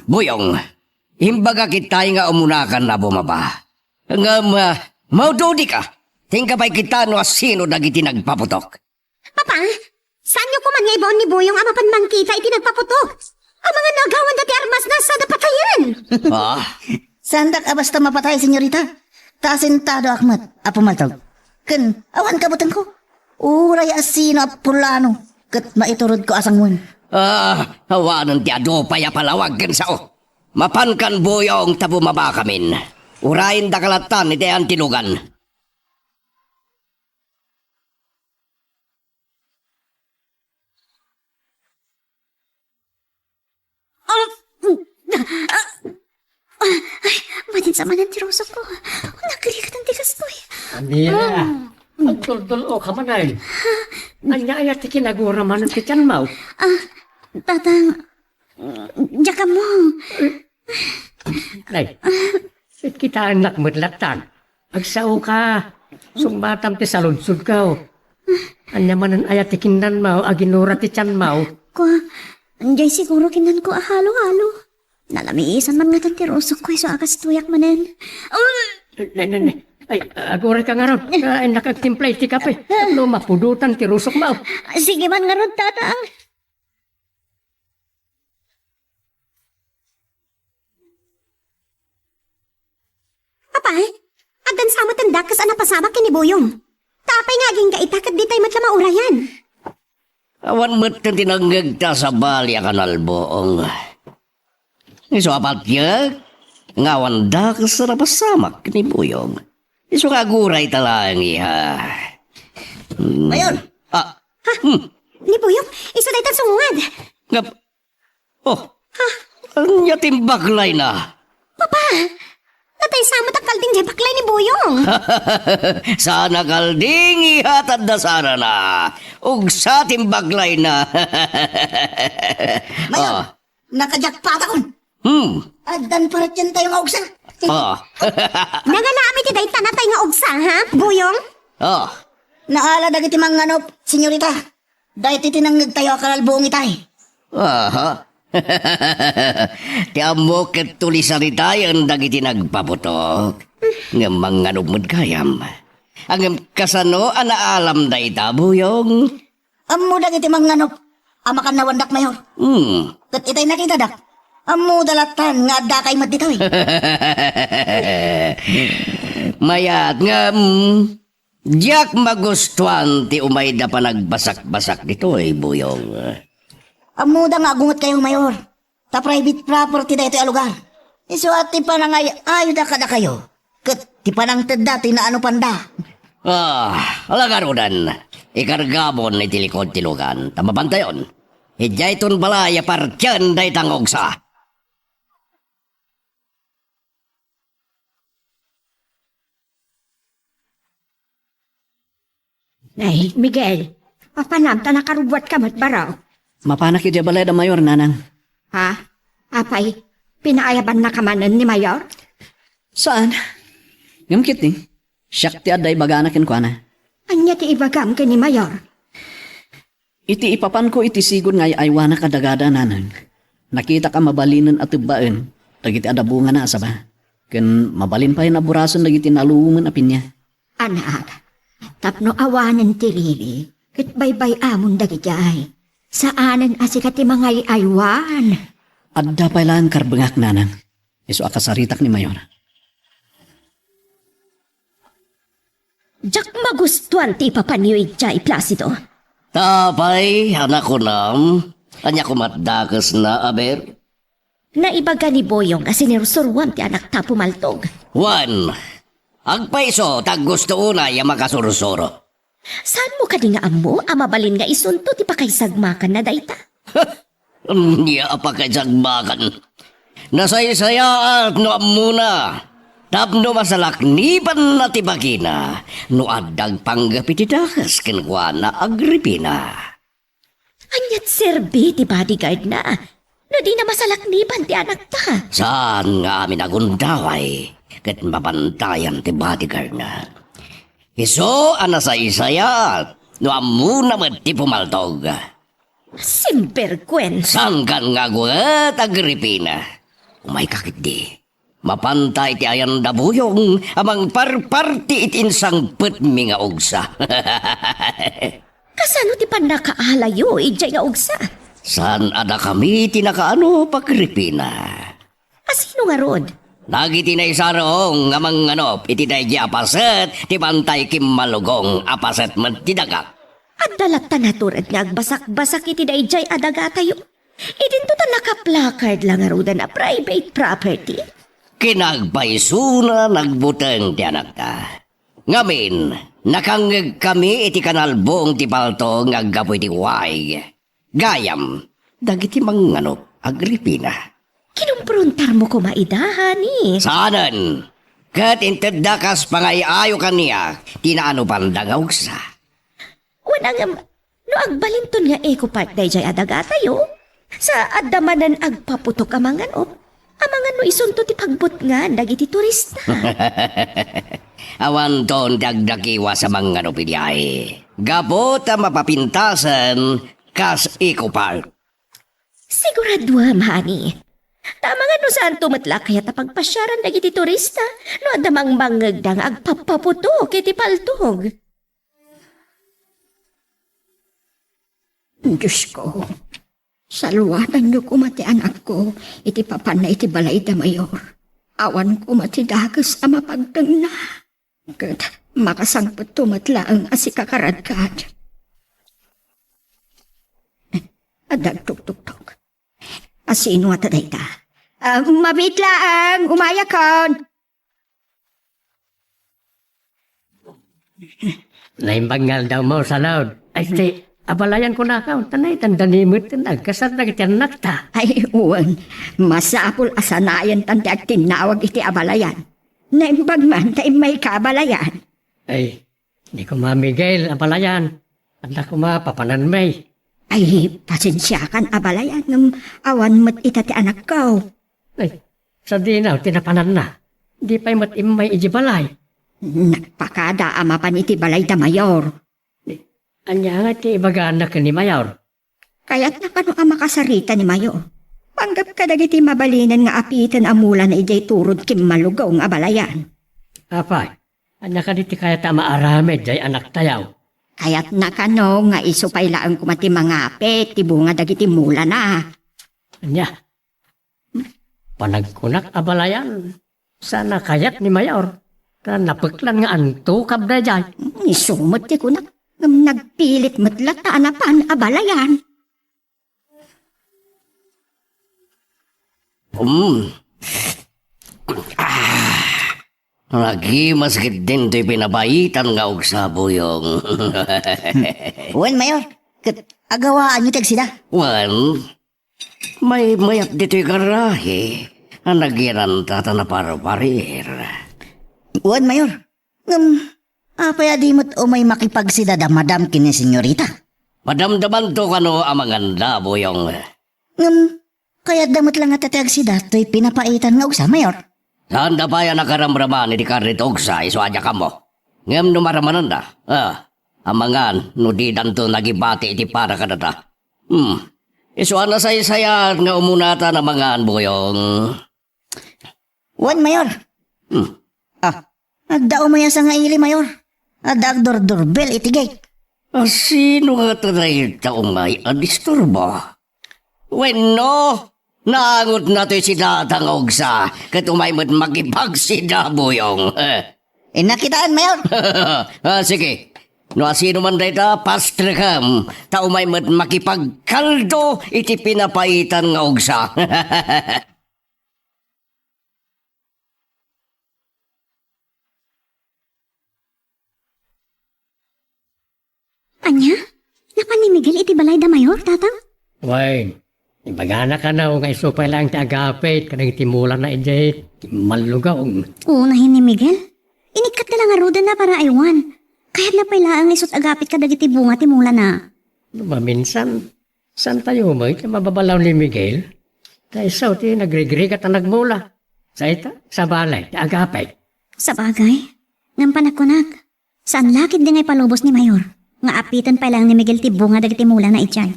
Buyong, imbagak itay nga umunakan a bumaba. Ngem, ah, maududika, ti inka pay kita no asino dagiti nagpaputok. Papa, saanyo koman nga ibaon ni Buyong a mapan mangkita iti nagpaputok? Amangan no agawanda ti armasna sada patayen. Ah? Saandak a basta mapatay, senyorita. Ta asentadoak met a pumaltog. Ken awan kabutengko. Uray asino a pulano ket maiturodko a sangoen. Ah, awanen ti adu pay a palawag ken sao. Mapankan, Buyong, ta bumabakamin. Urayendaka lattan iti antilugan. Ah, ah, ah, ay, madin sa manen ti rusokko. Nagrigat ti gastoy. Ania, agtuldul-oka manen. Ania aya ti kinagura manen ti tianmo? Ah, Tatang, diak ammo. Ay, kitaennak met lattan. Agsaoka, sungbatam ti saludsodko. Ania manen aya ti kinnanmo a ginura ti tianmo? Kua, diay siguro kinnanko a halo-halo. Nalamisan man ngaten ti rusokko isu a kastoyak manen. Um! Ne, ne, ne. Ay, agurayka ngarud. Ah, innak agtimpla iti kape. Tapno mapudotan ti rusokmo. Sige man ngarud, Tatang. Apay, addan sa met ti dakes a napasamak ken ni Buyong. Ta apay nga agingga ita ket ditay met la maurayan? Awan met ti nangngegta a sabali a kanalbuong. Isu a patiek nga awan dakes a napasamak ken ni Buyong. Isu nga agurayta laeng, iha. Hmm. Mayor! Ah. Ha? Hmm. Ni Buyong, isu daytan sumungad. Ngap-, oh. Ha? Ania ti imbaklayna? Papa, natay sa met a kalding diay baklay ni Buyong. Saan a kalding, iha, ta adda sarana. Ugsa ti imbaklayna. Mayor, ah. Nakajakpatakon. Hmm. Addan paratientayo nga ugsa. Ah. Nangalaami ti dayta natay nga ugsa, ha, Buyong? Ah. Naala dagiti mangnganup, senyorita. Daytoy ti nangngegtayo a kalalbuong itay. Aha. Ti ammok ket tulisan itayen dagiti nagpaputok. Ngem mangnganup met gayam. Ngem kasano a naalam dayta, Buyong? Ammo dagiti mangnganup a makannawandak, Mayor. Hmm. Ket itay nakitadak, ammoda lattan nga addakay met ditoy. Mayat ngem, diak magustuan ti umayda panagbasak-basak ditoy, Buyong. Ammoda nga agungetkayo, Mayor. Ta private property daytoy a lugar. Isu a ti panangay-ayoda kadakayo, ket ti panangtedda ti naanupanda. Ah, ala ngaruden, ikargamon iti likod ti lugan, ta mapantayon. Idiayton balay a partien dayta nga ugsa. Ay, Miguel, mapanam ta nakarubbuatka met baro. Mapanak idiay balay da Mayor, nanang. Ha? Apay, pinaayabannaka manen ni Mayor? Saan? Ngem ketdi, siak ti adda ibagana kenkuana. Ania ti ibagam ken ni Mayor? Iti ipapanko iti sigud nga ay-aywanak a dagada, nanang, nakitak a mabalinen a tebbaen dagiti adda bungana a saba, ken mabalin pay a burasen dagiti nalumen a pinia. Anak, tapno awanen ti riri, ket baybay-amon dagidiay. Saanen a sika ti mangay-aywan. Adda pay laeng karbengak, nanang. Isu a kasaritak ni Mayor. Diak magustuan ti ipapanyo idiay, Placido. Ta apay a nakunam? Ania koma ti dakesna, aber? Naibaga ni Boyong a sinursuroam ti anakta a pumaltog. Wen, agpayso ta aggusto unay a makasursuro. Saanmo kadi nga ammo a mabalin nga isunto ti pakaisagmakanna dayta? Ania a pakaisagmakan? Nasaysayaat no ammona, tapno masalaknibanna ti bagina no adda agpanggep iti dakes kenkuana, Agripina. Ania ti serbi ti bodyguardna no dina masalakniban ti anakta? Saan nga amin a gundaway ket mabantayan ti bodyguardna. Isu a nasaysayaat no ammona met ti pumaltog. Simberguen! Sangkan nga agwet, Agripina. Umayka ketdi. Mapanta iti ayan da Boyong a mangparparti iti insangpetmi nga ugsa. Kasano ti pannakaalayo idiay nga ugsa? Saan a dakami ti nakaano, Agripina? A sino ngarud? Dagiti naisarong nga manganop iti daydiay a paset ti bantay kimmalugong a paset met ti daga. Adda latta natured nga agbasakbasak iti daydiay a dagatayo. Idinto ta nakaplakard la ngaruden a private property. Kinagpaysona nagbuteng ti anakta. Ngamin, nakangngegkami iti kanalbong ti palto nga aggapu iti waig. Gayam, dagiti manganop, Agripina. Kinumprontarmo koma ida, honey. Saanen. Ket intedda kas pangay-ayo kaniak ti naanupanda nga ugsa. Wen, ngem, no agbalinton nga eco park daydiay a dagatayo, sa adda manen agpaputok a manganop, amangan no isunto ti pagbutngan dagiti turista. Awanton ti agdakiwas a manganop idiay. Gapu ta mapapintasen kas eco park. Siguraduem, honey. Ta amangan no saanto met la kayat a pagpasiaran dagiti turista no adda mangbangngegda nga agpappaputok iti paltog. Diosko, saluatanyo koma ti anakko iti papanna iti balayda Mayor. Awan koma ti dakes a mapagtengna. Ket makasangpetto met laeng a sikakaradkad. Adda agtuktuktok. A sino ngata dayta? Ah, mabiit laeng, umayakon. Naimbag nga aldawmo, Salud. Ay, ti, abalayan kunakon, ta naitanda ni met ti nagkasar dagiti annakta. Ay, wen, masapul a sanayantan ti agtinnawag iti abalayan. Naimbag man ta immayka abalayan. Ay, di koma, Miguel, abalayan. Adda koma papananmi. Ay, pasensiakan, abalayan, ngem awan met ita ti anakko. Ay, sadino ti napananna? Di pay met immay idiay balay. Nagpakada a mapan iti balayda Mayor. Ania nga ti ibagana ken ni Mayor? Kayatna kano a makasarita ni Mayor. Panggep kadagiti mabalinen nga apiten a mulana idiay turod kimmalugong a balayan. Apay, ania kadi ti kayatna a maaramid diay anaktayo? Kayatna kano nga isu pay laeng koma ti mangapit ti bunga dagiti mulana. Ania? Panagkunak a balayan, saan a kayat ni Mayor. Ta napeklan nga antukab daydiay. Isu met ti kunak, ngem nagpilit met latta a napan a balayan. Um. Ah. Nagimas ketdin toy pinapaitan nga ugsa, Boyong. Wen, Mayor. Ket agawaanyo ti agsida? Wen, maymayat ditoy garahe a nagyananta ta naparparir. Wen, Mayor. Ngem, apay a di met umay makipagsida da Madam ken ni Senyorita? Madamdamanto kano a manganda, Boyong. Ngem, kayatda met la ngata ti agsida toy pinapaitan nga ugsa, Mayor? Saanda pay a nakaramraman iti karri ti ugsa isu a diak ammo. Ngem no maramananda, ah, amangan no didanto nagibati iti para kadata. Hmm. Isu a nasaysayaat nga umunata a mangan, Boyong. Wen, Mayor. Hmm. Ah, adda umay a sangaili, Mayor. Adda agdurdurbel iti gate. A sino ngata dayta umay a disturbo? Wenno, Naangotna toy sida ta nga ugsa, ket umay met makipagsida, Buyong. Innak kitaen, Mayor. Ah, sige. No asino man dayta, pastrekam, ta umay met makipagkaldo iti pinapaitan nga ugsa. Ania? Napan ni Miguel iti balay da Mayor, Tatang? Wen, ibagana kano nga isu pay laeng ti agapit kadagiti mulana idiay Kimmallugong. Unay ni Miguel. Inikkat da la ngaruden na para aywan. Kayatna pay laeng nga isut' agapit kadagiti bunga ti mulana. No maminsan, saan tayo mo iti mababalaw ni Miguel? Ta isu ti nagrigrigat a nagmula. Sa ita, sabali, ti agapit. Sabagay, ngem panagkunak, saan la ketdi nga ipalubos ni Mayor nga apiten pay laeng ni Miguel ti bunga dagiti mulana idiay.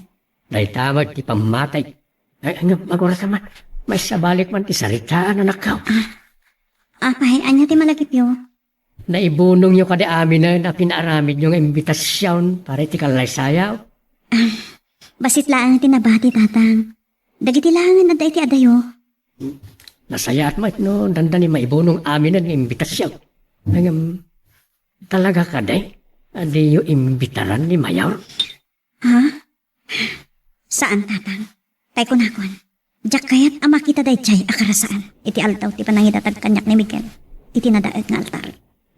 Dayta met ti pammatik. Ay, ngem, agura ka man. Maisabalik man ti saritaan, anakko. Ah, apay, ania ti malagipyo? Naibunongyo kadi aminen a pinaaramidyo nga imbitasion para iti kallaysayaw? Ah, bassit laeng ti nabati, Tatang. Dagiti laengen adda iti adayo. Nasayaat met no dandani maibunong aminen nga imbitasion. Ngem, talaga kadi a diyo imbitaran ni Mayor? Ha? Saan, Tatang. Tay kunakon, diak kayat a makita daydiay a karasaan iti aldaw ti panangidatag kaniak ni Miguel iti nadaet nga altar.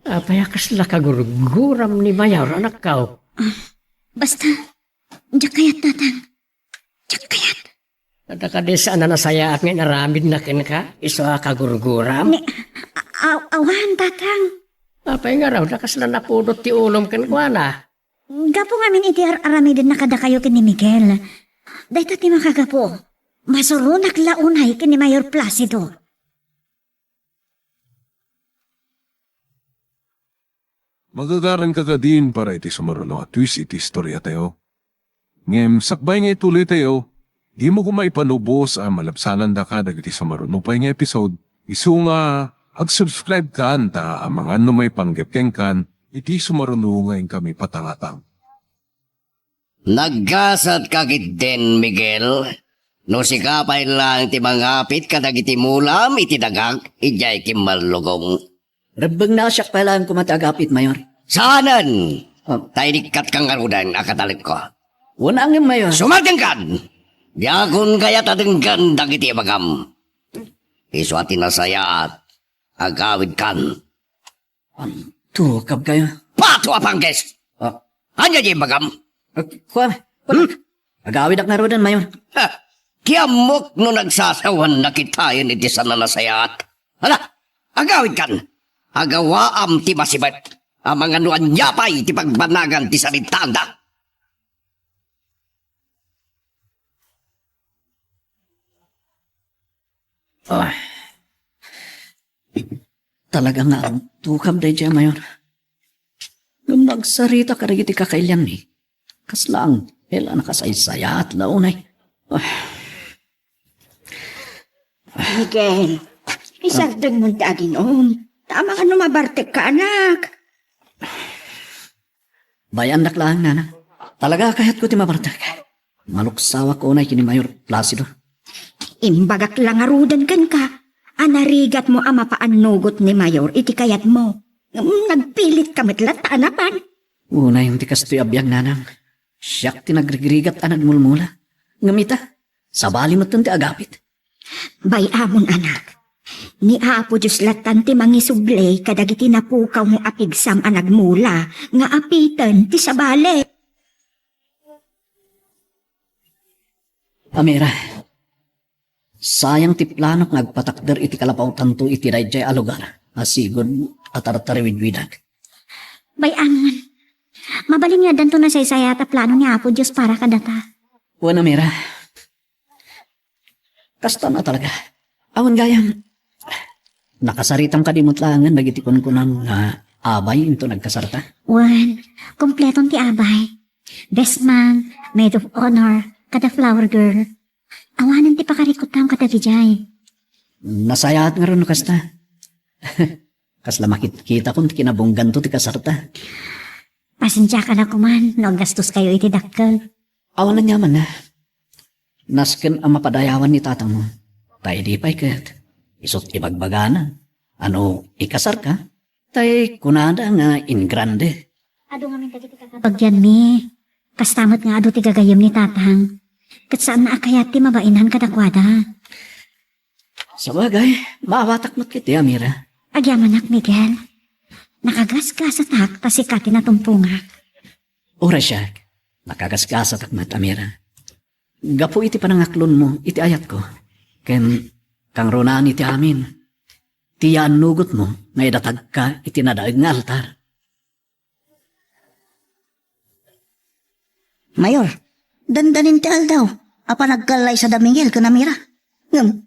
Apay a kasla kagurguram ni Mayor, anakko? Ah, basta, diak kayat, Tatang. Diak kayat. Adda kadi saan a nasayaat nga inaramidna kenka, isu a kagurguram? Ni, a-, aw-, awan, Tatang. Apay ngarud a kasla napudot ti ulom kenkuana? Gapu ngamin iti ar-aramidenna kadakayo ken ni Miguel. Dayta ti makagapu. Masuronak la unay ken ni Mayor Placido. Magagaranka kadin para iti sumaruno a twist iti istoriatayo. Ngem sakbay nga ituloytayo, dimo koma ipalubos a malabsanandaka dagiti sumaruno pay nga episode, isu nga ag-subscribekan ta amangan no maipanggep kenkan iti sumaruno nga inkami patangatang. Naggasatka ketdin, Miguel, no sika pay laeng ti mangapit kadagiti mulam iti dagak idiay Kimmallugong. Rebbengna a siak pay laeng koma ti agapit, Mayor. Saanen! Ah. Ta inikkatka ngaruden a katalekko. Wen, ngem, Mayor. Sumartingkan! Diakon kayat a denggen dagiti ibagam. Isu a ti nasayaat, agawidkan. Anto, kabkayo? Pato a pangkes! Ah. Ania ti ibagam? Ah, kua-, kua-, Hmm? Agawidak ngaruden, Mayor. Ha! Ti ammok no nagsasawanna kitaen iti saan a nasayaat. Hala, agawidkan! Agawaam ti masibet. Amangan no ania pay ti pagbannagan ti salitaanda. Ah. Talaga nga agtukab daydiay, Mayor. Ngem no agsarita kadagiti kakailianmi, kasla anghel a nakasaysayaat la unay. Ah. Miguel, isardengmo ti aginom. Ta amangan no mabartekka, anak. Bay-annak laeng, Nanang. Talaga a kayatko ti mabartek. Maluksawak unay ken ni Mayor Placido. Imbagak la ngaruden kenka a narigatmo a mapaannugot ni Mayor iti kayatmo. Ngem nagpilitka met latta a napan. Unay ti kastoy a biag, Nanang. Siak ti nagrigrigat a nagmulmula. Ngem ita, sabali metten ti agapit. Bay-amon, anak. Ni Apo Dios lattan ti mangisubli kadagiti napukawmo a pigsam a nagmula nga apiten ti sabali. Amira, sayang ti planok nga agpatakder iti kalapawtanto iti daydiay a lugar a sigud a tartariwidwidak. Bay-amon. Mabalin nga addanto nasaysayaat a plano ni Apo Dios para kadata. Wen, Amira. Kasta a talaga. Awan gayam. Nakasaritam kadi met laengen dagiti kunkunam nga abay inton agkasarta? Wen, kompleton ti abay. Best man, maid of honor, kada flower girl. Awanen ti pakarikuttam kadagidiay. Nasayaat ngarud no kasta. Kasla makitkitakon ti kinabungganto ti kasarta. Pasensiaka la koman no aggastoskayo iti dakkel. Awan aniamanna. Nasken a mapadayawan ni tatangmo. Ta idi pay ket, isut' ibagbagana a no ikasarka, tay kunada nga in grande. Adu ngamin dagiti kakabagyanmi. Kasta met nga adu ti gagayyem ni tatang. Ket saan a kayat ti mabainan kadakuada. Sabagay, maawatak met ketdi, Amira. Agyamanak, Miguel. Nakagasgasatak ta sika ti natumpongak. Uray siak, nakagasgasatak met, Amira. Gapu iti panangaklonmo iti ayatko, ken kangrunaan iti amin, ti yaannugotmo nga idatagka iti nadaeg nga altar. Mayor, dandanin ti aldaw a panagkallaysada Miguel ken Amira. Ngem,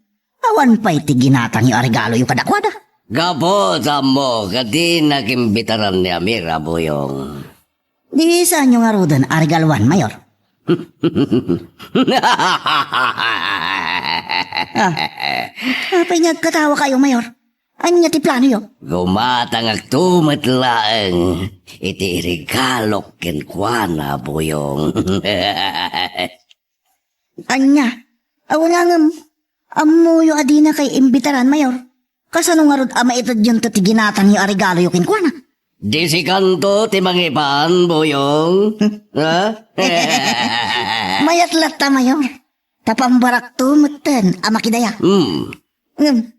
awan pay ti ginatangyo a regaloyo kadakuada. Gapu ta ammok a dinak imbitaran ni Amira, Buyong. Di saanyo ngaruden a regaluan, Mayor? Ah, apay nga agkatawakayo, Mayor? Ania ti planoyo? Gumatangakto met laeng iti iregalok kenkuana, Buyong. Ania? Awan ngem, ammoyo a dinakay imbitaran, Mayor. Kasano ngarud a maitedyonto ti ginatangyo a regaloyo kenkuana? Di sikanto ti mangipan, Buyong? Ha? Mayat latta, Mayor. Ta pambarakto metten a makidaya. Hmm. Ngem,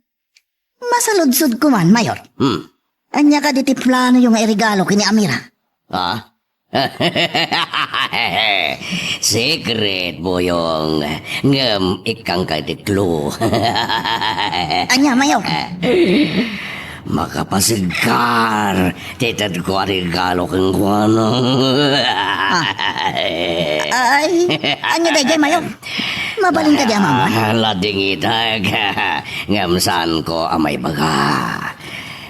masaludsodko man, Mayor. Hmm. Ania kadi ti planoyo nga iregalo ken ni Amira? Ah? Secret, Buyong. Ngem ikkangka iti clue. Ania, Mayor? Makapasigkar ti itedko a regalo kenkuana. Ah. Ay, ania daydiay, Mayor? Mabalin kadi a maammuan? Ah, ladingitek. Ngem saanko a maibaga.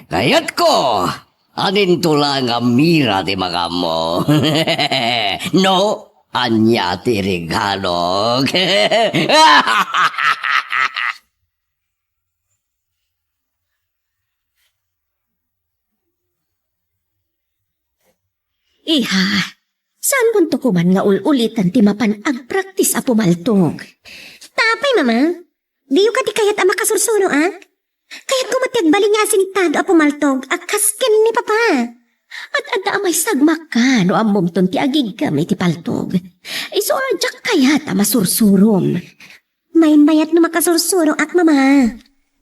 Kayatko a dinto laeng a Mira ti makaammo. No, ania ti regalok? Iha, saanmonto koman nga ul-ulitan ti mapan agpraktis a pumaltog. Ta apay, Mama? Diyo kadi kayat a makasursuroak? Kayatko met ti agbalin nga asintado a pumaltog a kas ken ni Papa. Ad-adda a maisagmakka no ammomton ti agigkem iti paltog. Isu a diak kayat a masursurom. Maymayat no makasursuroak, Mama.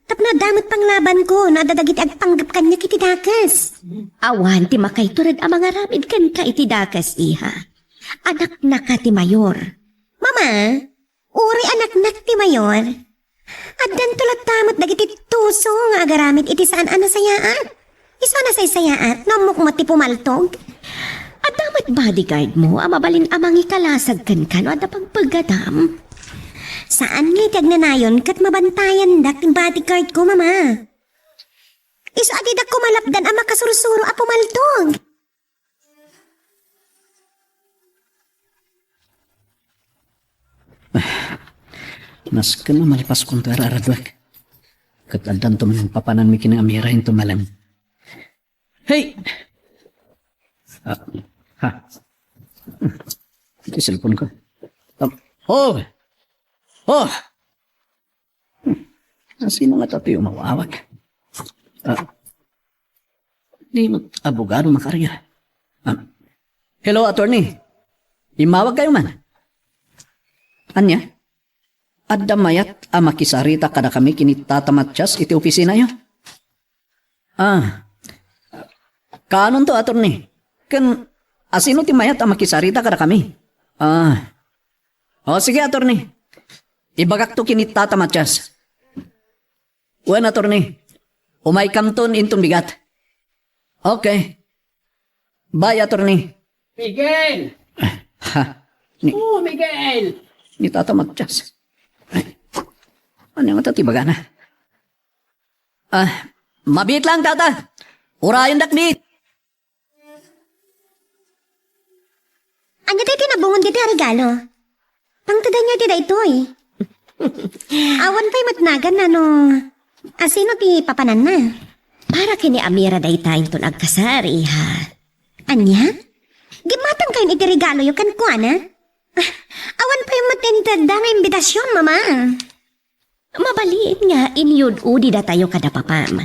Tapno adda met panglabanko no adda dagiti agpanggep kaniak iti dakes. Awan ti makaitured a mangaramid kenka iti dakes, iha. Anaknaka ti mayor. Mama, uray anaknak ti mayor. Addanto latta met dagiti tuso nga agaramid iti saan a nasayaat. Isu a nasaysayaat no ammok met ti pumaltog. Adda met bodyguard mo a mabalin a mangikalasag kenka no adda pagpeggatam. Saan nga iti agnanayon ket mabantayandak ti bodyguard ko, Mama. Isu a didak ko malapdan a makasursuro a pumaltog. Nasken a malipaskonto a araruek. Ket addanto manen papananmi ken ni Amira inton malem. Hey! Ah, ha. Iti cellphone ko. Um, oh! Oh! Hmm. Asino ngata ti umawawag? Ah, di abogado makaria. Ah. Hello, attorney. Immawag kayo man. Ania? Adda mayat a makisarita kadakami ken ni Tata Matias iti opisinayo? Ah. Kaanonto, attorney? Ken asino ti mayat a makisarita kadakami? Ah. O, sige, attorney. Ibagakto ken ni Tata Matias. Wen, attorney. Umaykamton inton bigat. Okay. Bye, attorney. Miguel! Ha? Ni, Oh, Miguel! Ni Tata Matias. Ay. Ania ngata ti bagana? Ah, mabiit lang, Tata. Urayendak biit. Ania ti nabungon ditoy a regalo? Pangtedanyo ti daytoy. Awan pay met naganna no asino ti papananna. Para ken ni Amira dayta inton agkasar, iha. Ania? Gimmatangkayon iti regaloyo kenkuana? Ah, Awan pay met intedda nga imbitasion, Mama. Mabalin nga inyud-udi datayo kada papam.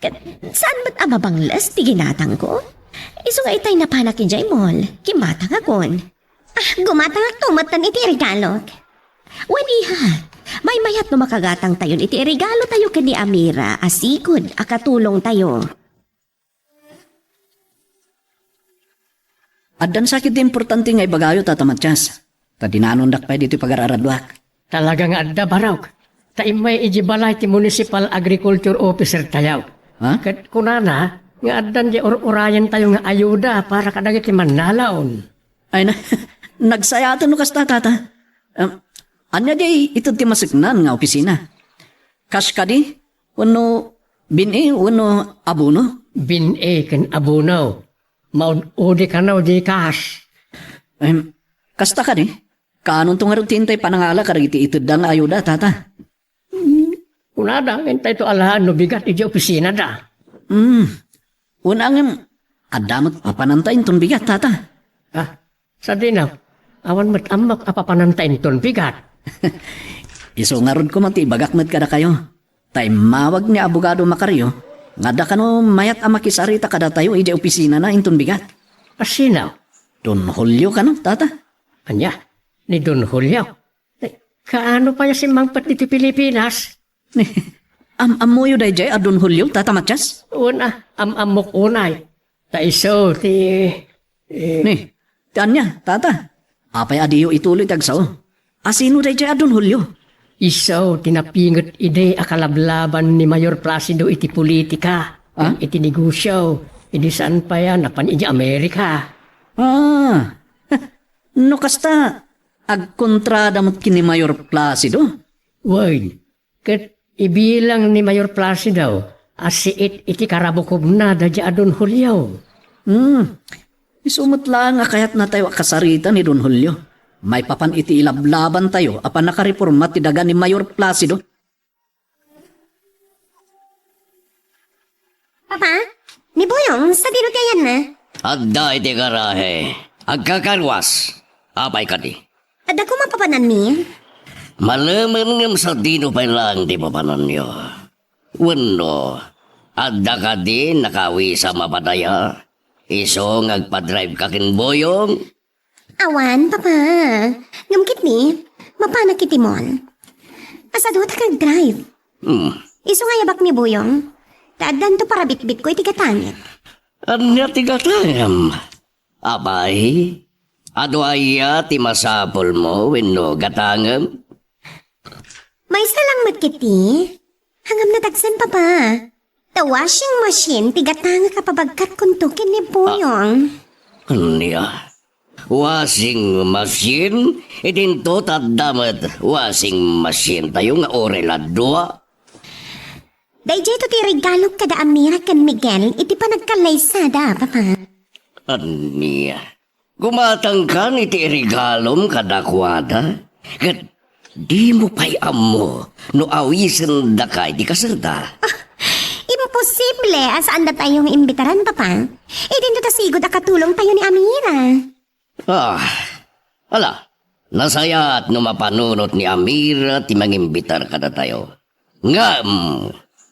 Ket saan met a mabangles ti ginatangko? Isu nga itay napanak idiay mall, kimmatangakon. Ah, gumatangakto metten iti regalok. Wen, iha, maymayat no makagatangtayon iti regalotayo ken ni Amira a sigud a katulongtayo. Addan sakit ti importante nga ibagayo, Tata Matias. Ta dinanondak pay ditoy pagar-araduak. Talaga nga adda, Barok. Ta immay iji balay ti municipal agriculture officer tayo. Ha? Ket kunana nga addan di ur-urayen tayo nga ayuda para kadagiti mannalaon. Ay na, nagsayaten no kasta, Tata. Em, ania di ited ti maseknan nga opisina? Cash kadi? Wenno bin-i wenno abono? Bin-i ken abono. Maud-udi kano di kas. Em, kasta kadi? Kaanonto ngarud ti intay panangala kadagiti itedda nga ayuda, Tata? Hmm, kunada, intay to alaen no bigat iti opisinada. Hmm. Wen, ngem, adda met papananta inton bigat, Tata. Ah, sadino, awan met ammok a papananta inton bigat. Isu ngarud koma ti ibagak met kadakayo. Ta immawag ni Abogado Macario nga adda kano mayat a makisarita kadatayo idiay opisinana inton bigat. A sino? Don Julio kano, Tata. Ania? Ni Don Julio? Eh, kaano pay a simmangpet ditoy Pilipinas? Am-ammoyo daydiay a Don Julio, Tata Matias? Wen a, am-ammok unay. Ta isu ti, eh, Ni, ti ania, Tata? Apay a diyo ituloy ti agsao? A sino daydiay a Don Julio? Isu ti napinget idi a kalablaban ni Mayor Placido iti politika, Ah? iti negosyo, idi saan pay a napan iti Amerika. Ah, no kasta, agkontrada met ken ni Mayor Placido? Wen, ket ibilang ni Mayor Placido a siit iti karabukobna daydiay a Don Julio. Hmm. Isu met laeng a kayatnatayo a kasarita ni Don Julio maipapan iti ilablabantayo a pannakareporma ti daga ni Mayor Placido. Papa, ni Boyong, sadino ti ayanna? Adda iti garahe. Agkakarwas. Apay kadi? Adda koma papananmi? Malemen ngem sadino pay laeng ti papananyo? Wenno, adda kadi nakawisam a padaya? Isu nga agpadrive ka ken Boyong? Awan, Papa. Ngem ketdi, mapanak iti mall. Kasaduatak agdrive. Hmm. Isu nga ayabak ni Boyong. Ta addanto parabitbitko iti gatanget. Ania ti gatangem? Apay, adu aya ti masapulmo wenno gatangem? Maysa lang met ketdi. Ngem nadagsen, Papa. Ta washing machine ti gatangek a pabagkatkonto ken ni Boyong. Ania? Washing machine? Idinto ta adda met washing machine tayo nga uray la dua. Daydiay to ti regalok kada Amira ken Miguel iti panagkallaysada, Papa. Ania? Gumatangkan iti iregalom kadakuada, ket dimo pay ammo no awisendaka iti kaserda. Ah, imposible a saandatayo nga imbitaran, Papa. Idinto ta sigud a katulongtayo ni Amira. Ah, ala, nasayaat no mapanunot ni Amira ti mangimbitar kadatayo. Ngem,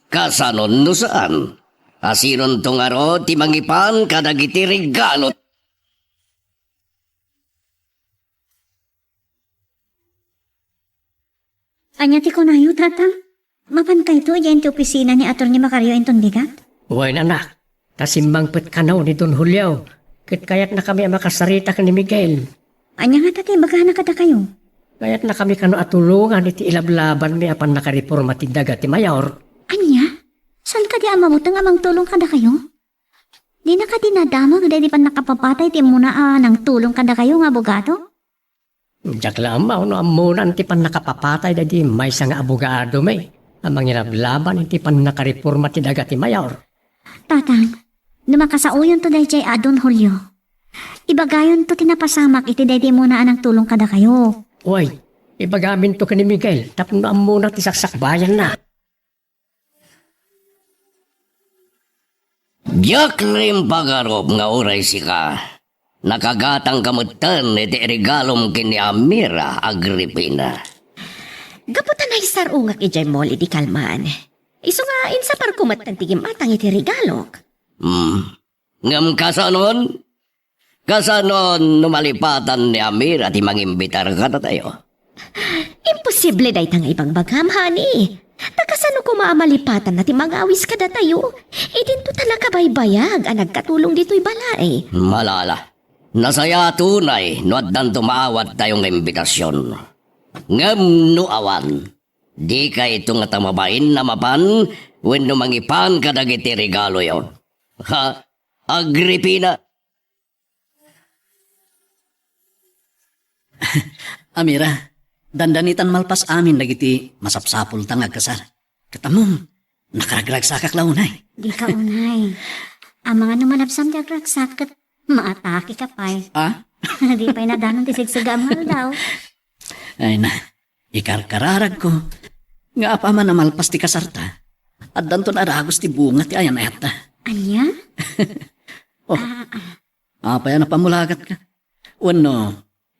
kasano no saan? Asinonto ngarud ti mangipan kadagiti regalo? Ania ti kunayo, Tata? Mapankayto idiay iti opisina ni Attorney Macario inton bigat? Wen, anak, ta simmangpet kano ni Don Julio, ket kayatnakami a makasarita ken ni Miguel. Ania ngata ti ibagana kadakayo? Kayatnakami kano a tulongan iti ilablabanmi a pannakareporma ti daga ti mayor. Ania? Saan kadi a mabuteng a mangtulong kadakayo? Dina kadi nadamag daydi pannakapapatay ti immuna a nangtulong kadakayo nga abogado? Diak la ammo no ammonan ti pannakapapatay daydi maysa nga abogado met a mangilablaban iti pannakareporma ti daga ti mayor. Tatang, no makasaoyonto daydiay a Don Julio, ibagayonto ti napasamak iti daydi immuna a nangtulong kadakayo. Wen, ibagaminto ken ni Miguel tapno ammona ti saksakbayanna. Diak la impagarup nga uray sika, Nakagatangka metten iti regalom ken ni Amira, Agripina. Gapu ta naisar-ongak idiay mall idi kalman. Isu nga insaparko metten ti gim-atang iti regalok. Hmm. Ngem kasanon? Kasanon no malipatan ni Amira ti mangimbitar kadatayo? Imposible dayta nga ibagbagam, honey. Ta kasano koma a malipatanna ti mangawis kadatayo? Idinto ta nakabaybayag a nagkatulong ditoy balay. Malala. Nasayaat unay no addanto maawattayo nga imbitasion. Ngem no awan, dikayto ngata mabain a mapan wenno mangipan kadagiti regaloyo. Ha? Agripina? Amira, dandanitan malpas amin dagiti masapsapulta nga agkasar. Ket ammom, nakaragragsakak la unay. Dika unay. Amangan no malabsam ti agragsak ket maatakeka pay. Ah? Di pay nadanon ti sigsigaam nga aldaw. Ay na, ikarkararagko nga apaman a malpas ti kasarta, addanton a dagus ti bunga ti ayan-ayatta. Ania? Oh, ah, ah. Apay a napamulagatka? Wenno,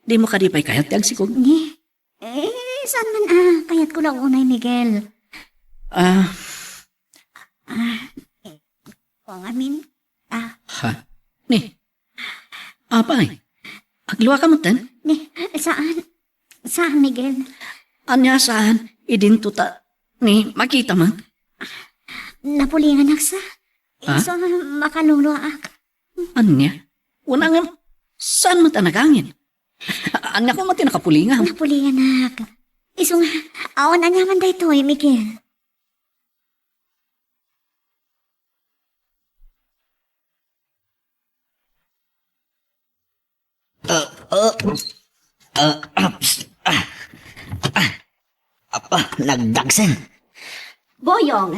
dimo kadi pay kayat ti agsikog? Ni, eh, saan man a kayatko la unay, Miguel. Ah. Ah, eh, kung amin, ah. Ha? Ni, apay? Agluaka metten? Ni, saan? Saan, Miguel? Ania saan? Idinto ta, ni, makita man. Napulinganak sa. Ha? Isu a makaluluaak. Ania? Una ngem, saan met a nagangin? Ania koma ti nakapulingam? Napulinganak. Isu nga, awan aniaman daytoy, Miguel. Ah, ah, ah, ah, psst, ah, ah, apa, nagdagsen. Boyong,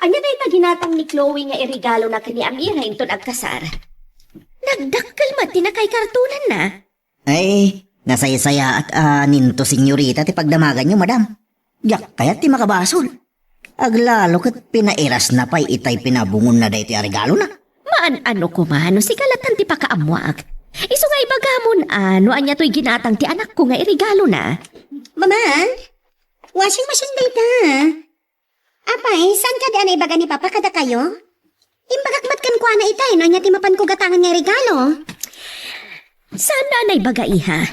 ania dayta ginatang ni Chloe nga iregalona ken ni Amira inton agkasar? Nagdakkel met ti nakaikartonanna. Ay, nasaysayaat a ninto, senyorita, ti pagdamaganyo, madam. Diak kayat ti makabasol. Aglalo ket pinairasna pay itay pinabungonna daytoy a regalona. Maan-ano koma no sika latta ti pakaammoak. Isu nga ibagamon a no ania toy ginatang ti anakko nga iregalona. Mama, washing machine dayta. Apay, saan kadi a naibaga ni Papa kadakayo? Imbagak met kenkuana itay no ania ti mapanko gatangan nga regalo. Saan a naibaga, iha.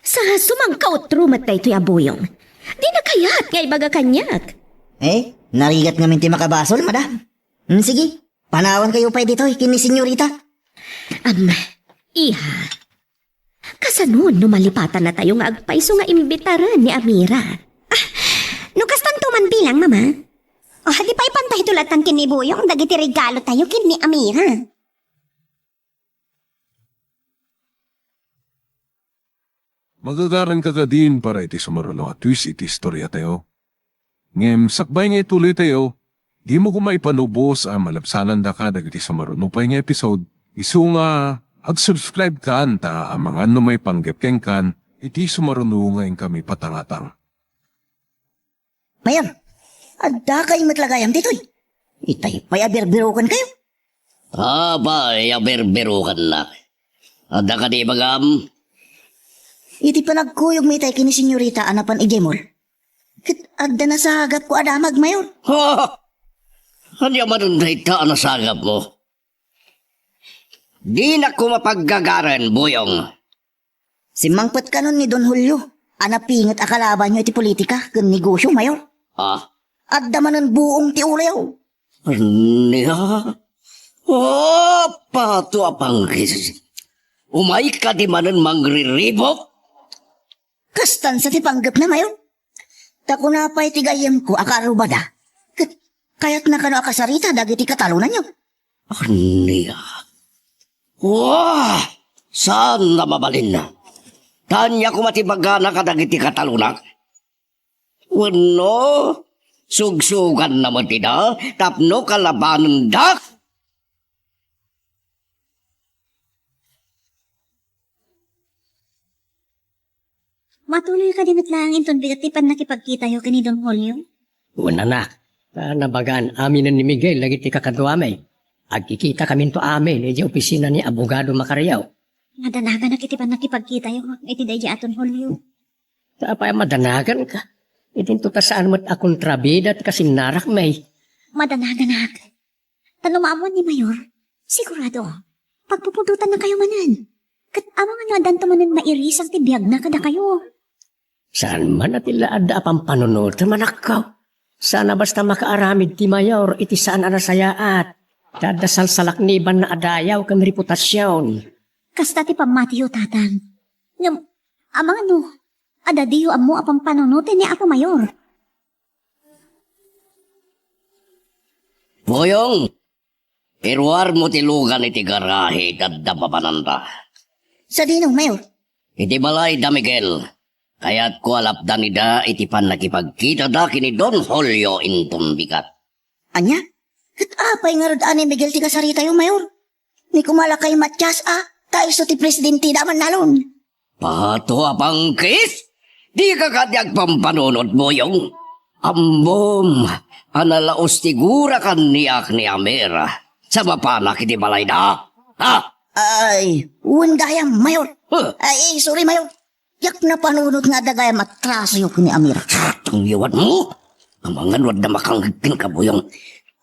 Sa sumangkautro met daytoy a Boyong. Dina kayat nga ibaga kaniak. Eh, narigat ngamin ti makabasol, madam. Hmm, sige, panawankayo pay ditoy ken ni senyorita. Am, iha. Kasano no malipatannatayo nga agpayso nga imbitaren ni Amira? Ah, no kastanto man bilang, Mama. Oh, di pay ipanta hito lattan ken ni Boyong dagiti regalotayo ken ni Amira. Magagaranka kadin para iti sumaruno a twist iti istoriatayo. Ngem sakbay nga ituloytayo, dimo koma ipanubos a malabsanandaka dagiti sumaruno pay nga episode, isu nga ag-subscribe kan ta amangan no maipanggep kenkan iti sumaruno nga inkami patangatang. Mayor, addakay met la gayam ditoy. Itay pay a birbirokankayo. Apay a birbirokannak? Adda kadi ibagam? Iti panagkuyogmi itay ken ni senyorita a napan idiay mall, ket adda nasagapko a damag, Mayor. Ha? Ania manen dayta a nasagapmo? Dinak koma paggagaren, Boyong. Simmangpet kanon ni Don Julio a napinget a kalabanyo iti politika ken negosio, Mayor. Ah? Adda manen buong ti uloyo. Ania? Oh, pato a panggis. Umay kadi manen mangriribok? Kastan sa ti panggepna, Mayor. Ta kuna pay ti gayyemko a kaarrubada, ket kayatna kano a kasarita dagiti katalonanyo. Ania? Wah! Saan a mabalin? Ta ania koma ti ibagana kadagiti katalonak? Wenno, sugsuganna met ida tapno kalabanendak? Matuloy kadi met laeng inton bigat ti pannakipagkitayo ken ni Don Julio? Wen, anak, ta nabagaan aminen ni Miguel dagiti kakaduami. Agkikitakaminto amin idiay opisina ni Abogado Macario. Madanaganak iti pannakipagkitayo iti daydiay a Don Julio. Ta apay a madanaganka? Idinto ta saan met a kontrabida ti kasinnarak, May. Madanaganak. Ta no maammoan ni Mayor, sigurado, pagpupudotannakayo manen. Ket amangan no addanto manen mairisang ti biagna kadakayo. Saan man a ti la adda a pampanunotem, anakko. Saan a basta makaaramid ti Mayor iti saan a nasayaat. Ta adda salsalaknibanna a dayaw ken reputasion. Kasta ti pammatiyo, Tatang. Ngem, amangan no, adda diyo ammo a pampanunoten ni Apo Mayor. Boyong, iruarmo ti lugan iti garahe ta adda papananda. Sadino, Mayor? Iti balay da Miguel. Kayatko a lapdan ida iti pannakipagkitada ken ni Don Julio inton bigat. Ania? Ket apay ngarud a ni Miguel ti kasaritayo, Mayor? Ni kumalakay Matias a, ta isu ti presidente da man nalon. Pato a pangkis? Dika kadi agpampanunot, Boyong? Ammom a nalaos ti gura kaniak ni Amir sa mapanak iti balayda. Ha? Ay, wen gayam, Mayor. Huh? Ay, sorry, Mayor. Diak napanunot nga adda gayam a trasoyo ken ni Amir. Tanggiwat mo? Amangan no adda makangngeg kenka, Boyong.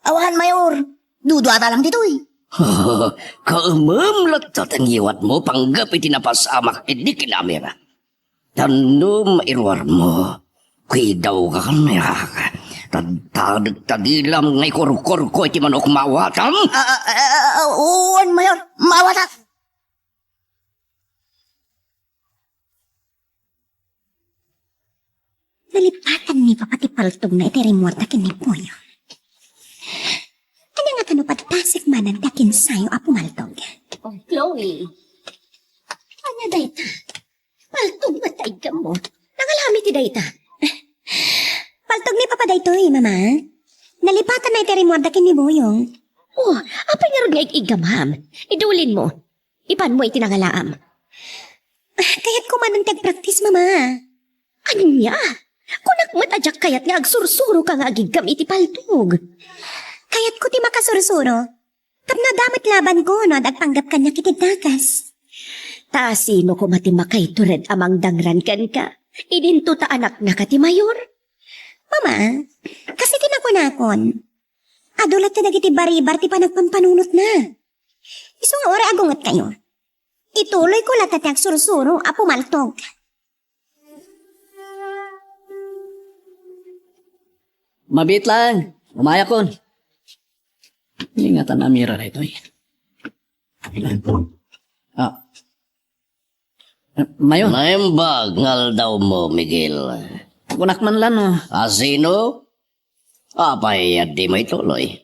Awan, Mayor. Duduata lang ditoy. Kaemem latta ti ngiwatmo panggep iti napasamak idi kinamira. Tanno mairuarmo, kuidawka kaniak. Tadtadek ta dilam nga ikurkurko iti manok maawatam. Ah, ah, ah, ah, wen, Mayor, maawatak. Nalipatan ni Papa ti paltogna iti rimmuarda ken ni Boyong. Ania ngata no padpasek manen ti akinsayo a pumaltog? Oh, Chloe. Ania dayta? Paltog met ta iggammo. Nangalami ti dayta. Paltog ni Papa daytoy, Mama. Nalipatanna iti rimmuarda ken ni Boyong. Oh, apay ngarud nga ig-iggamam? Idulinmo. Ipanmo iti nangalaam. Ah, kayatko manen ti agpraktis, Mama. Ania? Kunak met a diak kayat nga agsursuroka nga agiggam iti paltog. Kayatko ti makasursuro. Tapno adda met labanko no adda agpanggep kaniak iti dakes. Ta sino koma ti makaitured a mangdangran kenka? Idinto ta anaknaka ti mayor. Mama, kas iti nakunakon, adu latta dagiti baribar ti panagpampanunotna. Isu nga uray agungetkayo, ituloyko latta ti agsursuro a pumaltog. Mabiit laeng, umayakon. Ingatan a mira daytoy. Ah. Mayor. Naimbag nga aldawmo, Miguel. Kunak man lan, oh. A sino? Apay a dimo ituloy?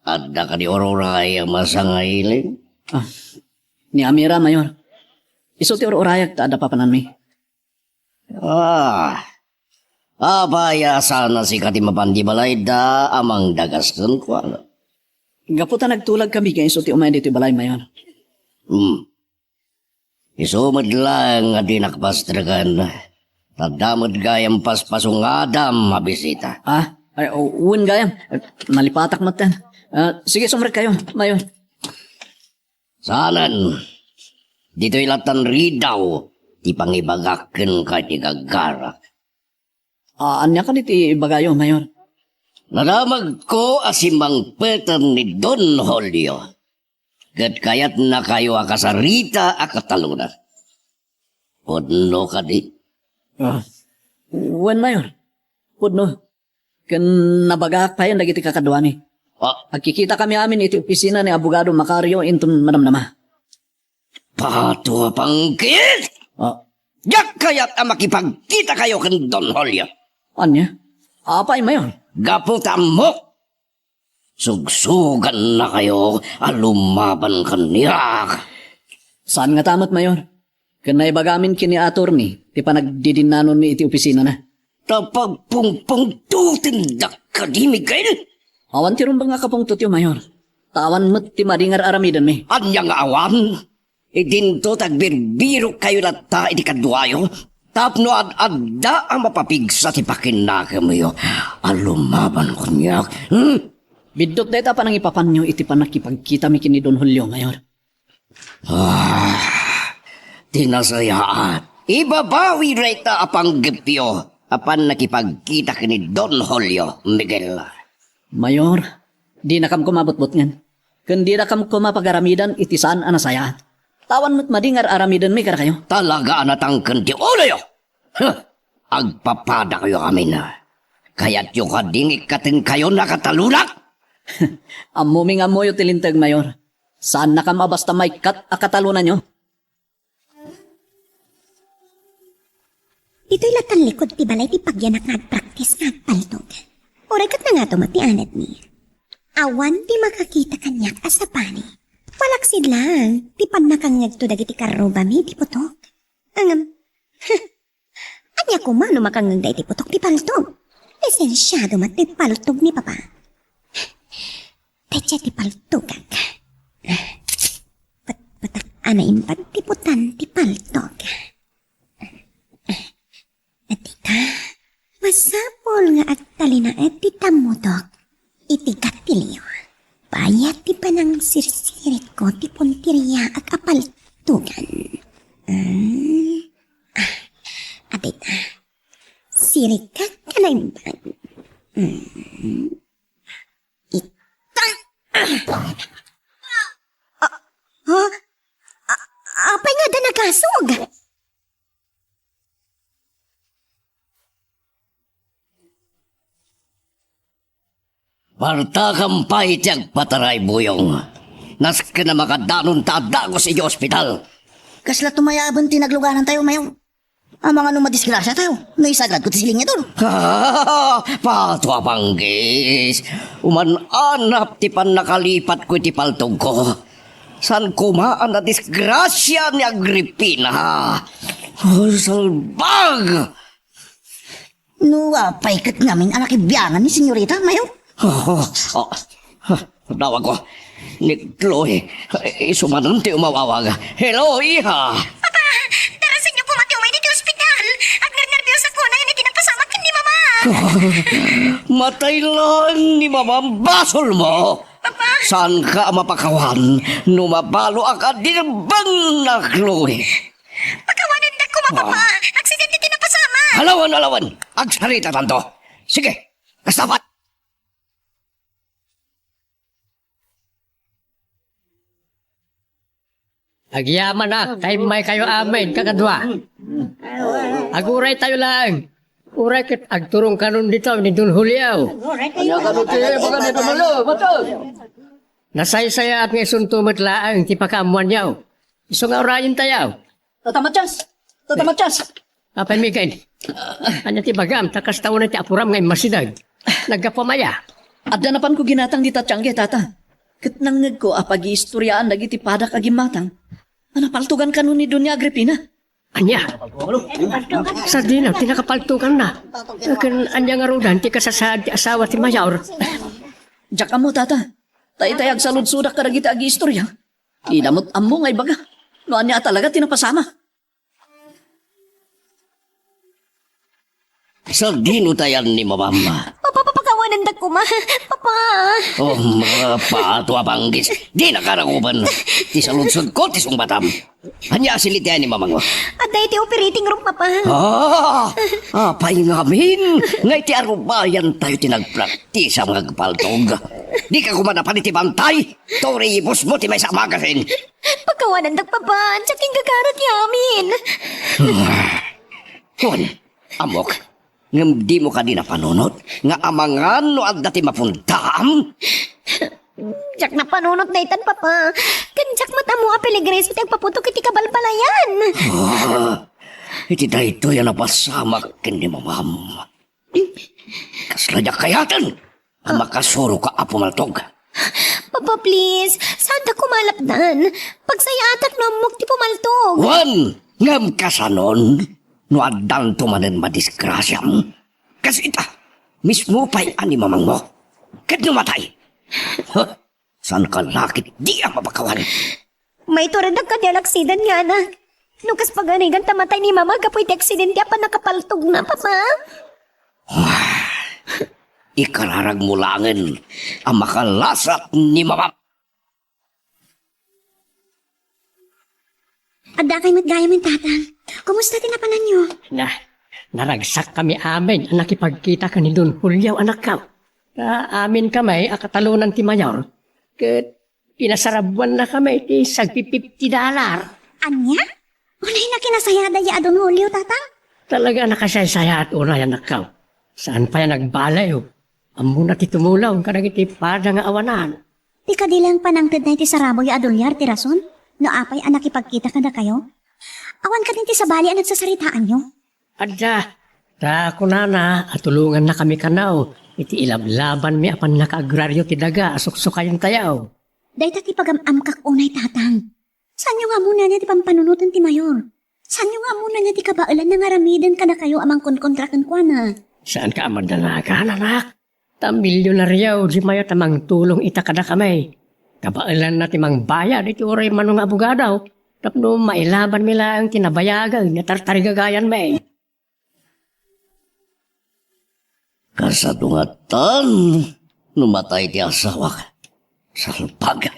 Adda kadi ururay a masangailing? Ah, ni Amira, Mayor. Isu ti ur-urayak ta adda papananmi. Ah, apay a saan a sika ti mapan di balayda a mangdagas kenkuana? Gapu ta nagtulagkami nga isu ti umay ditoy balay, Mayor. Hmm. Isu met laeng nga dinak pastreken. Ta adda met gayam paspasungadam a bisita. Ah, ay, o, wen gayam. Eh, nalipatak met ten. Ah, sige, sumrekkayo, Mayor. Saanen, ditoy lattan ridaw ti pangibagak kenka iti gaggarak. Ah, ania kadi ti ibagayo, Mayor? Nadamagko a simangpeten ni Don Julio. Ket kayatnakayo a kasarita a katalona. Pudno kadi? Ah, wen, Mayor. Pudno. Ken nabagaak payen dagiti kakaduami. Ah. Agkikitakami amin iti opisina ni Abogado Macario inton madamdama. Pato a pangkit! Ah. Diak kayat a makipagkitakayo ken Don Julio. Ania? Apay, Mayor? Gapu ta ammok, sugsugannakayo a lumaban kaniak. Saan ngata met, Mayor? Ken naibagamin ken ni attorney ti panagdidinnanonmi iti opisinana. Ta pagpungpungtotendak kadi, Miguel? Awan ti rumbeng a kapungtotyo, Mayor. Ta awan met ti madi nga ar-aramidenmi. Ania nga awan? Idinto ta agbirbirokkayo latta iti kaduayo tapno ad-adda a mapapigsa ti pakinakemyo a lumaban kaniak. Hmm? Biddut dayta a panangipapanyo iti pannakipagkitami ken ni Don Julio, Mayor. Ah, ti nasayaat. Ibabawi dayta a panggepyo a pannakipagkita ken ni Don Julio, Miguel. Mayor, dinakam koma butbutngen. Ken didakam koma pagaramidan iti saan a nasayaat. Awan met madi nga ar-aramidenmi kadakayo. Talaga a natangken ti uloyo! Huh! Agpapadakayo amin. Kayatyo kadi nga ikkatenkayon a katalonak? Ammomi nga ammoyo ti linteg, Mayor. Saannakam a basta maikkat a katalonanyo. Ditoy la tallikod ti balay ti pagyanak nga agpraktis nga agpaltog. Uray ket nangato met ti anadmi. Awan ti makakita kaniak a sabali. Malaksid laeng ti pannakangngegto dagiti karrubami iti putok. Ngem, ania koma no makangngegda iti putok ti paltog? Lisensiado met ti paltog ni Papa. Daydiay ti paltogak. Patpatak a naimbag ti putan ti paltog. Dita, masapul nga agtalinaed ti tammudok iti gatilio. Bayat ti panangsirsiritko ti punteriaak a paltogan. Mm. Ah, adita. Sirikak a naimbag. Mm. Itan! Ah, ha? A-, apay nga da nagasog? Partakam pay ti agpataray, Buyong. Nasken a makadanon ta addaak idiay ospital. Kasla tumayaben ti nagluganantayo, Mayor. Amangan no madisgrasiatayo, no isagrad ko ti silingi, Dol. Pato a panggis. Uman-anap ti pannakalipatko iti paltogko. Saan koma a nadisgrasia ni Agripina. Oh, salbag! No apay ket ngamin a nakibiangan ni Senyorita, Mayor? Oh, oh, oh. Tawag ko. Ni Chloe. Isu manen ti umawawag. Hello, iha! Papa, darasenyo koma ti umay ditoy ospital. Agnernerbios a kunay iti napasamak ken ni Mama. Matay laeng ni Mama, basolmo! Papa! Saanka a mapakawan no mabaloak a dirbengna, Chloe. Pakawanendak koma, Papa. Aksidente ti napasamak. Alawan, alawan. Agsaritatanto. Sige, kasta met. Agyamanak ta immaykayo amin kakadua. Aguraytayo laeng. Uray ket agturongkanon ditoy ni Don Julio. Nasaysayaat nga isunto met laeng ti pakaammoanyo. Isu nga urayentayo. Tata Matias! Tata Matias! Apay, Miguel, ania ti ibagam ta kasta unay ti apuram nga immasideg? Naggapuam aya? Adda napanko ginatang dita tiangge, Tata. Ket nangngegko a pagiistoriaan dagiti padak a gimmatang a napaltogan kano ni Doña Agripina. Ania? Sadino ti nakapaltoganna? Ken ania ngaruden ti kasasaad ti asawa ti Mayor? Diak ammo, Tata. Ta itay agsaludsodak kadagiti agiistoria. Dida met ammo nga ibaga no ania a talaga ti napasamak. Sadino tayan ni Mamam? Papa, papakawanendak koma. Papa! Oh, mga pato a panggis. Dinaka raguban. Ti saludsodko ti sungbatam. Ania a silitian ni Mamangmo? Adda iti operating room, Papa. Ah! Apay ngamin nga iti arubayantayo ti nagpraktisam nga agpaltog. Dika koma napan iti bantay. Toribusmo ti maysa a magasin. Pakawanendak, Papa. Diak inggagarat ti amin. Wen, ammok, ngem dimo kadi napanunot nga amangan no adda ti mapuntaam? Diak napanunot daytan, Papa. Ken diak met ammo a peligroso ti agpaputok iti kabalbalayan. Ah, iti daytoy a napasamak ken ni Mamam. Kasla diak kayaten a makasuroka a pumaltog. Papa, please, saanda koma lapdan. Pagsayaatak no ammok ti pumaltog. Wen, ngem kasanon no addanto manen madisgrasiam? Kas ita, mismo pay a ni Mamangmo. Ket no matay, huh, saanka la ketdi a mapakawan. Maitureddak kadi a laksiden nga anak. No kas paganigan ta matay ni Mama gapu iti aksidente a pannakapaltogna, Papa? Ikararagmo laengen a makalasat ni Mama. Addakay met gayamen, Tatang. Kumusta ti napananyo? Na, naragsakkami amin a nakipagkita ken ni Don Julio, anakko. Ta aminkami a katalonan ti mayor. Ket pinasarabuannakami ti sagpi-, fifty dollar. Ania? Unay a kinasayaat daydiay a Don Julio, Tatang? Talaga a nakasaysayaat unay, anakko. Saan pay a nagbaliw. Ammona ti tumulong kadagiti pada nga awanan. Ti kadi laeng panangtedna iti sarabuyo a dolyar ti rason no apay a nakipagkita kadakayo? Awan kadin ti sabali a nagsasaritaanyo? Adda, ta kunana a tulongannakami kano iti ilablabanmi a pannakaagraryo ti daga a suksukayentayo. Dayta ti pagam-amkak unay, Tatang. Saanyo nga ammona ania ti pampanunoten ti mayor? Saanyo nga ammona ania ti kabaelan nga aramiden kadakayo a mangkonkontra kenkuana? Saanka a madanagan, anak. Ta milionario diay mayor a mangtulong ita kadakami. Kabaelanna ti mangbayad iti uray mano nga abogado tapno mailabanmi laeng ti nabayagen nga tartarigagayanmi. Kasano ngatan no matay ti asawak? Salbag.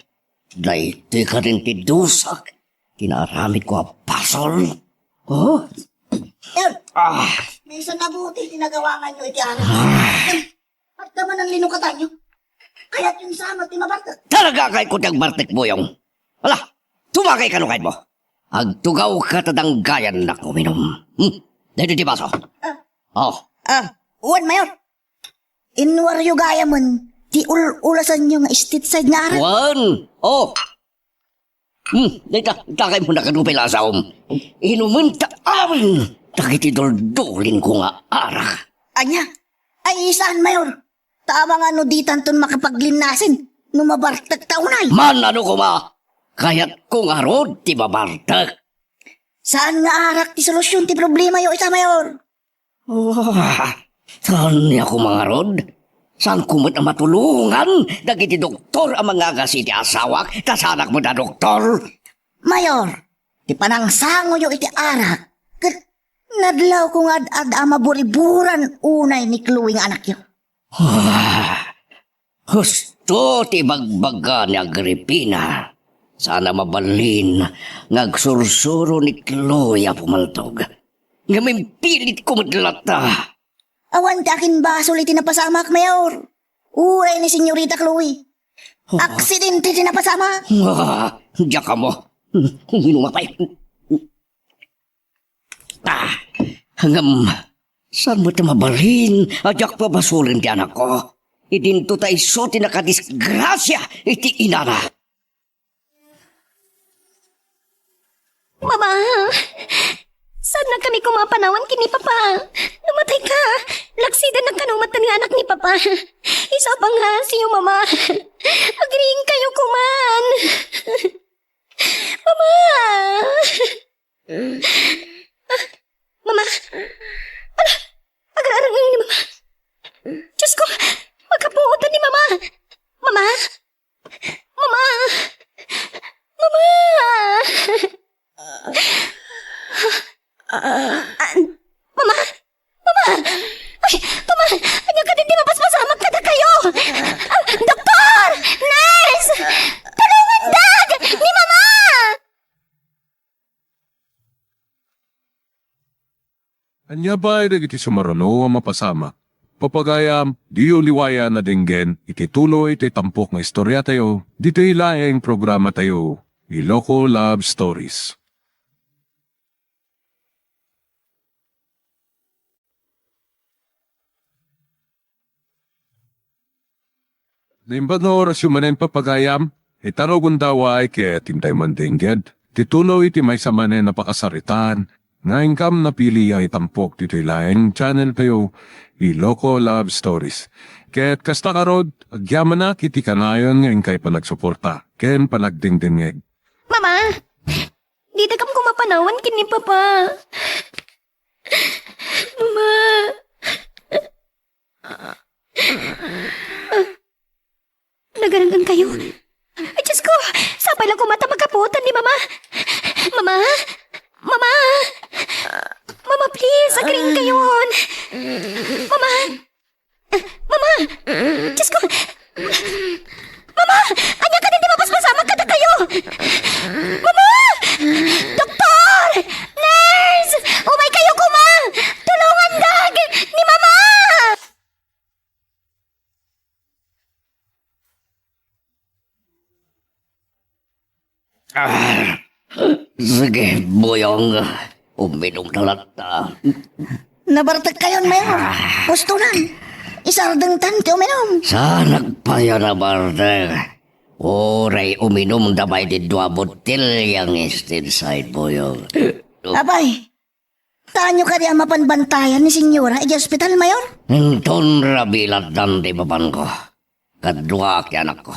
Daytoy kadin ti dusak ti naaramidko a basol. Oh? Yun. Ah. Minsan mabuti ti nagawanganyo iti anak. Ah. At naman ang linukatanyo. Kaya't yung sama ti mabartek. Talaga kay ko ti agbartek, Boyong. Ala, tumakay kano kaymo. Agtugaw ka ta danggayannak uminum. Hmm? Daytoy ti baso. Ah. Oh. Ah, wen, Mayor. Inwaryo gayamen ti ul-ulasanyo nga state side nga arak. Wen. Oh. Hmm, dayta, takay mo na kadu pay lasam. Inumen ta amin dagiti duldulinko nga arak. Ania? Ay, saan, Mayor? Ta amangan no ditanton makapaglinnasen no mabartek ta unay. Man, ano koma? Kayatko ngarud ti mabartek. Saan nga arak ti solusyon ti problemayo ita, Mayor? Oh, saan ni ako mangarod? Saanko met a matulongan dagiti doktor a mangagas iti asawak ta saanak met a doktor? Mayor, ti panangsangoyo iti arak, ket nadlawko nga ad-ad a maburiburan unay ni Chloe nga anakyo. Ah, husto ti ibagbaga ni Agripina. Saan a mabalin nga agsursuro ni Chloe a pumaltog. Ngem impilitko met latta. Awan ti akin basol iti napasamak, Mayor. Uray ni Senyorita Chloe. Oh. Aksidente ti napasamak. Ah, diak ammo. Uminuma pay. Ah, ngem, saan met a mabalin a diak pabasolen ti anakko? Idinto ta isu ti nakadisgrasia iti inana. Mama, saannakami koma a panawan ken ni Papa. No matayka, laksidannak kano met nga anak ni Papa. Isu a panghasiyo, Mama. Agriingkayo koman. Mama! Ah, Mama! Ala, agar-arang ni Mama. Diyos ko, makapuotan ni Mama. Mama! Mama! Mama! Ah, Mama! Mama! Ay, Mama! Ania kadin ti mapaspasamak kadakayo? Ah, doktor! Nurse! Tulongandak! Ni Mama! Ania pay dagiti sumaruno a mapasamak? Papagayam, diyo liwayan a denggen iti tuloy ti tampok nga istoriatayo, ditoy laeng programatayo, Iloko Love Stories. Naimbag nga orasyo manen, papagayam, ita no gundaway ket intay mandengged ti tuloy iti maysa manen a pakasaritaan nga inkam napili a itampok ditoy laeng channeltayo, Iloko Love Stories. Ket kasta ngarud, agyamanak iti kanayon nga inkay panagsuporta ken panagdengdengngeg. Mama! Ditakam koma panawan ken ni Papa. Mama! Nagarangan kayo? Ay, Diyos ko! Sapay lang koma ta makapuotan ni Mama! Mama! Mama! Mama, please! Agriingkayon! Mama! Mama! Diyos ko! Mama! Ania kadin ti mapaspasamak kadakayo? Mama! Doktor! Ah, sige, Buyong. Uminum ka latta. Nabartek kayon, Mayor. Ah. Pustunan. Isardengtan ti uminum. Saan nagpaya nabartek? Uray uminum da pay ti dua botelya nga Instant Side, Buyong. Apay, taanyo kadi a mapan bantayan ni Senyora idiay ospital, Mayor? Inton rabilatdan ti papanko. Kaduak ti anakko.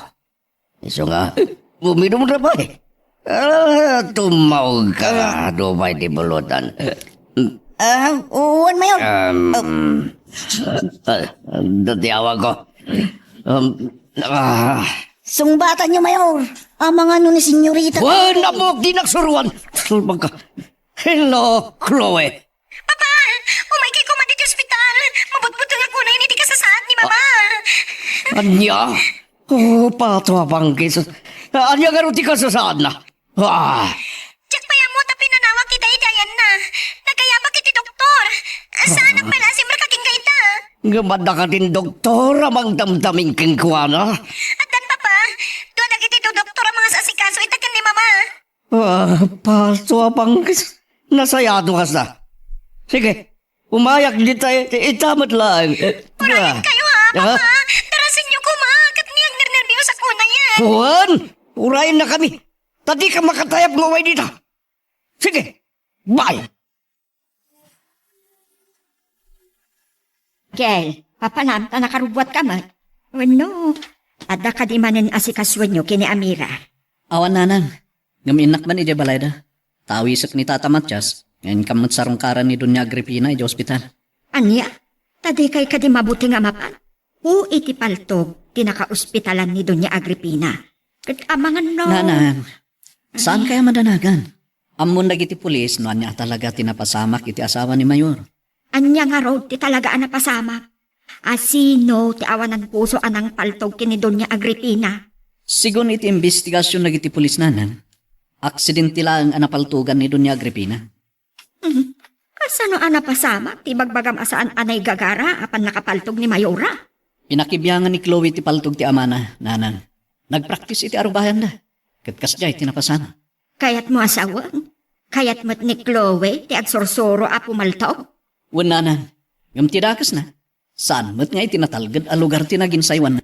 Isu nga, uminum da pay. Ah, tumaog ka, adu pay ti bulutan. Ah, wen, Mayor. Um, ah, dati awag ko. Um, ah. Sungbatanyo, Mayor. Amangan no ni Senyorita. Wen, apo, di nagsuruan. Sulbag ka. Hello, Chloe. Papa, umay kay koma ditoy ospital. Mabutbuteng ako na ini ti kasasaad ni Mama. Ania? Oh, Pato a Bangkis. Ania nga ti kasasaadna? Ah. Diak pay ammo ta pinanawag ti daydayanna. Nagayabak iti doktor. Saan a pay la a simrek a ken dayta. Ngem adda kadin doktor a mangdamdaming kenkuana? Addan, Papa. Dua dagiti doktor a mangasasikaso ita ken ni Mama. Ah, Pato a Bangkis. Nasayado kasta. Sige, umayak dita, ita met laeng. Urayen kayo, ha, Papa? Tarasenyo koma, ket ni agnernerbios ako na yan. Wen, urayen na kami. Ta di ka makatayab nga umay dita. Sige, bye. Kel, papanam ta nakarubbuat ka met? Wenno, adda kadi manen asikasoenyo ken ni Amira? Awan, nanang. Ngem innak man idiay balayda. Ta awisek ni Tata Matias, nga inkam met sarungkaran ni Doña Agripina idiay ospital. Ania? Ta dikay kadi mabuteng a mapan? Iti paltog ti nakaospitalan ni Doña Agripina. Ket amangan no. Nanang, saan kaya madanagan? Ammon dagiti pulis no ania a talaga ti napasamak iti asawa ni Mayor. Ania ngarud ti talaga a napasamak? A sino ti awanan puso a nangpaltog ken ni Doña Agripina? Sigun iti imbestigasion dagiti pulis, nanang, aksidente laeng a napaltogan ni Doña Agripina. Hmm. Kasano a napasamak ti ibagbagam a saan a naigagara a pannakapaltog ni Mayora? Pinakibiangan ni Chloe ti paltog ti amana, nanang. Nagpraktis iti arubayanda. Ket kasdiay ti napasamak. Kayatmo a sawen? Kayat met ni Chloe ti agsursuro a pumaltog? Wen, nanang. Ngem ti dakesna, saan met nga iti natalged a lugar ti naginsaywanna.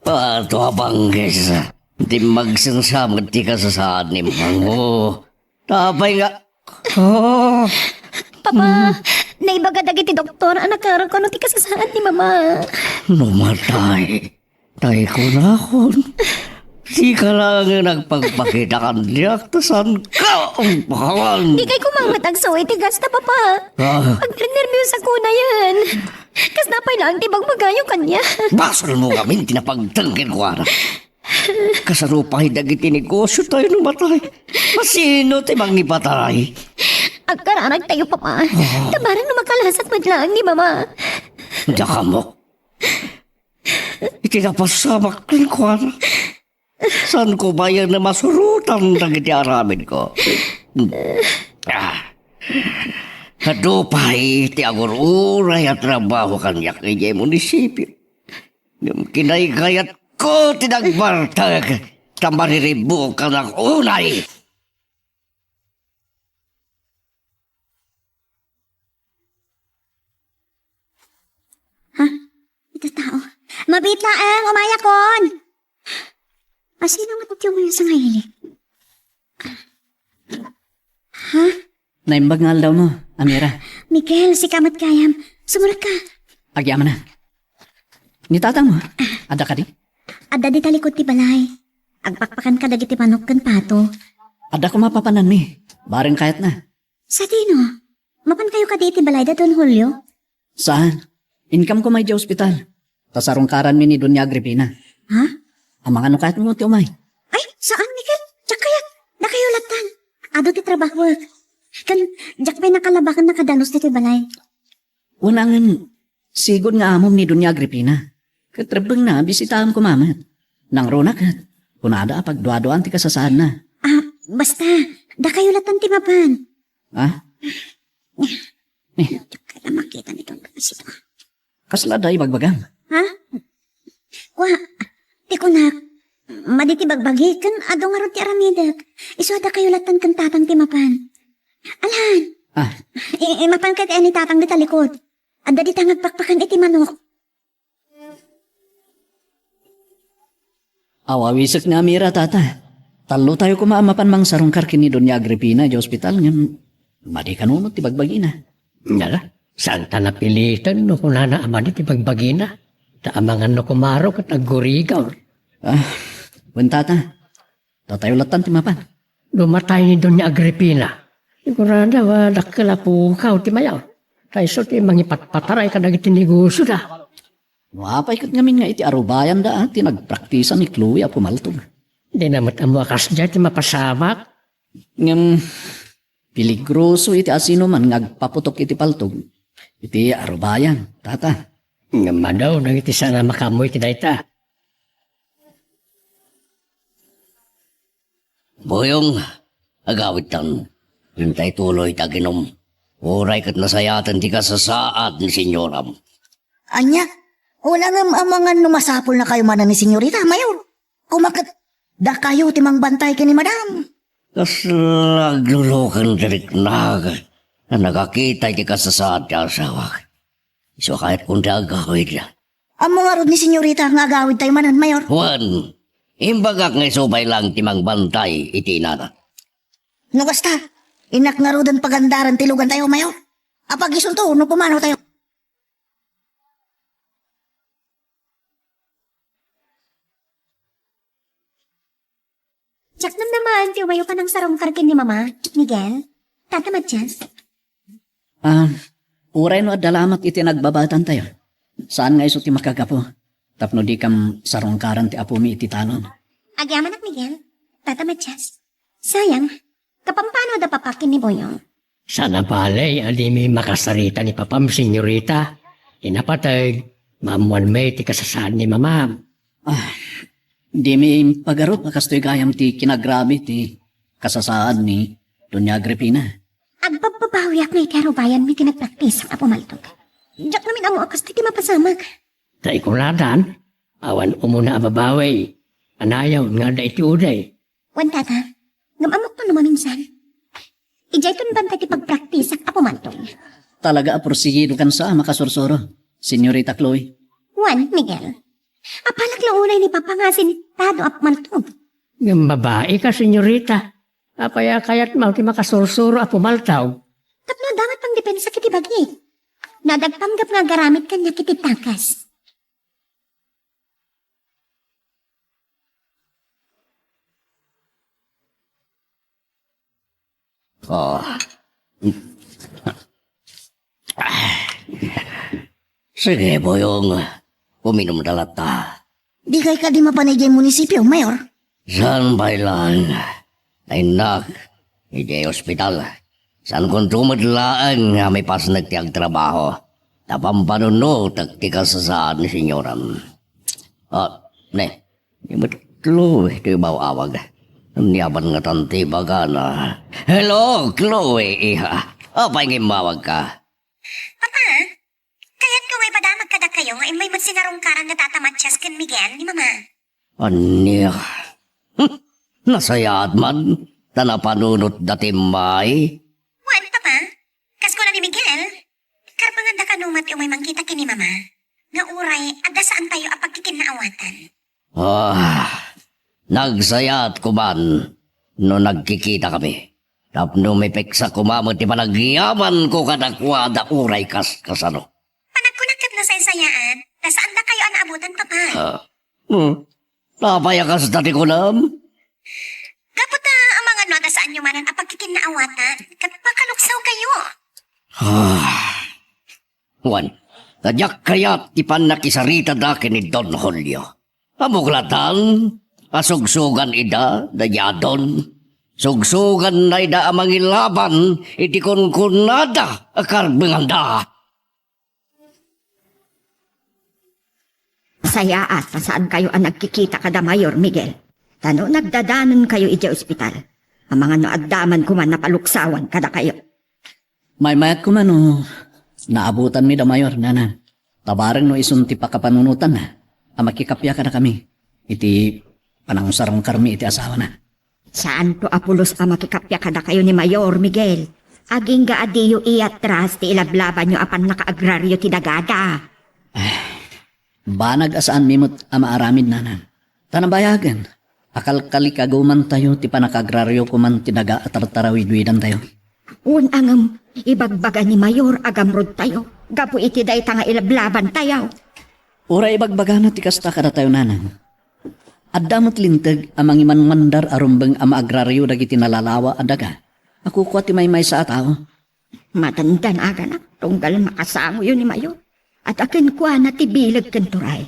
Pato a Bangkis, dimmagsensa met ti kasasaad ni Mango. Apay nga, oh. Papa, naibaga dagiti doktor a nakararag no ti kasasaad ni Mama. No matay, tay kunakon. Sika laeng nga nagpagpakita kaniak, ta saanka umpawan. Dikay koma met agsu iti gasta, Papa. Ah. Agnernerbios ako na yan. Kasna pay laeng ti bagbagayo kaniak. Basolmo ngamin ti napagteng kenkuana. Kasano pay dagiti negosiotayo no matay? Masino ti mangipatay? Agkararagtayo, Papa. Ah. Ta barang no makalasat met laeng ni Mama. Diak ammo. Iti napasamak kenkuana. Saanko bayen a masurotan dagiti aramidko? Ah. Adu pay ti agur-uray a trabaho kaniak idiay munisipio. Ngem kinaykayatko ti nagbartek ta mariribukanak unay. Ha? Ita tao. Mabiit laeng, umayakon! A, sino nga ti umaya sa ngaili? Ha? Naimbag nga aldawmo, Amira. Miguel, sika met gayam. Sumurekka. Agyamanak. Ni tatangmo, adda kadi? Adda dita likud ti balay. Agpakpakan kadagiti manok ken pato. Adda koma papananmi. Bareng kayatna. Sadino? Mapankayo kadi iti balayda, Don Julio? Saan? Inkam koma idiay ospital. Ta sarungkaranmi ni Doña Agripina. Ha? Amangan no kayatmo ti umay. Ay, saan, Miguel? Diak kayat. Dakayo lattan. Adu ti trabahoek. Ken, diak pay nakalabakan nakadanos ditoy balay. Unangen, sigud nga amom ni Doña Agripina. Ket rebbengna, bisitaem koma met. Nangruna ket, kunada a pagduaduaan ti kasasaadna. Ah, basta, dakayo lattan ti mapan. Ah? Eh. Kaya makita ni Don Luisito. Kasla da ibagbagam? Ha? Kua, ti kunak, Iti bagbagi ken adu ngarud ti aramidek. Isu a dakayo latta ken tatang ti mapan. Alahan. Ah. I-, i-, mapan ket ni tatang dita likod. Adda dita nga agpakpakan iti manok. Aw, awisek nga amira, tata. Tallotayo koma a mapan mangsarungkar ken ni Doña Agripina iti ospital ngem madi kanunot ti bagbagina. Nala, saanta napiliten no kunana a madi ti bagbagina. Ta amangan no kumaro ket aggurigaw. Ah, wen, tata. Datayo lattan ti mapan. Dumatay ni Doña Agripina. Sigurado a dakkel a pukaw ti mayaw. Ta isu ti mangipatpataray kadagiti negosioda. No apay ket ngamin nga iti arubayanda, ah, ti nagpraktisa ni Chloe a pumaltog. Dina met ammo a kasdiay ti mapasamak. Ngem, peligroso iti asinoman nga agpaputok iti paltog. Iti arubayan, tata. Ngem madaw dagiti saan a makaammo iti dayta. Boyong, agawidtan. Intay tuloy ti aginom. Uray ket nasayaten ti kasasaad ni senyoram. Ania? Una ngem amangan no masapulnakayo manen ni senyorita, Mayor. Koma ket dakayo ti mangbantay ken ni Madam. Kasla agluluken ti riknag a nakakita iti kasasaad ti asawak. Isu a kayatko ti agawid. Ammo ngarud ni senyorita nga agawidtayo manen, Mayor? Wen, imbagak nga isu pay laeng ti mangbantay iti inana. No kasta, innak ngaruden pagandaren ti lugantayo, Mayor. Apag isunto no pumanawtayo. Diak namnamaen ti umayo ka nangsarungkar ken ni Mama, Miguel. Tata Matias. Ah, uray no adda lamat iti nagbabatantayo. Saan nga isu ti makagapu tapno dikam sarungkaran ti apomi iti talon? Agyamanak, Miguel. Tata Matias. Sayang. Kapampano da papa ken ni Boyong? Saan a bale a dimi makasarita ni papam, senyorita. Ti napateg, maammoanmi ti kasasaad ni mamam. Ah, dimi impagarup a kastoy gayam ti kinagrabi ti kasasaad ni Doña Agripina. Agbabbabawiak nga iti arubayanmi ti nagpraktisak a pumaltog. Diak ngamin ammo a kastoy ti mapasamak. Ta ikunadan, awan umuna a babawi, anayon nga adda iti uday. Wen, tata, ngem ammok no maminsan. Idiayton bantay ti pagpraktisak a pumaltog. Talaga a porsigido kansa a makasursuro, Senyorita Chloe. Wen, Miguel. Apalak la unay ni Papa nga asintado a pumaltog. Ngem babai ka, senyorita. Apay a kayatmo ti makasursuro a pumaltog? Tapno adda met pangdepensak iti bagik. No adda agpanggep nga agaramid kaniak iti takas. Oh. Sige, Boyong. Uminumda latta. Dikay kadi mapan idiay munisipio, Mayor? Saan pay laeng? Nainnak, idiay ospital. Saankonto met laeng nga mipasnek ti agtrabaho. Ta pampanunotek ti kasasaad ni senyoram. Ah, ne, ni met Chloe ti ibaw-awag. Ania ban ngatan ti ibagana? Hello, Chloe, iha. Apay nga immawagka? Papa, kayatko nga ipadamag kadakayo nga immay met sinarungkaran da Tata Matias ken Miguel ni Mama. Ania? Hm, nasayaat man, ta napanunotda ti immay. Wen, Papa, kas kuna ni Miguel, karbenganda kano met ti umay mangkita ken ni Mama, nga uray adda saantayo a pagkikinnaawatan. Ah, nagsayaat koman no nagkikitakami. Tapno mipiksa koma met ti panagyamanko kadakuada uray kaskasano. Panagkunak ket nasaysayaat, ta saandakayo a naabutan, Papa. Ah, hmm. Apay a kasta ti kunam? Gapu ta amangan no adda saanyo manen a pagkikinnaawatan, ket pakaluksawkayo. Ah. Wen, ta diak kayat ti pannakisaritada ken ni Don Julio. Ammok laeng a sugsugan ida daydi a Don. Sugsuganna ida a mangilaban iti kunkunada a karbenganda. Sayaat ta saankayo a nagkikita kada Mayor Miguel. Ta no nagdadanonkayo idiay ospital, amangan no adda man koma napaluksawan kadakayo. Maymayat koma no naabutanmi da Mayor, nana. Ta bareng no isun ti pakapanunotanna a makikappia kadakami iti panangusarungkarmi iti asawana. Saanto a pulos a makikappia kadakayo ni Mayor, Miguel. Agingga a diyo iyatras ti ilablabanyo a pannakaagrario ti dagada. Banag a saanmi met a maaramid, nanang. Ta nabayagen, akalkalikagumantayo ti pannakaagrario koman ti daga a tartarawidwidantayo. Wen a ngem, ibagbaga ni Mayor a gamrodtayo gapu iti dayta nga ilablabantayo. Uray ibagbagana ti kasta kadatayo, nanang. Adda met linteg a mangimanmandar a rumbeng a maagrario dagiti nalalawa a daga a kukua ti maymaysa a tao. Madandanaganak tunggal makasangoyo ni Mayor. Adda kenkuana ti bileg ken turay.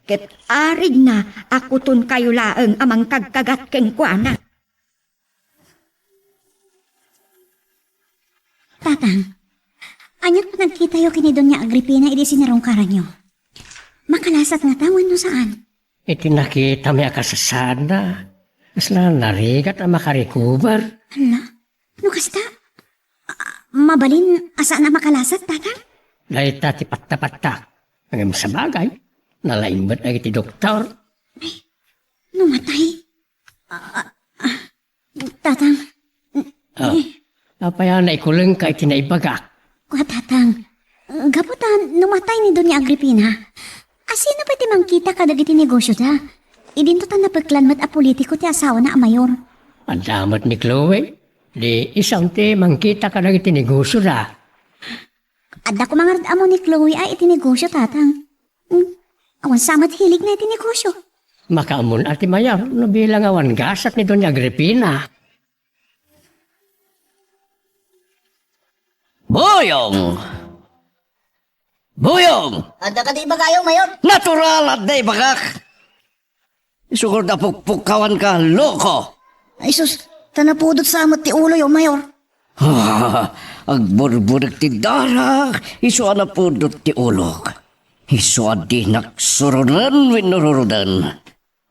Ket aridna a kutonkayo laeng a mangkagkagat kenkuana. Tatang, ania ti nagkitayo ken ni Doña Agripina idi sinarungkaranyo? Makalasat ngata wenno saan? Iti nakitami a kasasaadna, kasla narigat a makarikuber. Hala, no kasta, a-, mabalin a saan a makalasat, Tatang? Dayta ti pattapattak. Ngem sabagay, nalaing met dagiti doktor. Ay, no matay? Ah, ah, ah, Tatang. Ah, apay a naikulengka iti naibagak? Kua, Tatang, gapu ta no matay ni Doña Agripina, asino pay ti mangkita kadagiti negosyoda? Idinto ta napeklan met a politiko ti asawana a Mayor. Adda met ni Chloe. Di isu ti mangkita kadagiti negosyoda. Adda koma ngarud ammo ni Chloe a iti negosyo, Tatang. Hmm, awan sa met hiligna iti negosyo. Makaammon a ti Mayor no bilang awan gasat ni Doña Agripina. Buyong! Buyong! Adda kadi ibagayo, Mayor? Natural, adda ibagak. Isu kadi a pukpukkawanka, loko! Ay sus, ta napudot sa met ti uloyo, Mayor. Ah, agburburek ti darak, isu a napudot ti ulok. Isu a dinak suroden wenno ruroden.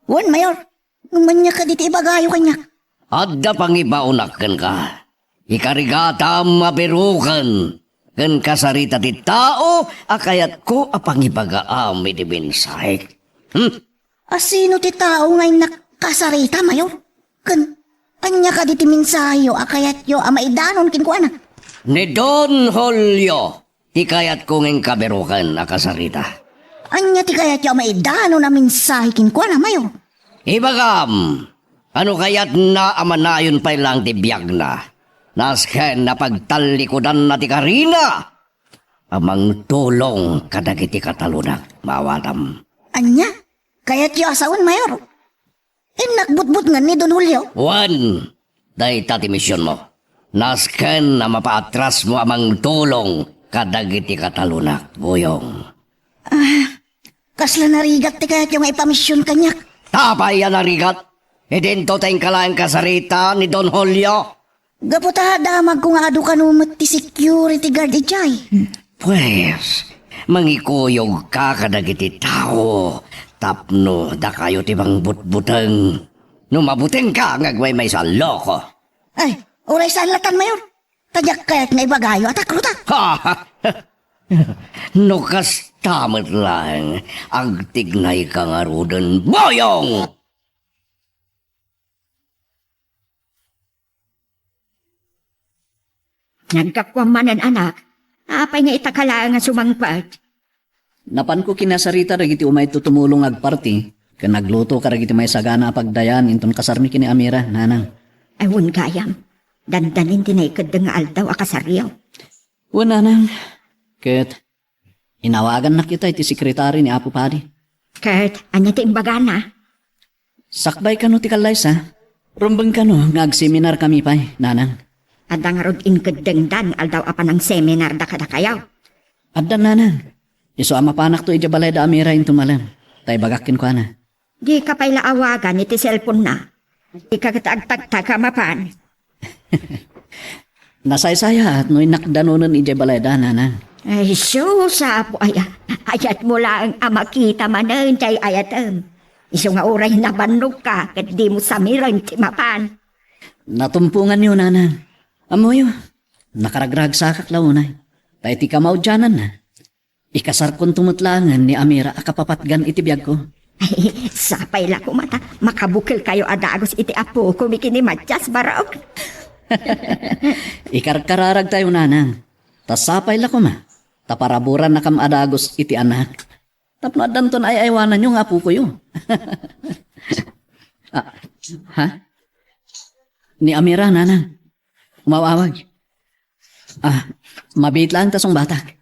Wen, Mayor, no ania kadi ti ibagayo kaniak? Adda pangibaonak kenka. Ikarigatam a biroken ken kasarita ti tao a kayatko a pangibagaam iti mensahek. Hmm? Asino ti tao nga innak kasarita, Mayor? Ken ania kadi ti mensaheyo a kayatyo a maidanon kenkuana? Ni Don Julio ti kayatko nga inka biroken a kasarita. Ania ti kayatyo a maidanon a mensahe kenkuana, Mayor? Ibagam, ano kayatna a manayon pay laeng ti biagna, nasken a pagtallikudanna ti karina a mangtulong kadagiti katalonak, maawatam. Ania? Kayatyo a sawen, Mayor? Innak butbutngen ni Don Julio? Wen, dayta ti misionmo. Nasken a mapaatrasmo a mangtulong kadagiti katalonak, Buyong. Ah, kasla narigat ti kayatyo nga ipamision kaniak? Apay a narigat? Idinto ta inka laeng kasarita ni Don Julio. Gapu ta damagko nga adu kano met ti security guard idiay. Pues, mangikuyogka kadagiti tao tapno dakayo ti mangbutbuteng. No mabutengka nga agmaymaysa, loko. Ay, uray saan latan, Mayor. Ta diak kayat nga ibagayo a takrotak. Ha! No kasta met laeng, agtignayka ngaruden, Buyong! Naggapuam manen, anak. Apay nga ita ka laeng a sumangpet? Napanko kinasarita dagiti umayto tumulong agparti ken agluto kadagiti maisagana a pagdayan inton kasarmi ken ni Amira, nanang. Ay, wen gayam. Dandanin ti naikeddeng nga aldaw a kasaryo. Wen, nanang. Ket inawagannak ita iti sekretari ni Apo Padi. Ket ania ti imbagana? Sakbay kano ti kallaysa. Rumbeng kano nga agseminarkami pay, nanang. Adda ngarud inkeddengda nga aldaw a panangseminarda kadakayo? Adda, nanang. Isu a mapanakto idiay balay da Amira inton malem, ta ibagak kenkuana. Dika pay la awagan iti cellphone-na. Dika ket agtagtag a mapan. Nasaysayaat no innak danonen idiay balayda, nanang. Ay, sus, Apo, aya, ayatmo laeng a makita manen ti ay-ayatem. Isu nga uray nabannogka ket dimo samiren ti mapan. Natumponganyo, nanang. Ammoyo, nakaragragsakak la unay. Ta iti kamaudiananna, ikasarkonto met laengen ni Amira a kapapatgan iti biagko. Ay, sapay la koma ta makabukelkayo a dagus iti apokomi ken ni Matias, barok. Ikarkararagtayo, nanang. Ta sapay la koma ta paraburannakam a dagus iti anak. Tapno addanton ay-aywananyo nga apokoyo. Ah, ha? Ni Amira, nanang. Umawawag. Ah, mabiit laeng ta sungbatak.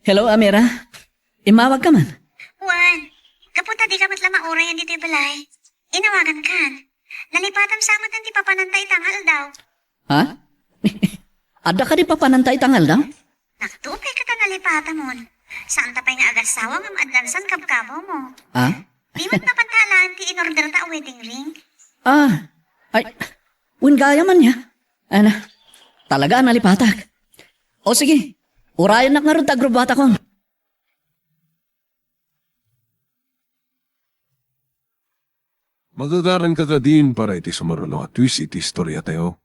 Hello, Amira. Immawagka man? Wen, gapu ta dika met la maurayan ditoy balay, inawagankan. Nalipatam sa met ti papananta ita nga aldaw. Ha? Adda kadi papananta ita nga aldaw? Naktupi ka ta nalipatamon. Saan ta pay nga agassawa ngem addan san kabkabawmo. Ha? Di met mapan ta alaen ti inorder ta a wedding ring? Ah, ay, wen gayam ania. Ana, talaga a nalipatak. O sige, urayennak ngarud ta agrubbuatakon. Magagaranka kadin para iti sumaruno a twist iti istoriatayo.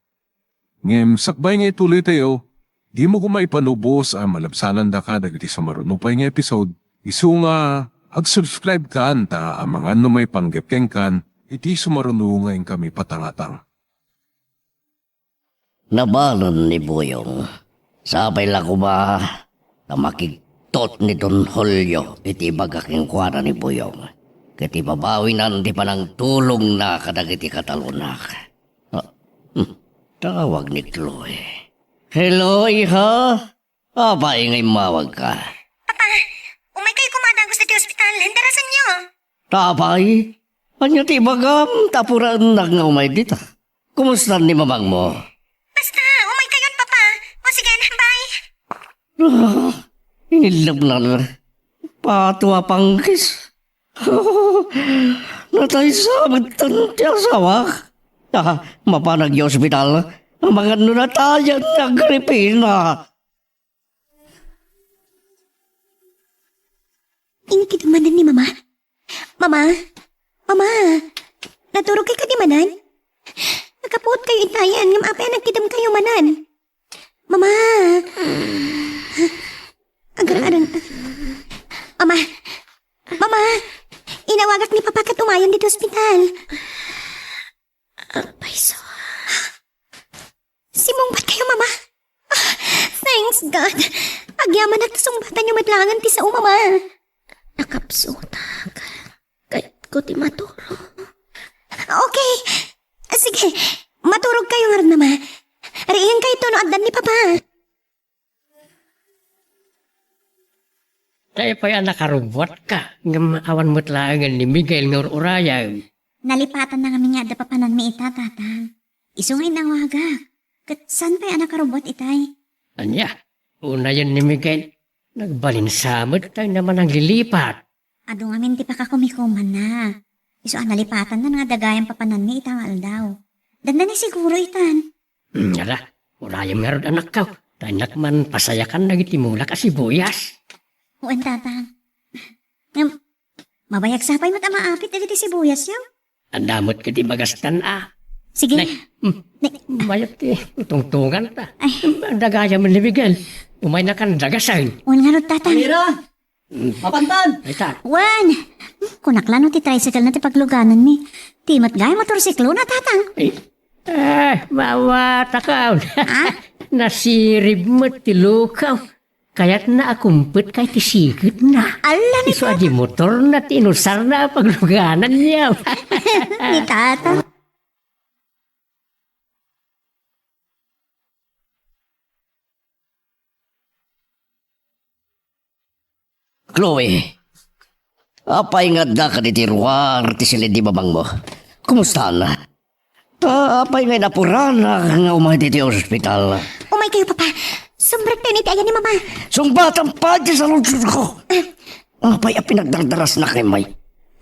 Ngem sakbay nga ituloytayo, dimo koma ipanubos a malabsanandaka dagiti sumaruno pay nga episode, isu nga ag-subscribe kan ta amangan no maipanggep kenkan iti sumaruno nga inkami patangatang. Nabalin ni Buyong. Sapay la koma ta makigtot ni Don Julio iti ibaga kenkuana ni Buyong ket ibabawinan ti panangtulongna kadagiti katalonak. Ah, hmm, tawag ni Chloe. Hello, iha. Apay nga immawagka? Papa, umaykayo koma a dagus ditoy ospital. Indarasanyo. Apay? Ania ti ibagam ta apuraennak nga umay dita? Kumusta ni mamangmo? Basta, umaykayon, Papa. O sige, bye. Ah, inillebnan. Pato a panggis. Natay sa met ti asawak. Ah, mapanag iti ospital. Amangan no natayan ni Agripina. Inkit manen ni Mama. Mama! Mama! Naturogkay kadi manen? Nakapuotkayo itayan ngem apay a nagkitemkayo manen? Mama! Agar-aran. Mama! Mama! Inawagak ni Papa ket umayan ditoy ospital. Agpayso. Simmungbatkayo, Mama. Ah, thanks, God. Agyamanak ta sungbatanyo met laengen ti sao, Mama. Nakapsutak. Kayatko ti maturog. Okay. Sige, maturogkayo ngarud, Mama. Riingkayo no addan ni Papa. Tay pay a nakarubbuatka, ngem awan met laengen ni Miguel nga ur-urayem. Nalipatanna ngamin nga adda papananmi ita, Tatang. Isu nga inawagak. Ket saan pay a nakarubbuat itay? Ania, unayen ni Miguel. Nagbalin sa met tay naman a naglilipat. Adu ngamin ti pakakumikumanna. Isu a nalipatanna nga adda gayam papananmi ita nga aldaw. Dandani siguro itan. Hmm, ala, urayem ngarud, anakko. Ta innak man pasayakan dagiti mulak a sibuyas. Wen, Tatang. Ngem, mabayag sa pay met a maapit dagiti sibuyas, yam? Adda met kadi magastan a. Sige. Nay, hmm, Nay. Mayat ti tungtunganta. Ay. Adda gayam ni Miguel. Umaynakan dagasen. Wen ngarud, Tatang. Amira! Mapantan! Ay, ta. Wen! Kunak la no ti tricycle na ti paglugananmi. Ti met gayam motorsiklo na, Tatang. Ay, eh, mawatakaw. Ha? Nasirib met ti lukaw. Kayatna a kumpet kay ti siketna. Ala ni Isu a di Tatang. Motorna ti inusarna a paglugananyo. Ni Tatang. Chloe, apay nga adda kaditi ruar ti silid ni mamangmo? Kumustan? Ta apay nga inapuranak nga umay ditoy ospital? Umaykayo, Papa. Sumrektayon iti ayan ni Mama. Sungbatam pay ti saludsodko. Apay a pinagdardarasnak, Emay?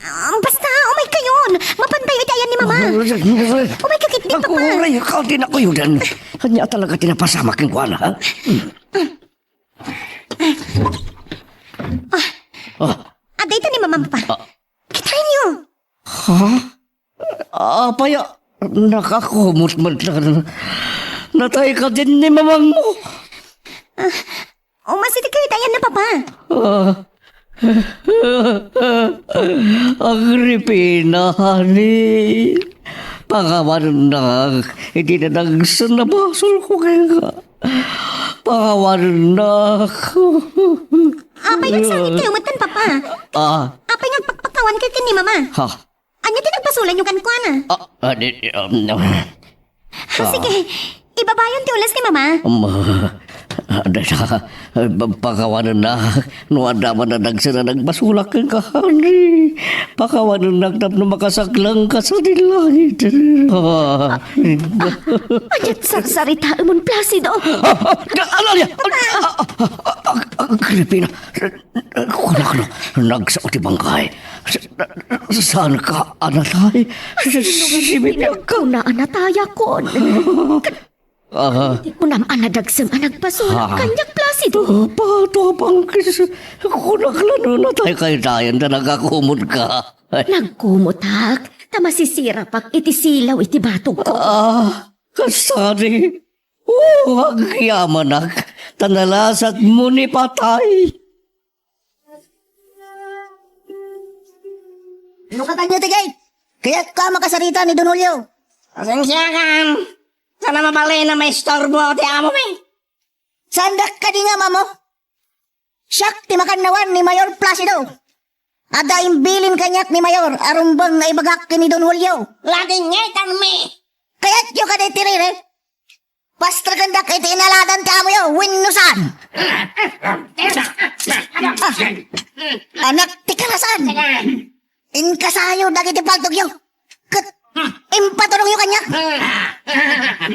Ah, basta, umaykayon. Mapantayo iti ayan ni Mama. Umaykayo ketdi, Papa. Aguray ka, di nakuyodan. Ania talaga ti napasamak kenkuana, ha? Ah. Ah. Adda ita ni Mama, Papa. Ah. Kitaenyo. Ha? Apay a nakakumot met laeng. Natay kadin ni mamangmo. Ah, umasidegkayo iti ayanna, Papa. Ah, Agripina, honey. Pakawanennak iti nadagsen a basolko kenka. Pakawanennak. Apay nga agsangit kayo metten, Papa? Ah. Apay nga agpakpakawan kayo ken ni Mama? Ha? Ania ti nagbasolanyo kenkuana? Ah, ah, di, um, no. Ah, sige, ibabayon ti ules ni Mama. Um, ah, dayta, ah, pakawanennak, no adda man a dagsen a nagbasolak kenka, honey. Pakawanennak tapno makasaklangka sadi langit. Ah. Ania ti sarsaritaem, Placido? Ah, ah, ano, ano, ah, ah, ah, ah, ah, Agripina, kunak no, nagsao ti bangkay. Sa-, saanka a natay? Sino nga sinibiag ka? Kuna a natayakon. Ah. Kunam a nadagsem a nagbasolak kaniak, Placido. Ah, pato a bangkis. Kunak la no natay kaytayan ta nagkakumot ka. Nagkumotak, ta masisirapak iti silaw iti batogko. Ah, kasari. O, agyamanak, ta nalasatmo ni patay. No kakanyo ti gate, kayatko a makasarita ni Don Julio. Pasensiakan, sana mabalin a maistorbo ti amomi. Saandak kadi nga ammo? Siak ti makannawan ni Mayor Placido. Adda imbilin kaniak ni Mayor a rumbeng nga ibagak ken ni Don Julio. Ladingetanmi. Kayatyo kadi ti rire? Pastrekendak iti inaladan ti amoyo wenno saan? Ah, anak ti karasan. Inkasayo dagiti paltogyo. Ket impaturongyo kaniak.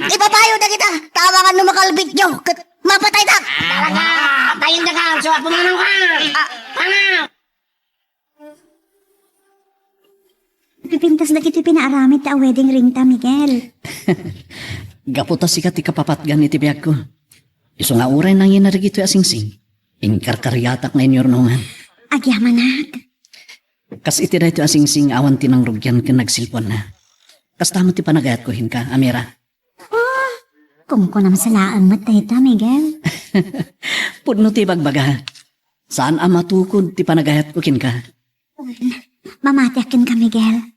Ibabayo dagita, ta amangan no makalbityo, ket mapataydak. Talaga, tayon daka, so, pumanawka. Ah. Panaw. Pipintas dagiti pinaaramid ta wedding ring ta, Miguel. Gapu ta sika ti kapapatgan iti biagko. Isu nga uray nangina dagitoy a singsing, inkarkariatak nga inyurnongan. Agyamanak. Kas iti daytoy a singsing awan ti nangrugian ken nagsilpuanna. Kasta met ti panagayatko kenka, Amira. Oh, kunkunam sa laeng met dayta, Miguel. Pudno ti ibagbaga. Saan a matukod ti panagayatko kenka. Mamatiak kenka, Miguel.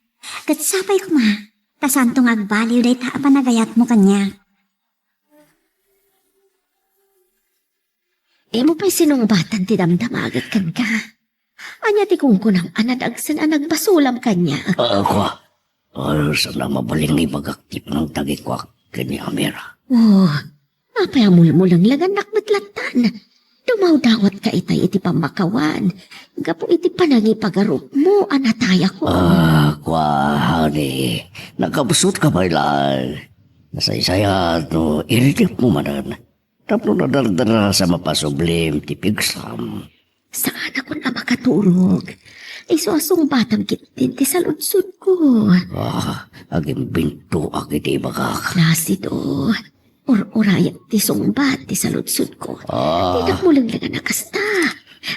Ket sapay koma, ta saanto nga agbaliw dayta a panagayatmo kaniak. Dimo pay sinungbatan ti damdamagek kenka. Ania ti kunkunam a nadagsen a nagbasolam kaniak? Ah, kua. Ah, saan a mabalin nga ibagak ti panangtagikuak ken ni Amira. Oh, apay a mulmulenglengannak met lattan? Dumawdawatka itay iti pammakawan gapu iti panangipagarupmo a natayakon. Ah, kua, honey. Nakabsutka pay laeng. Nasaysayat no iridepmo manen. Tapno nadardarasa mapasublim ti pigsam. Saanakon a makaturog. Isu a sungbatam ketdin ti saludsodko. Ah, agimbintoak iti ibagak. Placido, ur-urayek ti sungbat ti saludsodko. Ah. Dinak mulenglengan a kasta.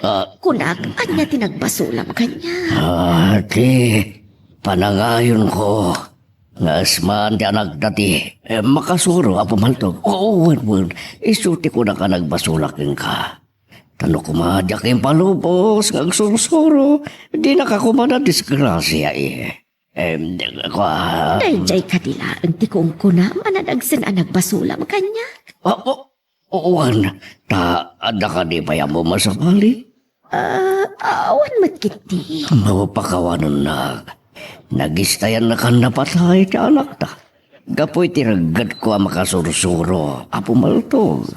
Ah. Kunak, ania ti nagbasolam kaniak? Ah, ti panangayonko. Nga asman ti anakda ti, eh, makasuro a pumaltog. Oo, wen, wen. Isu ti kunak a nagbasolak kenka. Ta no koma diak impalubos nga agsursuro, dinaka koma nadisgrasia, eh. Em, kua. Daydiay kadi laeng ti kunkunam a nadagsen a nagbasolam kaniak? Ah, o-, Wen, ta adda kadi pay ammom a sabali? Ah, awan met ketdi. Mapakawanennak. Nagistayannakan napatay ti anakta. Gapu iti reggetko a makasursuro a pumaltog.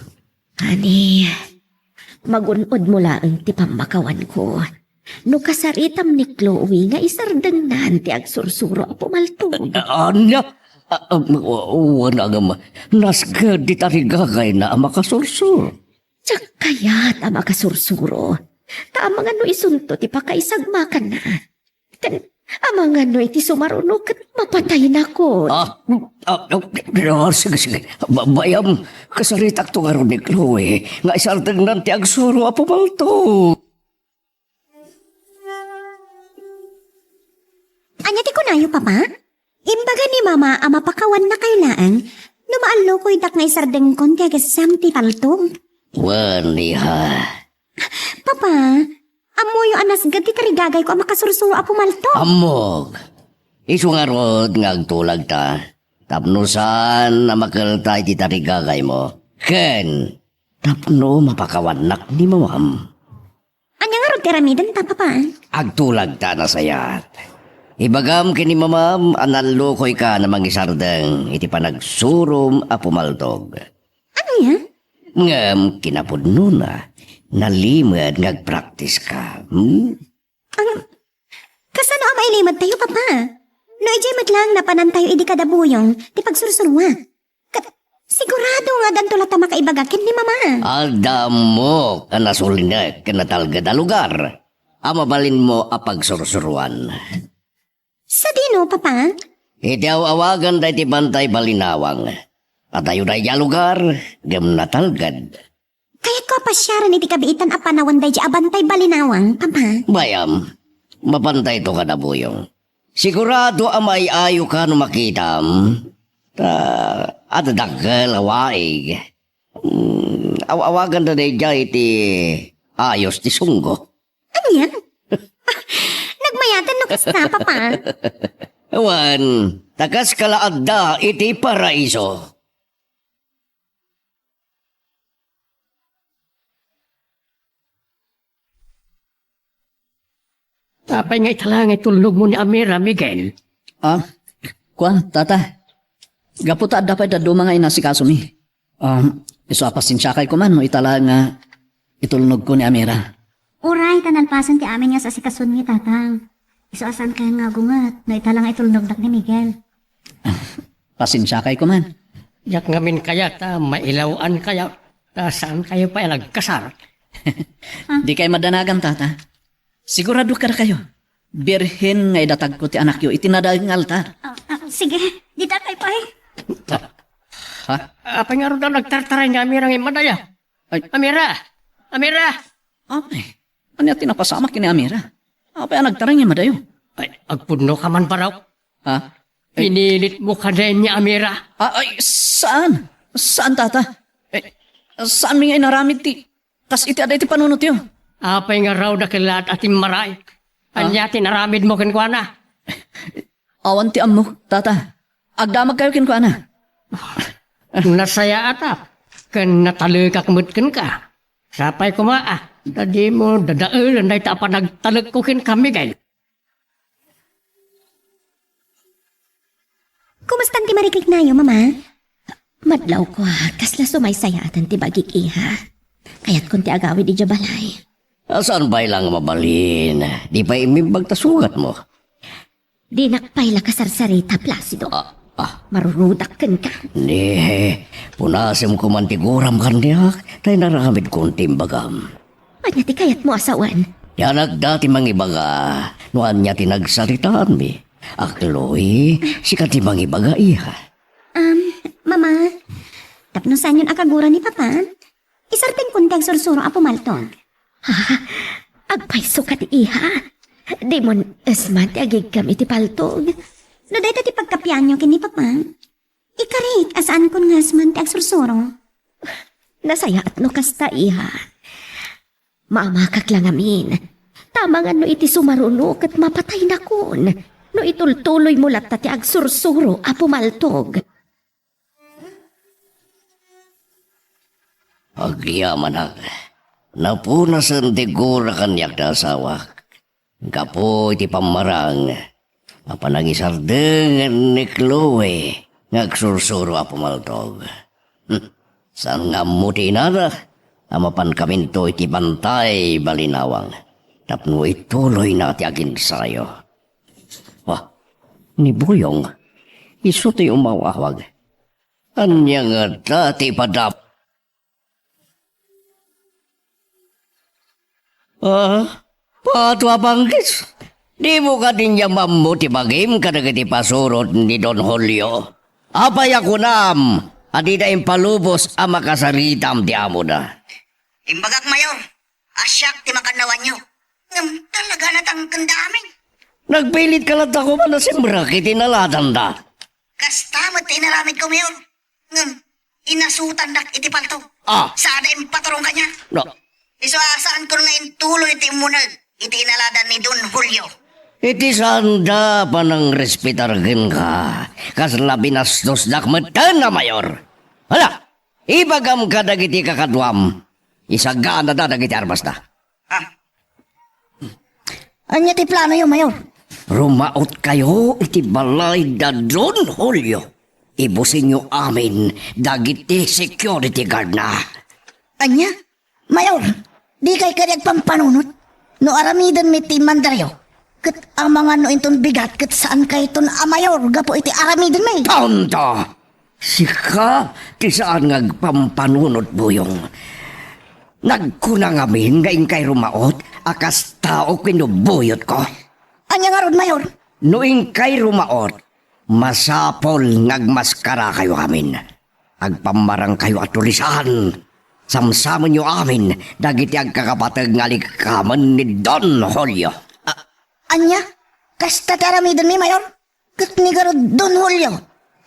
Honey, magun-odmo laeng ti pammakawanko. No kasaritam ni Chloe nga isardengnan ti agsursuro a pumaltog. A-, ania? A-, am, wa-, wen, agam, nasged ti tarigagayna a makasursuro. Diak kayat a makasursuro. Ta amangan no isunto ti pakaisagmakanna. Ken amangan no iti sumaruno ket mapataynakon. Ah, ah, ah, ah, sige, sige. Ba-, bayam, kasaritakto ngarud ni Chloe nga isardengnan ti agsuro a pumaltog. Ania ti kunayo, Papa? Imbaga ni Mama a mapakawannakayo laeng no maallokoydak nga isardengkon ti agasam ti paltog. Wen, iha. Papa, Ammoyo a nasged ti tarigagayko a makasursuro a pumaltog. Ammok. Isu ngarud nga agtulagta. Tapno saan a makelta iti tarigagaymo. Ken tapno mapakawannak ni mamam. Ania ngarud ti aramidenta, Papa? Agtulagta a nasayaat. Ibagam ken ni mamam a nallukoyka a mangisardeng iti panagsurom a pumaltog. Ania? Ngem kinapudnona, nalimed nga agpraktiska. Hmm? Ang, kasano a mailimedtayo, Papa? No idiay met laeng napanantayo idi kada buyong ti pagsursuroak. Ket sigurado nga addanto latta makaibaga ken ni Mama. Adda ammok a nasulinek ken natalged a lugar a mabalinmo a pagsursuroan. Sadino, Papa? Iti aw-awagan daydi Bantay Balinawang. Adayo daydi a lugar, ngem natalged. Kayatko a pasiaren iti kabiitan a panawen daydi a Bantay Balinawang, Papa. Bayam, mapantayto kada buyong. Sigurado a maay-ayoka no makitam. Ta, adda dakkel a waig. Hmm, aw-awaganda daydiay iti ayos ti sunggo. Ania? Nagmayaten no kasta, Papa. Wen, ta kaska la adda iti paraiso. Apay nga ita la nga itulnogmo ni Amira, Miguel? Ah, kua, tata. Gapu ta adda pay dadduma nga inasikasomi. Um, isu a pasensiakay koman no ita la nga itulnogko ni Amira. Uray, ta nalpasen ti amin nga asikasomi, tatang. Isu a saankayon nga agunget no ita la nga itulnognak ni Miguel. Pasensiakay koman. Diak ngamin kayat a mailaw-ankayo ta saankayo pay a nagkasar. Dikay madanagan, tata. Sigurado kadakayo, birhen nga idatagko ti anakyo iti nadael nga altar. Ah, ah, sige, ditakay pay. Ha? Apay ngarud a nagtartaray ni Amira nga immadayo? Ay. Amira! Amira! Apay, ania ti napasamak ken ni Amira? Apay a nagtareng immadayo? Ay, agpudnoka man, Barok. Ha? Pinilitmo kadi ni Amira? Ah, ay, saan? Saan, tata? Eh, saanmi nga inaramid ti kas iti adda iti panunotyo? Apay ngarud a kellaat a timmaray? Ah? Ania ti inaramidmo kenkuana? Awan ti ammok, tata. Agdamagkayo kenkuana. Nasayaat a, ken natalekak met kenka. Sapay koma a, ta dimo dadaelen dayta a panagtalekko kenka, Miguel. Kumastan ti marikliknayo, Mama? Madlaw kua, kasla sumaysayaatan ti bagik, iha. Kayatkon ti agawid idiay balay. Saan pay la nga mabalin? Di pay immimbag ta sugatmo. Dinak pay la kasarsarita, Placido. Ah, ah. Marurudak kenka. Ni, punasem koman ti guram kaniak, ta inaramidkon ti imbagam. Ania ti kayatmo a sawen? Ti anakda ti mangibaga no ania ti nagsaritaanmi. A Chloe, sika ti mangibaga, iha. Um, Mama, tapno saanyon a kagura ni Papa, isardengkon ti agsursuro a pumaltog. Ha? Agpayso kadi, iha? Dimon esman ti agigkam iti paltog. No dayta ti pagkapianyo ken ni Papa, ikarik a saankon nga esman ti agsursuro. Nasayaat no kasta, iha. Maamakak la ngamin. Ta amangan no iti sumaruno ket mapataynakon no itultuloymo latta ti agsursuro a pumaltog. Agyamanak, napunasen ti gura kaniak ti asawak. Gapu iti pammarang a panangisardengen ni Chloe nga agsursuro a pumaltog. Hmm, saan nga ammo ti inana a mapankaminto iti Bantay Balinawang tapno ituloyna ti aginsayo. Wah, ni Buyong, isu ti umaw-awag. Ania ngata ti ipadap? Ah, Pato a Panggis, dimo kadi nia ammo ti bagim kadagiti pasurot ni Don Julio? Apay a kunam a dida impalubos a makasaritam ti amoda? Imbagak, Mayor, a siak ti makannawanyo. Ngem talaga natangken da amin. Nagpilitka latta koma a simrek iti naladanda. Kasta met ti inaramidko, Mayor. Ngem, inasutandak iti palto. Ah. Sada impaturong kaniak. No. Isu a saankon nga intuloy ti immuneg. iti inaladan ni Don Julio. Iti saanda a panangrespetar kenka, kasla binastosdak metten a mayor. Hala, ibagam kadagiti kakaduam, isaganada dagiti armasda. Ah. Ania ti planoyo, Mayor? Rumaotkayo iti balay da Don Julio. Ibusinyo amin dagiti security guardna. Ania? Mayor, dikay kadi agpampanunot? No aramidenmi ti mandarayo, ket amangan no inton bigat ket saankayton a mayor gapu iti aramidenmi. Tonto! Sika ti saan nga agpampanunot, Buyong. Nagkuna ngamin nga inkay rumaot a kas tao ken no buyotko. Ania ngarud, Mayor? No inkay rumaot, masapul nga agmaskarakayo amin. Agpammarangkayo a tulisan. Samsamenyo amin dagiti agkakapateg nga alikamen ni Don Julio. A-, ania? Kasta ti aramidenmi, Mayor? Ket ni garud Don Julio,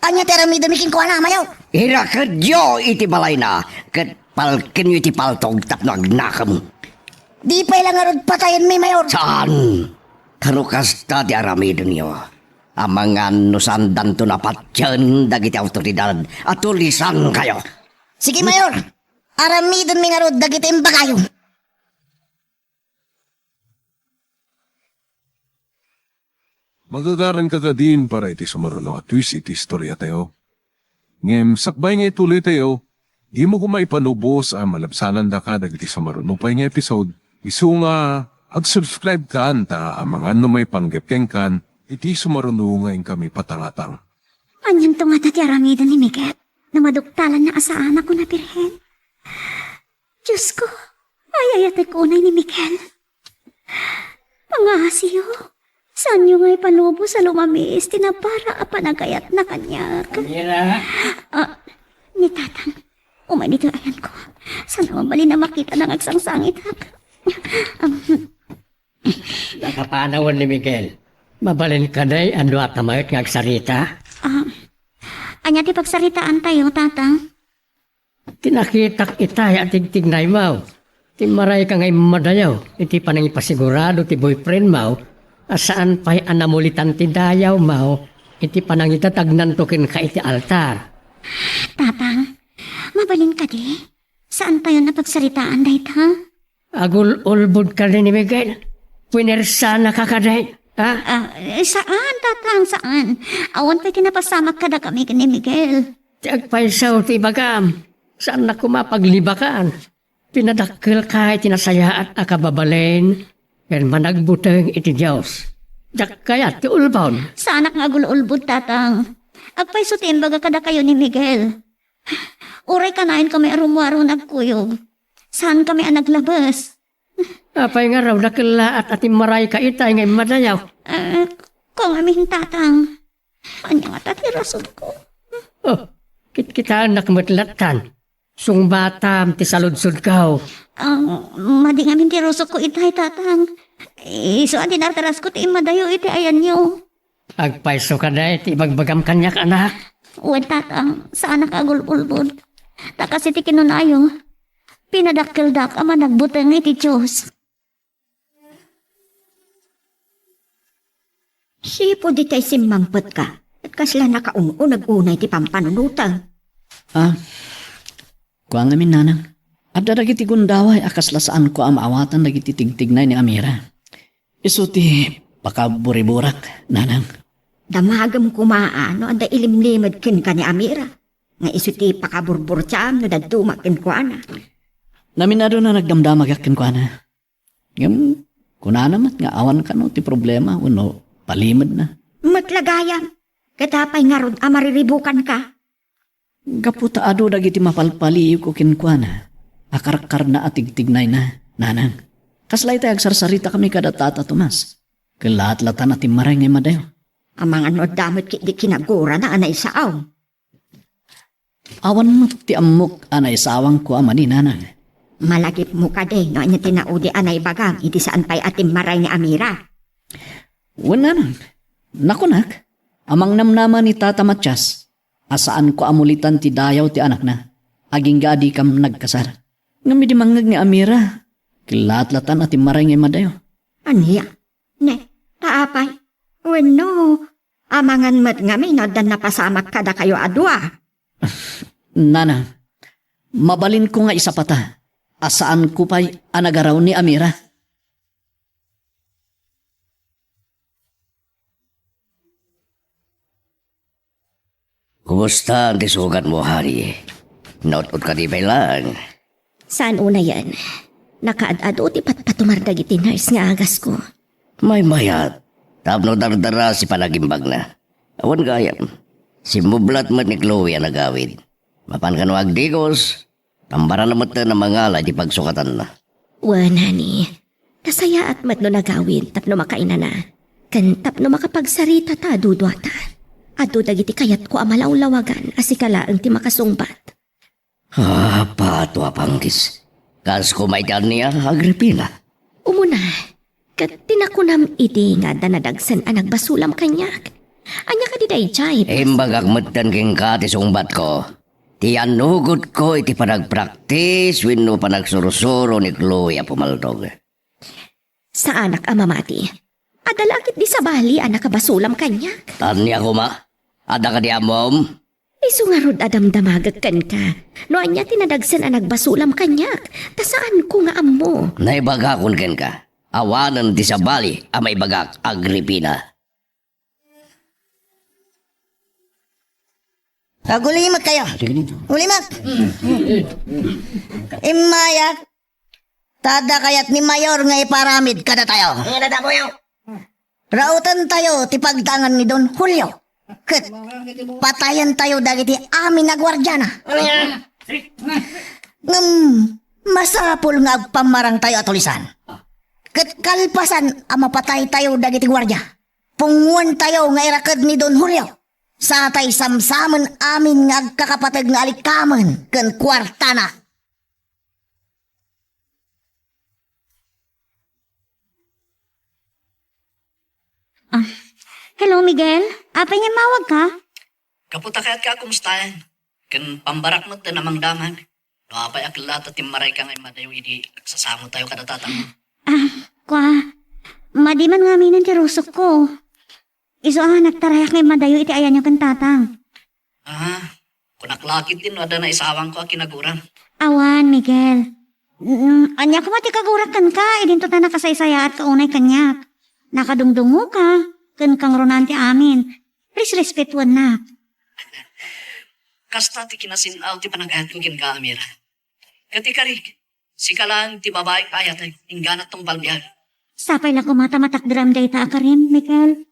ania ti aramidenmi kenkuana, Mayor? Irakedyo iti balayna, ket palkenyo iti paltog tapno agnakem. Di pay la ngarud patayenmi, Mayor. Saan? Kano kasta ti aramidenyo? Amangan no saandanto napatien dagiti awtoridad a tulisankayo. Sige, Mayor. Aramidenmi ngarud dagiti imbagayo. Magagaranka kadin para iti sumaruno a twist iti istoriatayo. Ngem sakbay nga ituloytayo, dimo koma ipalubos a malabsanandaka dagiti sumaruno pay nga episode. Isu nga, ag-subscribe kan ta amangan no maipanggep kenkan iti sumaruno nga inkami patangatang. Anianto ngata ti aramiden ni Miguel? Namaduktalanna a saanak a Birhen. Diosko, ay-ayatek unay ni Miguel. Pangaasiyo, saanyo nga ipalubos a lumamis ti nabara a panagayatna kaniak. Amira? Ah, ni Tatang, umay ditoy ayanko. Saan a mabalin a makitana nga agsangsangitak? Um, Nakapanawen ni Miguel. Mabalin kadi a dua ta maet nga agsarita? Ah, ania ti pagsaritaantayo, Tatang? Ti nakitak itay a tigtignaymo. Timmarayka nga immadayo iti panangipasigurado ti boyfriendmo a saan pay a namulitan ti dayawmo iti panangidadagnanto kenka iti altar. Tatang, mabalin kadi? Saantayon a pagsaritaan dayta? Agul-ulbod kadi ni Miguel? Punersanaka kadi? Ha? Ah, eh, saan, Tatang, saan? Awan pay ti napasamak kadakami ken ni Miguel. Ti agpayso ti ibagam. Saannak koma paglibakan. Pinadakkelka iti nasayaat a kababalin ken managbuteng iti Dios. Diak kayat ti ulbon. Saanak nga agul-ulbod, Tatang. Agpayso ti imbaga kadakayo ni Miguel. Uray kanayonkami a rummuar wenno agkuyog. Saankami a naglabes. Apay ngarud a kellaat a timmarayka itay nga immadayo? Eh, kung amin, Tatang. Ania ngata ti rason ko? Oh, kitkitaennak met lattan. Sungbatam ti saludsodko. Ah, madi ngamin ti rusokko itay, Tatang. Isu a dinardaras ko ti immadayo iti ayanyo. Agpayso kadi ti ibagbagam kaniak, anak? Wen, Tatang, saanak a agul-ulbod. Ta kas iti kinunayo, pinadakkeldak a managbuteng iti Dios. Sipud itay simmangpetka, ket kasla nakaun-uneg unay ti pampanunotem. Ah, kua ngamin, nanang. Adda dagiti gundaway a kasla saanko a maawatan dagiti tigtignay ni Amira. Isu ti pakaburiburak, nanang. Damagem koma a no adda ilimlimed kenka ni Amira, nga isu ti pakaburburtiam no dadduma kenkuana. Naminadon a nagdamdamagak kenkuana. Ngem, kunana met nga awan kano ti problema wenno palimedna. Met la gayam, ket apay ngarud a mariribukanka? Gapu ta adu dagiti mapalpaliiwko kenkuana a karkarna a tigtignayna, nanang. Kasla itay agsarsaritakami kada Tata Tomas. Kellaat latan a timmaray nga immadayo. Amangan no adda met ketdi kinagurana a naisaaw. Awan met ti ammok a naisawangko a mani, nanang. Malagipmo kadi no ania ti naudi a naibagam iti saan pay a timmaray ni Amira? Wen, nanang. Nakunak, amangnamnama ni Tata Matias a saanko a mulitan ti dayaw ti anakna, agingga a dikam nagkasar. Ngem idi mangngeg ni Amira, kellaat latan a timmaray nga immadayo. Ania? Ne, ta apay? Wenno, amangan met ngamin no addan napasamak kadakayo a dua? Nana, mabalinko nga isapata a saanko pay a nagaraw ni Amira. Kumusta ti sugatmo, honey? Naut-ot kadi pay laeng? Saan unayen? Nakaad-adu ti patpatumar dagiti nurse nga agasko. Maymayat, tapno dardarasi panagimbagna. Awan gayam. Simmublat met ni Chloe a nagawid. Mapan kano agdigos, tambaranna met a mangala iti pagsukatanna. Wen, honey. Nasayaat met no nagawid tapno makainana, ken tapno makapagsarita ta a duduata. Adu dagiti kayatko a malawlawagan a sika laeng ti makasungbat. Ah, pato a panggis. Kas koma iti ania, Agripina? Umuna, ket ti nakunam idi nga adda nadagsen a nagbasolam kaniak. Ania kadi daydiay? Imbagak metten kenka ti sungbatko. Ti annugotko iti panagpraktis wenno panagsursuro ni Chloe a pumaldog. Saanak a mamati. Adda la ket di sabali a nakabasolam kaniak. Ania koma? Adda kadi ammom? Isu ngarud a damdamagek kenka no ania ti nadagsen a nagbasolam kaniak, ta saanko nga ammo. Naibagakon kenka, awanen ti sabali a maibagak, Agripina. Agulimek kayo. Ulimek. Immayak. Ta adda kayat ni Mayor nga iparamid kadatayo. Rautentayo ti pagdangan ni Don Julio. Ket patayentayo dagiti amin a guardiana. Ngem masapul nga agpammarangtayo a tulisan. Ket kalpasan a mapataytayo dagiti guardia, punguentayo nga iraked ni Don Julio. Satay samsamen amin nga agkakapateg nga alikamen ken kuartana. Ah, hello, Miguel. Apay nga immawagka? Gapu ta kayatko a kumustaen. Ken pambarak met a mangdamag. No apay a kella ta timmarayka nga immadayo idi agsasangotayo kada tatang. Ah, kua. Madi man ngaminen ti rusokko. Isu a nagtarayak nga immadayo iti ayanyo ken tatang. Ah, kunak la ketdin no adda naisawangko a kinaguran. Awan, Miguel. Mm, ania koma ti kagurak kenka, idinto ta nakasaysayaatka unay kaniak. Nakadungdungoka, ken kangrunaan ti amin. Resrespetuennak. Kasta ti kinasin-aw ti panagayatko kenka, Amira. Ket ikarik, sika laeng ti babai nga ayatek, inggana tungpal biag. Sapay la koma ta matakderam dayta a karim, Miguel.